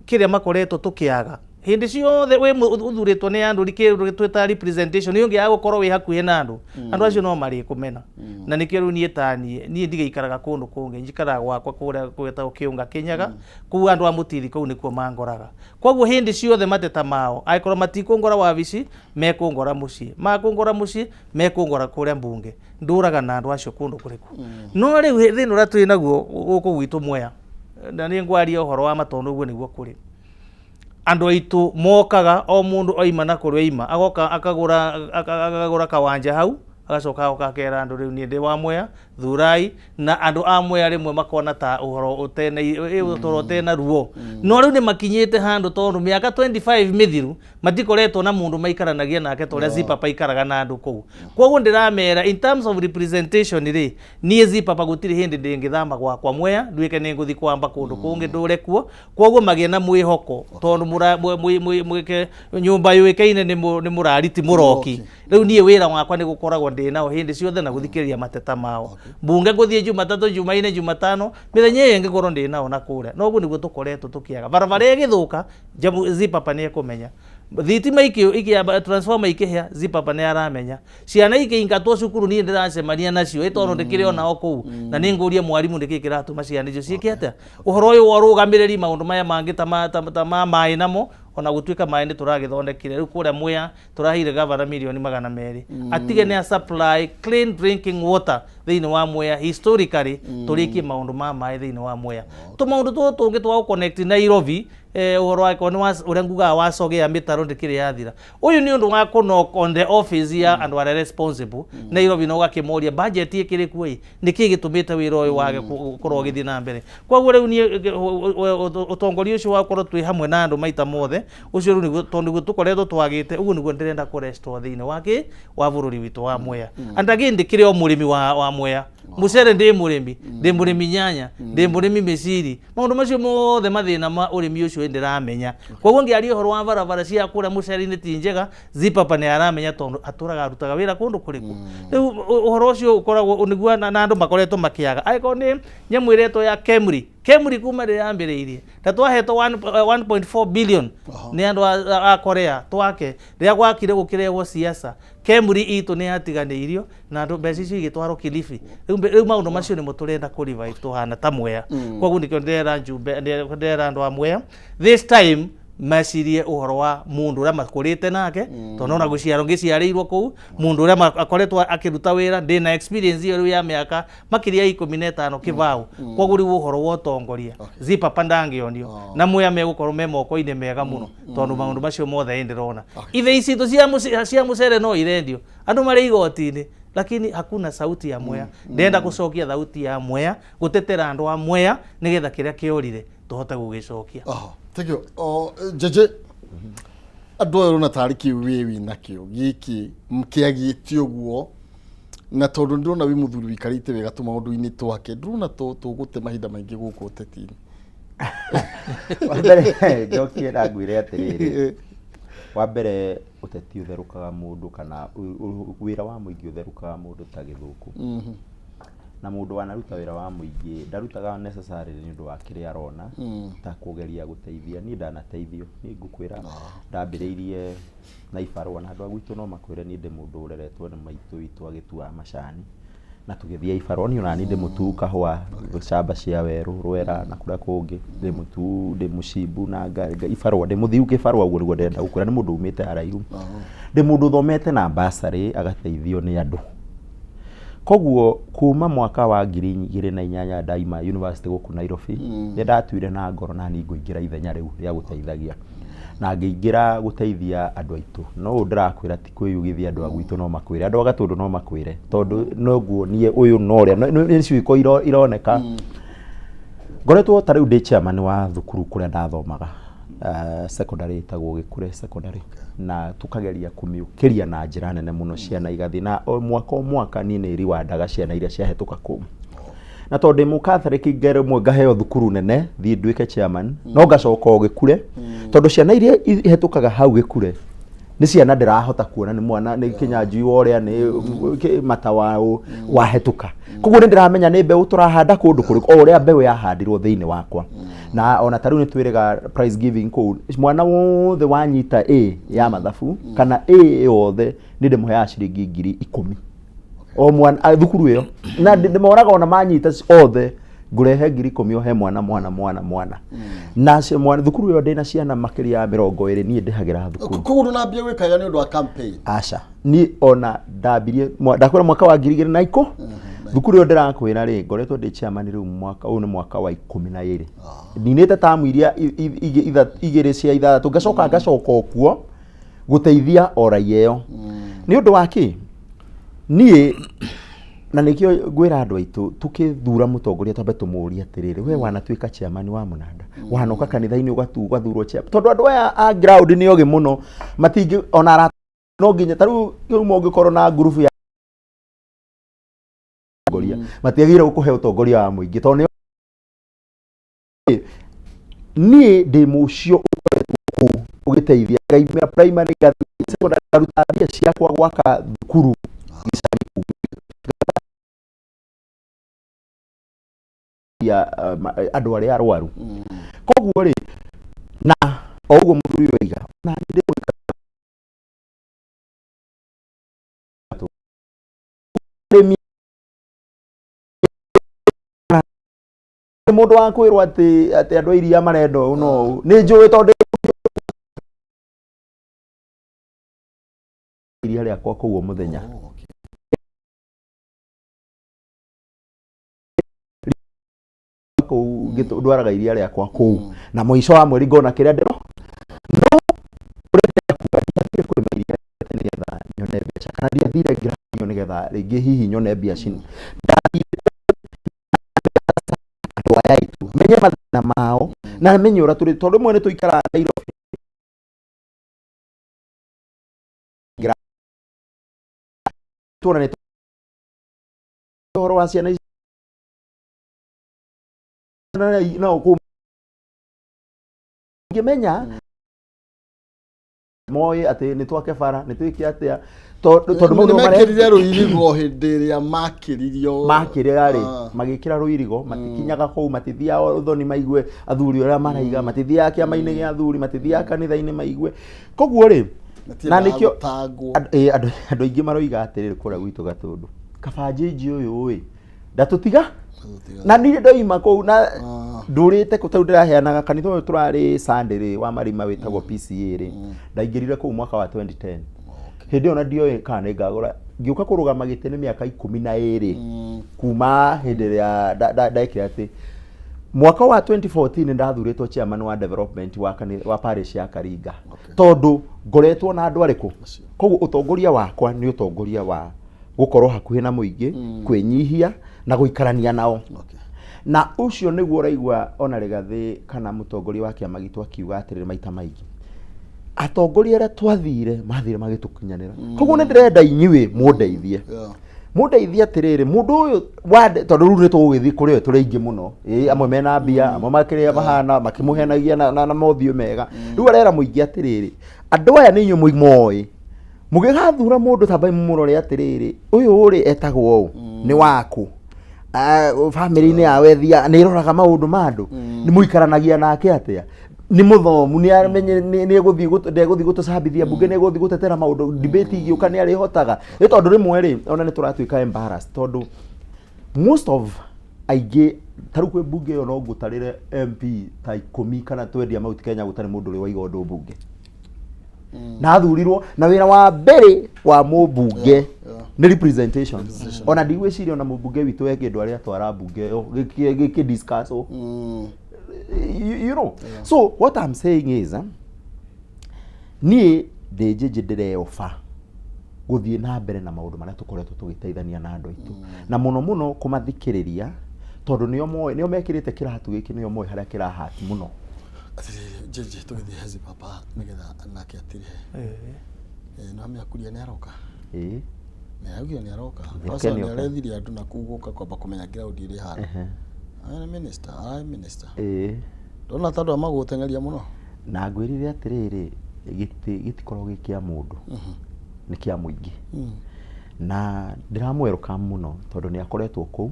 kĩrĩa makoretwo tũkĩaga hĩndĩ ciothe wĩ ũthurĩtwo nĩ andũ, kĩndũ twĩtaga representation, nĩ ũngĩaga gũkorwo wĩ hakuhĩ na andũ, andũ acio no marĩkũmena. Na nĩkĩo rĩu niĩ ta niĩ ndigĩikaraga kũndũ kũngĩ, njikaraga gwakwa kũrĩa gwĩtagwo Kĩũnga Kĩnyaga, kũu andũ a Mũtithi kũu nĩkuo mangoraga. Koguo hĩndĩ ciothe mateta mao, angĩkorwo matikũngora wabici, mekũngora mũciĩ, makũngora mũciĩ, mekũngora kũrĩa mbunge. Ndũraga na andũ acio kũndũ kũrĩkũ. No rĩu thĩna ũrĩa twĩ naguo gũkũ gwitũ Mwea, na nĩ ngwaria ũhoro wa ma tondũ ũguo nĩguo kũrĩ, andũ aitũ mokaga o mũndũ oima na kũrĩa oima, agoka akagũra kawanja hau, agacoka agoka akera andũ, "Rĩu niĩ ndĩ wa Mwea, thurai." Na andũ a Mwea rĩmwe makona ta ũhoro ũtena ruo. No rĩu nĩ makinyĩte handũ tondũ mĩaka 25 mĩthiru matikoretwo na mũndũ maikaranagia nake ta ũrĩa Zipapa aikaraga na andũ kũu. Koguo ndĩramera in terms of representation rĩ, niĩ Zipapa gũtirĩ hĩndĩ ndĩngĩthama gwakwa Mwea nduĩke nĩ ngũthiĩ kwamba kũndũ kũngĩ ndũre kuo. Koguo magĩe na mwĩhoko tondũ mwĩke nyũmba yũĩkaine nĩ mũrari ti mũroki. Rĩu niĩ wĩra wakwa nĩ gũkoragwo ndĩ nao hĩndĩ ciothe na gũthikĩrĩria mateta mao. Mbunge ngũthiĩ Jumatatũ, Jumaine, Jumatano, mĩthenya ĩyo ĩngĩ ngorwo ndĩ nao na kũrĩa. Na ũguo nĩguo tũkoretwo tũkĩaga. Barabara ĩgĩthũka, Zipapa nĩ ekũmenya. Thitima ikĩamba, transformer ikĩhĩa, Zipapa nĩ aramenya. Ciana ikĩingatwo cukuru niĩ ndĩracemania nacio, ĩ tondũ ndĩkĩrĩ o nao kũu. Na nĩ ngũria mwarimũ nĩkĩ kĩratũma ciana icio ciĩke atĩa. Ũhoro ũyũ wa ũrũgamĩrĩri maũndũ maya mangĩ ta ma maĩ namo, ona gũtuĩka maĩ nĩ tũragĩthondekire. Rĩu kũrĩa Mwea tũraheire gavana mirioni 200 atige nĩ a supply clean drinking water thĩinĩ wa Mwea historically, tũrĩkie maũndũ ma maĩ thĩinĩ wa Mwea. Tũmaũndũ tũtũ tũngĩ twa gũconnect Nairobi, ũhoro wa nĩ ũrĩa ngugaga wacogea mĩtaro ndĩkĩrĩ yathira. Ũyũ nĩ ũndũ wa kũ knock on the office ya andũ arĩa responsible Nairobi na ũgakĩmoria budget ĩkĩrĩ kuo ĩ, nĩkĩ gĩtũmĩte wĩra ũyũ wage gũkorwo ũgĩthiĩ na mbere. Koguo rĩu niĩ ũtongoria ũcio wa gũkorwo twĩ hamwe na andũ maita mothe ũcio rĩu nĩguo, tondũ nĩguo tũkoretwo twagĩte, ũguo nĩguo ndĩrenda kũ restore thĩinĩ wa kĩ wa bũrũri witũ wa Mwea. And again ndĩkĩrĩ o mũrĩmi wa Mwea mũcere, ndĩ mũrĩmi, ndĩ mũrĩmi nyanya, ndĩ mũrĩmi mĩciri, maũndũ macio mothe mathĩna ma ũrĩmi ũcio ndĩramenya. Koguo ngĩaria ũhoro wa barabara cia kũrĩa mũcere-inĩ ti njega, Zipapa nĩ aramenya tondũ atũraga arutaga wĩra kũndũ kũrĩkũ. Rĩu ũhoro ũcio ũkoragwo nĩguo na andũ makoretwo makĩaga. Angĩkorwo nĩ nyamũ ĩretwo ya Kemri, Kemri kuma rĩrĩa yambĩrĩirie ta twahetwo 1.4 billion nĩ andũ a Korea twake, rĩrĩa gwakire gũkĩrehwo siasa, Kemri itũ nĩ yatiganĩirio na andũ mbeca icio igĩtwarwo Kilifi. Rĩu maũndũ macio nĩmo tũrenda kũ revive tũhana ta Mwea. Koguo nĩkĩo ndĩrera njumbe, ndĩrera andũ a Mwea this time mecirie ũhoro wa mũndũ ũrĩa makũrĩte nake, tondũ ona gũciarwo ngĩciarĩirwo kũu, mũndũ ũrĩa akoretwo akĩruta wĩra, ndĩna experience ĩyo rĩu ya mĩaka makĩria ya 15 kĩbaũ. Koguo rĩu ũhoro wa ũtongoria Zipapa ndangĩonio na Mwea megũkorwo me moko-inĩ mega mũno, tondũ maũndũ macio mothe ndĩrona ithĩi citũ cia mũcere no irendio, andũ marĩ igoti-inĩ, lakini hakuna sauti ya Mwea. Ndĩrenda gũcokia thauti ya Mwea, gũtetera andũ a Mwea nĩgetha kĩrĩa kĩorire tũhote gũgĩcokia. Thank you. O, Jeje, andũ aya ũrona tarĩ kĩu wĩ wĩnakĩo gĩkĩ kĩagĩte ũguo, na tondũ ndĩrona wĩ mũthuri wĩikarĩte wega tũmaũndũ-inĩ twake, ndĩrona tũgũte mahinda maingĩ gũkũ ũteti-inĩ. Wa mbere njokie na ngwĩre atĩrĩrĩ, wa mbere ũteti ũtherũkaga mũndũ kana wĩra wa mũingĩ ũtherũkaga mũndũ ta gĩthũkũ. Na mũndũ wanaruta wĩra wa mũingĩ ndarutaga necessarily nĩ ũndũ wa kĩrĩa arona ta kũgeria gũteithia. Niĩ ndanateithio, niĩ ngũkwĩra ndambĩrĩirie na ibarũa, na andũ a gwitũ no makwĩre niĩ ndĩ mũndũ ũreretwo nĩ maitũ witũ agĩtuaga macani na tũgĩthiĩ ibarũa. Niĩ ona niĩ ndĩ mũtuu kahũa camba cia werũ rwera na kũrĩa kũngĩ, ndĩ mũtuu, ndĩ mũcimbu na ibarũa, ndĩ mũthiu kĩbarũa, ũguo nĩguo ndĩrenda gũkwĩra. Nĩ mũndũ umĩte haraihu, ndĩ mũndũ ũthomete na bursary agateithio nĩ andũ. Koguo kuma mwaka wa 2008 ndaima university gũkũ Nairobi, nĩ ndatuire na ngoro na niĩ ngũingĩra ithenya rĩu rĩa gũteithagia, na ngĩingĩra gũteithia andũ aitũ. No ũũ ndĩrakwĩra ti kwĩyugithia, andũ a gwitũ no makwĩre, andũ a Gatũndũ no makwĩre, tondũ noguo niĩ ũyũ na ũrĩa nĩ ciĩko ironeka. Ngoretwo ta rĩu ndĩ chairman wa thukuru kũrĩa ndathomaga, secondary ĩtagwo Gĩkũre Secondary, na tũkageria kũmĩũkĩria na njĩra nene mũno, ciana igathiĩ na o mwaka o mwaka niĩ nĩ riwandaga ciana iria ciahĩtũka kũu. Na tondũ ndĩ mũkathoriki rĩmwe ngaheo thukuru nene thiĩ nduĩke chairman, no ngacoka o Gĩkure, tondũ ciana iria ihĩtũkaga hau Gĩkure nĩ ciana ndĩrahota kuona nĩ mwana nĩ Kĩnyanjui wa ũrĩa nĩ mata wa wahĩtũka. Koguo nĩ ndĩramenya nĩ mbeũ tũrahanda kũndũ kũrĩkũ, o ũrĩa mbeũ yahandirwo thĩinĩ wakwa. Na ona ta rĩu nĩ twĩrĩga prize giving kũu, mwana wothe wanyita A ya mathabu kana A yothe nĩ ndĩmũheaga ciringi 10,000 o mwana thukuru ĩyo, na ndĩmoraga ona manyita othe ngũrehe 10,000 o he mwana mwana mwana mwana. Na mwana thukuru ĩyo ndĩna ciana makĩria ya 20 niĩ ndĩhagĩra thukuru. Koguo ndũnambia gwĩka nĩ ũndũ wa campaign? Aca, niĩ ona ndambirie ndakwĩra mwaka wa 2010 thukuru ĩyo ndĩrakwĩra rĩ, ngoretwo ndĩ chairman rĩu mwaka ũyũ nĩ mwaka wa 12. Ninĩte tamu iria igĩrĩ cia ithathatũ, ngacoka ngacoka o kuo gũteithia o raia ĩyo. Nĩ ũndũ wa kĩ niĩ Na nĩkĩo ngwĩra andũ aitũ tũkĩthura mũtongoria twambe tũmũrie atĩrĩrĩ, we wanatuĩka chairman wa mũnanda, wanoka kanitha-inĩ ũgathurwo chairman, tondũ andũ aya a ground nĩ ogĩ mũno, matingĩ ona arata no nginya ta rĩu rĩu ũngĩkorwo na ngurubu ya ũtongoria matiagĩrĩire gũkũhe ũtongoria wa mũingĩ tondũ nĩ niĩ ndĩ mũcio ũkoretwo kũu ũgĩteithia ngaimĩra primary ngathiĩ secondary ngaruta mbia ciakwa gwaka thukuru gĩcagi kũu ya andũ arĩa arwaru. Koguo rĩ, na o ũguo mũthuri ũyũ oiga, na niĩ ndĩ mũikari arĩmi nĩ mũndũ wa kwĩrwo atĩ atĩ andũ a iria marenda ũũ no ũũ, nĩ njũĩ tondũ iria rĩakwa kũu o mũthenya kũu ndwaraga iria rĩakwa kũu na mũico wa mweri ngona kĩrĩa ndĩro no ũrĩa ndĩrenda kuga, ndiathire kũrĩma iria nĩgetha nyone mbeca kana ndiathire ngĩranio nĩgetha rĩngĩ hihi nyone mbia cini. Ndathire andũ aya aitũ menye mathĩna mao na menye ũrĩa tũrĩ, tondũ rĩmwe nĩ tũikaraga Nairobi tuona nĩ ũhoro wa ciana ici no kũu ngĩmenya moĩ atĩ nĩ twake bara, nĩ twĩke atĩa, tondũ mau nĩmo Nĩmekĩrire rũirigo hĩndĩ ĩrĩa makĩririo. Makĩrĩra rĩ, magĩkĩra rũirigo, matikinyaga kũu, matithiaga ũthoni maigue athuri ũrĩa maraiga, matithiaga kĩama-inĩ gĩa athuri, matithiaga kanitha-inĩ maigue. Koguo rĩ, na Matiendaga nĩkĩo gũtangwo. Andũ aingĩ maroiga atĩrĩrĩ kũrĩa gwitũ Gatũndũ, kaba Njĩnjĩ ũyũ ĩ ndatũtiga na niĩ ndoima kũu na ndũrĩte kũ tondũ ndĩraheanaga kanitha ũyũ tũrarĩ Sunday rĩ wa marima wĩtagwo PCA rĩ, ndaingĩrire kũu mwaka wa 2010. Hĩndĩ ĩyo na ndioĩ kana nĩ ngagũra, ngĩũka kũrũgama gĩtĩ nĩ mĩaka 12 kuma hĩndĩ ĩrĩa ndekire atĩ mwaka wa 2014 nĩ ndathurĩtwo chairman wa development wa wa parish ya Karinga, tondũ ngoretwo na andũ arĩkũ. Koguo ũtongoria wakwa nĩ ũtongoria wa gũkorwo hakuhĩ na mũingĩ, kwĩnyihia na gũikarania nao. Na ũcio nĩguo ũraigua ona Rigathĩ kana mũtongoria wa kĩama gitũ akiuga atĩrĩrĩ maita maingĩ, atongoria arĩa twathire mathire magĩtũkinyanĩra. Koguo nĩ ndĩrenda inyuĩ mũndeithie, mũndeithie atĩrĩrĩ, mũndũ ũyũ wande, tondũ rĩu nĩ tũgũgĩthiĩ kũrĩ we tũrĩ aingĩ mũno, ĩĩ amwe mena mbia, amwe makĩrĩa mahana makĩmũhenagia na mothiũ mega. Rĩu arera mũingĩ atĩrĩrĩ, andũ aya nĩ inyuĩ moĩ, mũgĩgathura mũndũ tambai mũmũrore atĩrĩrĩ, ũyũ rĩ etagwo ũũ, nĩ waku, bamĩrĩ-inĩ yao ethia nĩ ĩroraga maũndũ ma andũ, nĩ mũikaranagia nake atĩa, nĩ mũthomu, nĩ amenye nĩ egũthiĩ ndegũthiĩ gũtũcambithia mbunge, nĩ egũthiĩ gũtetera maũndũ, debate igĩũka nĩ arĩhotaga. Nĩ tondũ rĩmwe rĩ, ona nĩ tũratuĩka embarrassed tondũ most of aingĩ ta rĩu kwĩ mbunge ĩyo no ngũtarĩre MP ta 10 kana 20 a Mount Kenya gũtarĩ mũndũ ũrĩ waiga ũndũ mbunge na athurirwo, na wĩra wa mbere wa mũmbunge nĩ representation. Ona ndigwĩciria ona mũmbunge witũ e kĩndũ arĩa atwara mbunge ĩyo gĩkĩ discuss you know. So what I'm saying is, niĩ ndĩ Njĩnjĩ ndĩreoba gũthiĩ na mbere na maũndũ marĩa tũkoretwo tũgĩteithania na andũ aitũ, na mũno mũno kũmathikĩrĩria, tondũ nĩo moĩ, nĩo mekĩrĩte kĩratũ gĩkĩ, nĩo moĩ harĩa kĩrahati mũno. Atĩrĩrĩ Njĩnjĩ, tũgĩthiĩ hezi papa nĩgetha nake atirihe. No amĩakuria nĩ aroka. Ĩĩ. Nĩ augire nĩ aroka. Nĩoke, Kwanza nĩ nĩoke. arethirie andũ na kũu gũka kwamba kũmenya ground ĩrĩa ĩhana. Arĩ minister, ararĩ minister. Ĩĩ. Ndona ta andũ a magũgũteng'eria mũno. Na ngwĩrire atĩrĩrĩ, gĩtĩ gĩtikoragwo gĩ kĩa mũndũ, nĩ kĩa mũingĩ. Na ndĩramũ welcome mũno tondũ nĩ akoretwo kũu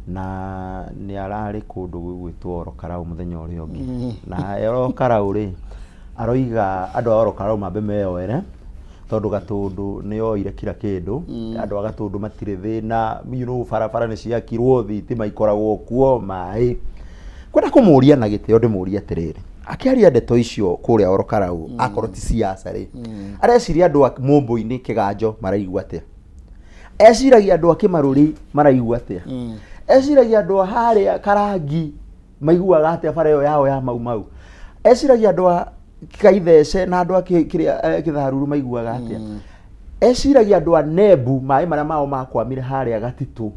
na nĩ ararĩ kũndũ gũgwĩtwo Orokarau mũthenya ũrĩa ũngĩ. Na Orokarau rĩ, aroiga andũ a Orokarau mambe meyoere tondũ Gatũndũ nĩ oire kila kĩndũ. Andũ a Gatũndũ matirĩ thĩna, barabara nĩ ciakirwo, thitima ikoragwo kuo, maĩ. Kwenda kũmũria na gĩtĩo ndĩmũrie atĩrĩrĩ, akĩaria ndeto icio kũrĩa Orokarau, akorwo ti siasa rĩ, areciria andũ a Mũmbũ-inĩ kĩganjo maraigua atĩa? Eciragia andũ a Kĩmarũrĩ maraigua atĩa? Eciragia andũ a harĩa Karangi maiguaga atĩa bara ĩyo yao ya Mau Mau? Eciragia andũ a Kaithece na andũ a kĩrĩa Kĩtharuru maiguaga atĩa? Eciragia andũ a Nebu maĩ marĩa mao makwamire harĩa Gatitũ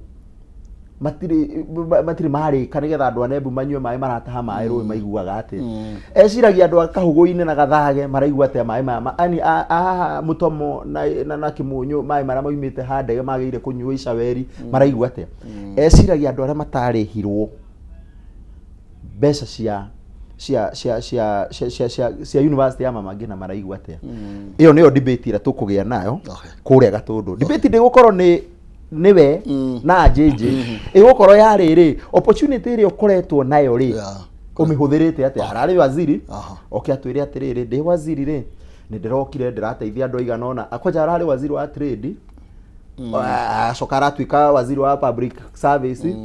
matirĩ matirĩ marĩka nĩgetha andũ a Nebu manyue maĩ marataha maĩ rũĩ maiguaga atĩa. Eciragia andũ a Kahũgũ-inĩ na Gathage maraigua atĩa maĩ maya yani a haha Mũtomo na Kĩmũnyũ maĩ marĩa maumĩte Handege magĩrĩire kũnyuo Icaweri maraigua atĩa. Eciragia andũ arĩa matarĩhirwo mbeca cia cia cia cia cia cia cia cia university ya Mama Ngina maraigua atĩa. Ĩyo nĩyo debate ĩrĩa tũkũgĩa nayo kũrĩa Gatũndũ. Debate ndĩgũkorwo nĩ nĩwe na njĩnjĩ, ĩgũkorwo ya rĩrĩ opportunity ĩrĩa ũkoretwo nayo rĩ, ũmĩhũthĩrĩte atĩa. Hararĩ waziri oke atwĩre atĩrĩrĩ, ndĩ waziri rĩ, nĩ ndĩrokire ndĩrateithia andũ aigana ũna. Kwanja ararĩ waziri wa trade, acoka aratuĩka waziri wa public service,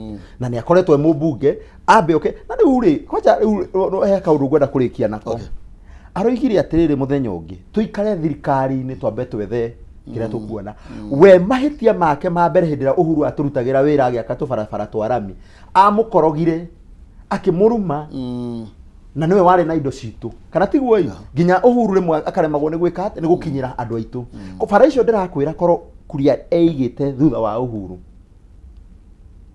na nĩ akoretwo e mũmbunge ambe oke. Na rĩu rĩ, kwanja rĩu he kaũndũ ngwenda kũrĩkia nako. Aroigire atĩrĩrĩ, mũthenya ũngĩ tũikare thirikari-inĩ twambe twethe kĩrĩa tũkuona. We mahĩtia make ma mbere hĩndĩ ĩrĩa Uhuru atũrutagĩra wĩra agĩaka tũbarabara twa rami, amũkorogire akĩmũruma, na nĩwe warĩ na indo citũ, kana tiguo ĩ? Nginya Uhuru rĩmwe akaremagwo nĩ gwĩka atĩ nĩ gũkinyĩra andũ aitũ. Bara icio ndĩrakwĩra korwo Kuria eigĩte thutha wa Uhuru.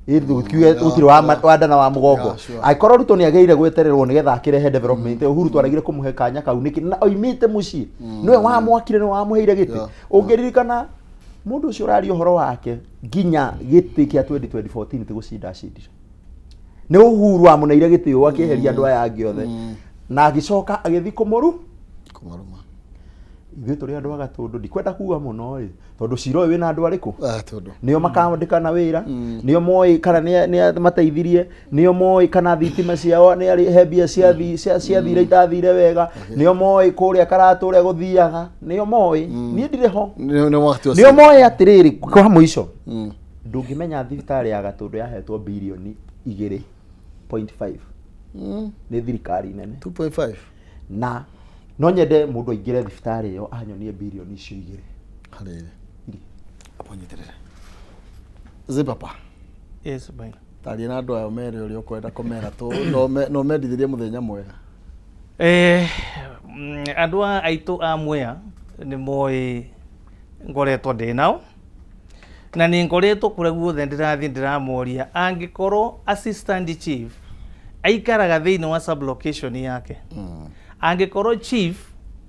Ĩ tũkiuge gũtirĩ wa nda na wa mũgongo. Angĩkorwo Ruto nĩ agĩrĩire gwetererwo nĩgetha akĩrehe development, Uhuru twaregire kũmũhe kanya kau nĩkĩ? Na oimĩte mũciĩ, nĩwe wamwakire, nĩwe wamũheire gĩtĩ. Ũngĩririkana mũndũ ũcio ũraria ũhoro wake nginya gĩtĩ kĩa 2014 ti gũcinda acindire, nĩ Uhuru wamũneire gĩtĩ ũũ akĩeheria andũ aya angĩ othe, na agĩcoka agĩthiĩ kũmũru Kũmaruma. Ithuĩ tũrĩ andũ a Gatũndũ, ndikwenda kuga mũno ĩ, tondũ cira ũyũ wĩna andũ arĩkũ? Tondũ nĩo makandĩkana wĩra, nĩo moĩ kana nĩ mateithirie, nĩo moĩ kana thitima ciao nĩ arĩ he mbia ciathire itathire wega, nĩo moĩ kũrĩa Karatũ ũrĩa gũthiaga, nĩo moĩ, niĩ ndirĩ ho. Nĩ wakati wa Nĩo moĩ atĩrĩrĩ, kwa mũico, ndũngĩmenya thibitarĩ ya Gatũndũ yahetwo birioni 2.5 nĩ thirikari nene. 2.5. Na no nyende mũndũ aingĩre thibitarĩ ĩyo anyonie birioni icio igĩrĩ. Harĩrĩ. Hapo nyitĩrĩre. Zipapa. Yes, bwana. Taria na andũ aya ũmere ũrĩa ũkwenda kũmera tũ no mendithĩrie mũthenya mwega. Andũ a aitũ a Mwea nĩ moĩ ngoretwo ndĩ nao, na nĩ ngoretwo kũrĩa guothe ndĩrathiĩ ndĩramoria, angĩkorwo assistant chief aikaraga thĩinĩ wa sub location yake, angĩkorwo chief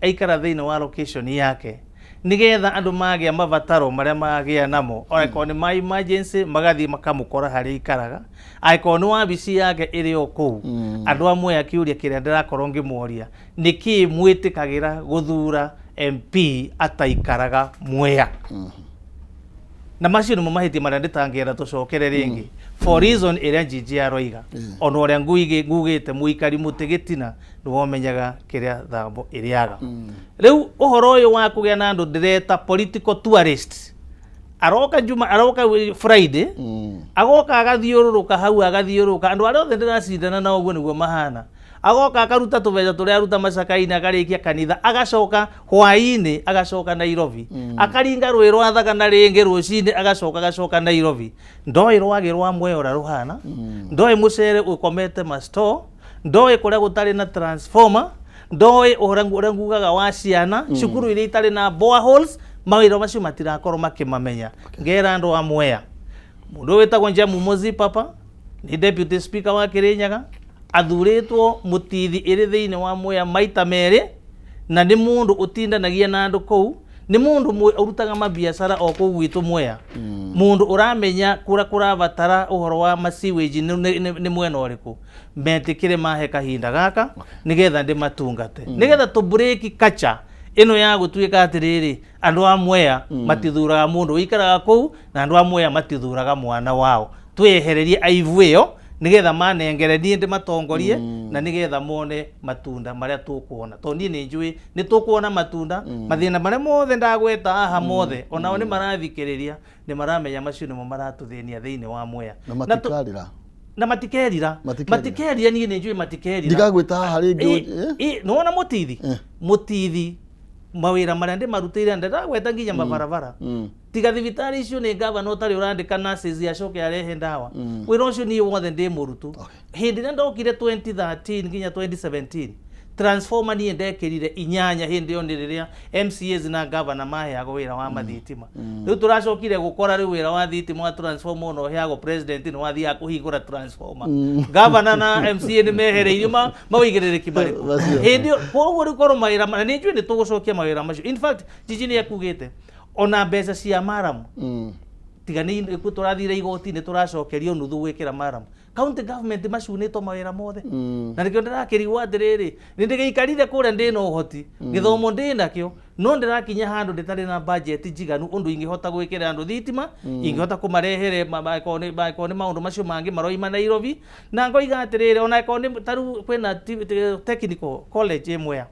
aikara thĩinĩ wa location yake, nĩgetha andũ magĩa mabataro marĩa magĩa namo, ona angĩkorwo nĩ ma emergency, magathiĩ makamũkora harĩa aikaraga, angĩkorwo nĩ wabici yake ĩrĩ o kũu. Andũ a Mwea, kĩũria kĩrĩa ndĩrakorwo ngĩmoria, nĩkĩ mwĩtĩkagĩra gũthura MP ataikaraga Mwea? Na macio nĩmo mahĩtia marĩa ndĩtangĩenda tũcokere rĩngĩ, for reason ĩrĩa Njinji aroiga, ona ũrĩa ngugĩte, mũikari mũtĩ gĩtina nĩwomenyaga kĩrĩa thambo ĩrĩaga. Rĩu ũhoro ũyũ wa kũgĩa na andũ ndĩreta political tourist, aroka Juma, aroka Friday, agoka agathiũrũrũka hau, agathiũrũrũka andũ arĩa othe ndĩracindana nao, ũguo nĩguo mahana. Agoka akaruta tũbeca tũrĩa aruta macakainĩ, akarĩkia kanitha, agacoka hwaĩ-inĩ, agacoka Nairobi, akaringa rũĩ rwa Thagana rĩngĩ rũcinĩ, agacoka Nairobi. Ndoĩ rwagĩ rwa Mwea ũrĩa rũhana, ndoĩ mũcere ũkomete ma store, ndoĩ kũrĩa gũtarĩ na transformer, ndoĩ ũrĩa ngugaga wa ciana cukuru iria itarĩ na boreholes. Mawĩra macio matirakorwo makĩmamenya. Ngera andũ a Mwea, mũndũ ũyũ wĩtagwo Njamu Mozi Papa nĩ deputy speaker wa Kirinyaga, athurĩtwo mũtithi ĩrĩ thĩinĩ wa Mwea maita merĩ, na nĩ mũndũ ũtindanagia na andũ kũu, nĩ mũndũ ũrutaga mabiacara o kũu gwitũ Mwea, mũndũ ũramenya kũrĩa kũrabatara ũhoro wa ma sewage nĩ mwena ũrĩkũ. Metĩkĩre mahe kahinda gaka nĩgetha ndĩmatungate, nĩgetha tũ break culture ĩno ya gũtuĩka atĩrĩrĩ, andũ a Mwea matithuraga mũndũ ũikaraga kũu, na andũ a Mwea matithuraga mwana wao. Twĩyehererie aibu ĩyo nĩgetha manengere niĩ ndĩmatongorie, na nĩgetha mone matunda marĩa tũkuona, tondũ niĩ nĩ njũĩ nĩ tũkuona matunda. Mathĩna marĩa mothe ndagweta haha mothe, onao nĩ marathikĩrĩria, nĩ maramenya macio nĩmo maratũthĩnia thĩinĩ wa Mwea. Na matikarĩra. Na matikerira. Matikerira. Matikerira, niĩ nĩ njũĩ matikerira. Ndigagwĩta haha rĩngĩ. Nĩwona mũtithi, mũtithi mawĩra marĩa ndĩmarutĩire, ndĩragweta nginya mabarabara, tiga thibitarĩ icio nĩ gavana ũtarĩ ũrandĩka nurses acoke arehe ndawa. Wĩra ũcio niĩ wothe ndĩ mũrutu. Hĩndĩ ĩrĩa ndokire 2013 nginya 2017, Transformer niĩ ndekĩrire inyanya hĩndĩ ĩyo nĩ rĩrĩa MCAs na governor maheagwo wĩra wa mathitima. Rĩu tũracokire gũkora rĩu wĩra wa thitima wa transformer ona ũheagwo president nĩ wathiaga kũhingũra transformer. Governor na MCA nĩ mehereirio mawĩigĩrĩrĩki marĩkũ? Macio. Hĩndĩ ĩyo koguo rĩu korwo mawĩra na nĩ njũĩ nĩ tũgũcokia mawĩra macio. In fact, Gigi nĩ ekugĩte ona mbeca cia maramu tiga nĩ tũrathire igoti-inĩ tũracokerio nuthu gwĩkĩra maramu. County government macunĩtwo mawĩra mothe. Na nĩkĩo ndĩrakĩrigwo atĩrĩrĩ, nĩ ndĩgĩikarire kũrĩa ndĩna ũhoti, gĩthomo ndĩnakĩo, no ndĩrakinya handũ ndĩtarĩ na budget njiganu ũndũ ingĩhota gwĩkĩra andũ thitima, ingĩhota kũmarehere angĩkorwo nĩ angĩkorwo nĩ maũndũ macio mangĩ maroima Nairobi, na ngoiga atĩrĩrĩ, ona angĩkorwo nĩ ta rĩu kwĩna technical college ĩ Mwea,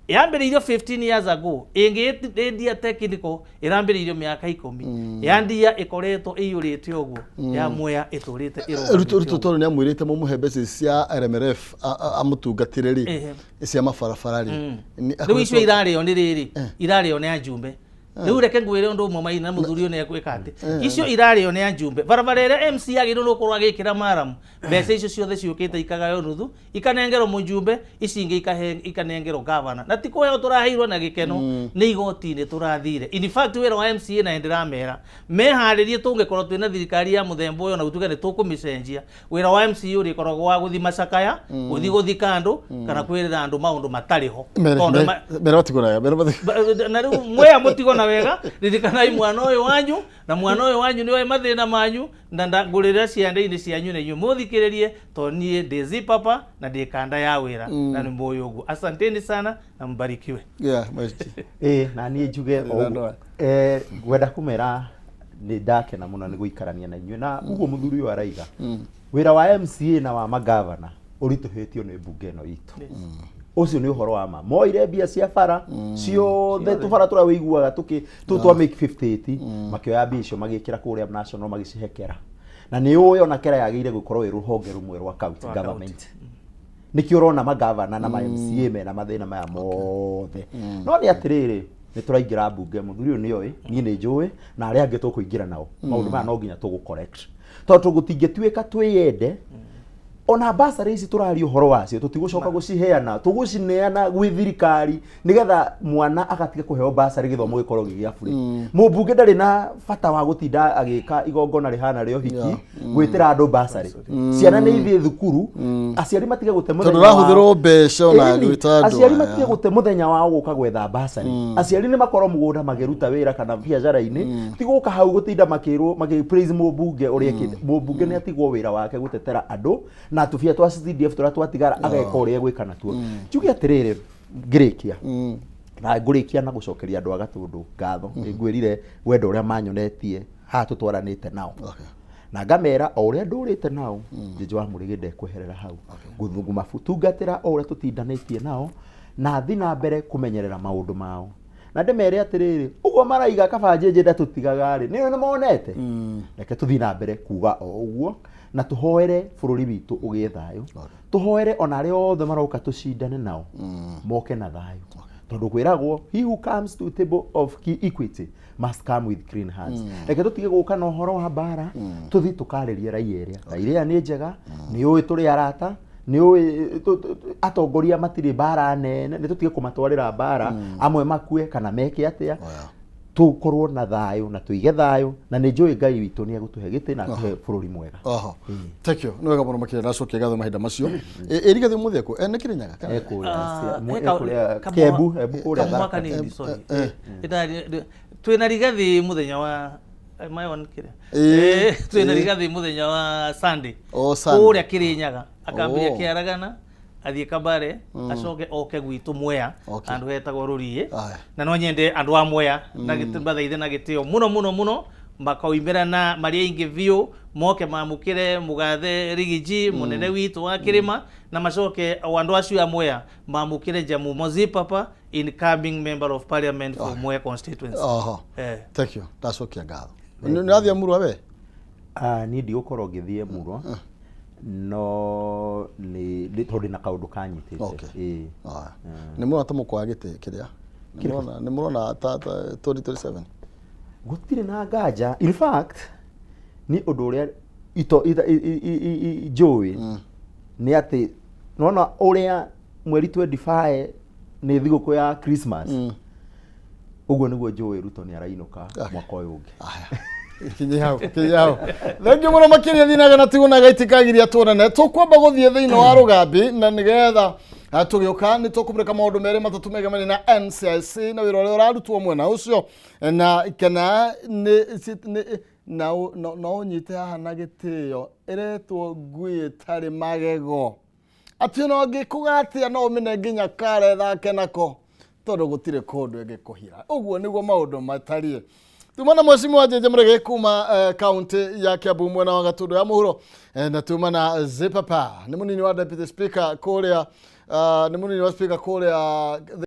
yambĩrĩirio 15 years ago, ĩngĩ Ndia technical ĩrambĩrĩirio mĩaka 10, ya Ndia ĩkoretwo ĩiyũrĩte ũguo, ya Mwea ĩtũrĩte ĩrũgamĩte Ruto Ruto ũguo. tondũ nĩ amwĩrĩte mũmũhe mbeca cia RMRF amũtungatĩre rĩ, cia mabarabara rĩ. Rĩu icio irarĩo nĩ rĩrĩ, irarĩo nĩ anjumbe. Rĩu reke ngwĩre ũndũ ũmwe Maina, na mũthuri ũyũ nĩ egwĩka atĩ icio irarĩo nĩ anjumbe. Barabara ĩrĩa MC agĩrĩirwo nĩ gũkorwo agĩkĩra maramu, mbeca icio ciothe ciũkĩte ikagaywo nuthu, ikanengerwo mũjumbe, ici ingĩ ikanengerwo gavana. Na ti kũheo tũraheirwo na gĩkeno, nĩ igoti-inĩ tũrathire. In fact wĩra wa MCA na ndĩramera meharĩrie, tũngĩkorwo twĩna thirikari ya mũthemba ũyũ na gũtuĩka nĩ tũkũmĩcenjia, wĩra wa MCA ũrĩkoragwo wa gũthiĩ macakaya, gũthiĩ gũthika andũ, kana kwĩrĩra andũ maũndũ matarĩ ho. Tondũ Mere matigwo na wega, mere matigwo. Na rĩu Mwea mũtigo na wega, ririkanai mwana ũyũ wanyu, na mwana ũyũ wanyu nĩoĩ mathĩna manyu, na ngũrĩra ciande-inĩ cianyu na inyuĩ mũthikĩrĩrie, tondũ niĩ ndĩ zipapa na ndĩ kanda ya wĩra, na nĩ mũĩ ũguo. Asanteni sana na mbarikiwe. Yeah, maji. Ĩĩ, na niĩ njuge o ũguo. Ngwenda kũmera nĩ ndakena mũno nĩ gũikarania na inyuĩ, na ũguo mũthuri ũyũ araiga, wĩra wa MCA na wa magavana ũritũhĩtio nĩ mbunge ĩno itũ. Ũcio nĩ ũhoro wa ma. Moire mbia cia bara ciothe, tũbara tũrĩa wĩiguaga tũkĩ twa make 58, makĩoya mbia icio magĩkĩra kũrĩa national, magĩcihe kera. Na nĩ ũĩ ona kera yagĩrĩire gũkorwo ĩ rũhonge rũmwe rwa county government. Nĩkĩo ũrona magavana na ma MCA mena mathĩna maya mothe. No nĩ atĩrĩrĩ, nĩ tũraingĩra mbunge, mũthuri ũyũ nĩoĩ, niĩ nĩ njũĩ, na arĩa angĩ tũkũingĩra nao. Maũndũ maya no nginya tũgũ correct. Tondũ gũtingĩtuĩka twĩyende, ona basarĩ ici tũraria ũhoro wacio tũtigũcoka gũciheana, tũgũcineana gwĩ thirikari nĩgetha mwana agatiga kũheo basarĩ, gĩthomo gĩkorwo gĩ gĩa bure. Mũmbunge ndarĩ na bata wa gũtinda agĩka igongona rĩhana rĩa ũhiki, gwĩtĩra andũ basarĩ. Ciana nĩ ithiĩ thukuru, aciari matige gũte mũthenya Tondũ wao. ũrahũthĩrwo mbeca ona Ĩni, gwĩta andũ aciari aya. matige gũte mũthenya wao gũka gwetha basarĩ. Aciari nĩ makorwo mũgũnda makĩruta wĩra kana biacara-inĩ, ti gũka hau gũtinda makĩrwo makĩ praise mũmbunge ũrĩa ekĩte. Mũmbunge nĩ atigwo wĩra wake gũtetera andũ, na tũbia twa CDF tũrĩa twatigara ageka ũrĩa egwĩka natuo. Njuge atĩrĩrĩ, ngĩrĩkia na ngũrĩkia na gũcokeria andũ a Gatũndũ ngatho. Nĩ ngwĩrire wendo ũrĩa manyonetie haha tũtwaranĩte nao, na ngamera o ũrĩa ndũrĩte nao, Njĩnjĩ wa Mũrĩgĩ ndekweherera hau. Ngũmatungatĩra o ũrĩa tũtindanĩtie nao, na thi na mbere kũmenyerera maũndũ mao, na ndĩmere atĩrĩrĩ, ũguo maraiga kaba Njĩnjĩ ndatũtigaga rĩ, nĩ monete. Reke tũthiĩ na mbere kuga o ũguo, na tũhoere bũrũri witũ ũgĩe thayũ, tũhoere ona arĩa othe maroka tũcindane nao moke na thayũ, tondũ kwĩragwo he who comes to table of equity must come with clean hands. Reke tũtige gũka na ũhoro wa mbara, tũthiĩ tũkarĩrie raia ĩrĩa raia ĩrĩa nĩ njega, nĩ ũĩ tũrĩ arata, nĩ ũĩ atongoria matirĩ mbara nene, nĩ tũtige kũmatwarĩra mbara, amwe makue kana meke atĩa. Tũkorwo na thayũ na tũige thayũ, na nĩ njũĩ Ngai witũ nĩ egũtũhe gĩtĩ na atũhe bũrũri mwega. Oho. Thank you. Nĩ wega mũno makĩria, ndacokia ngatho mahinda macio. Ĩrigathĩ mũthĩ ekũ? Nĩ Kĩrĩnyaga? Kana? Ekũrĩa Kembu, Embu kũrĩa Kamũhaka Tharaka. nini, sorry. Twĩna Rigathĩ mũthenya wa am I on kĩrĩa? Twĩna Rigathĩ mũthenya wa Sunday. Oh, Sunday. Kũrĩa Kĩrĩnyaga akambĩrĩria Kĩaragana, athiĩ Kabare, acoke oke gwitũ Mwea, handũ hetagwo Rũriĩ. Na no nyende andũ a Mwea na bathaithe na gĩtĩo mũno mũno mũno, makoimĩra na marĩ aingĩ biũ, moke mamũkĩre mũgathe Rigiji mũnene witũ wa kĩrĩma, na macoke o andũ acio a Mwea mamũkĩre Jamu Mozipapa, incoming member of parliament for Mwea constituency. Oho. Thank you. Ndacokia ngatho. Nĩ ũrathiĩ Mũrwa we? Niĩ ndigũkorwo ngĩthiĩ Mũrwa, no nĩ tondũ ndĩna kaũndũ kanyitĩte. Ĩĩ. Aya. Nĩ mũrona ta mũkũoya gĩtĩ kĩrĩa? Nĩ mũrona ta 2027? Gũtirĩ na nganja. In fact, nĩ ũndũ ũrĩa ito ita- i- i- i- i- njũĩ nĩ atĩ nona ũrĩa Mweri 25 nĩ thigũkũ ya Christmas. Ũguo nĩguo njũĩ Ruto nĩ arainũka mwaka ũyũ ũngĩ. Kinyi hau, kinyi hau. Thengiũ mũno makĩria thinaga na tigunaga itikagiria tuonane. Tũkwamba gũthiĩ thĩinĩ wa rũgambi na nĩgetha tũgĩũka nĩ tũkũmũrĩka maũndũ merĩ matatũ megemanie na NCIC na wĩra ũrĩa ũrarutwo mwena ũcio, na kana nĩ na no ũnyite haha na gĩtĩo ĩretwo ngui ĩtarĩ magego, atĩ ona ũngĩkũga atĩa no ũmĩne nginya kara ĩthake nako, tondũ gũtirĩ kũndũ ĩngĩkũhira. Ũguo nĩguo maũndũ matariĩ. Tuma na Mheshimiwa Jeje Murege kuma kaunti ya Kiambu, mwena wa Gatundu ya Mũhuro, na tuma na Zipapa, nĩ mũnini wa deputy speaker kũrĩa, nĩ mũnini wa speaker kũrĩa.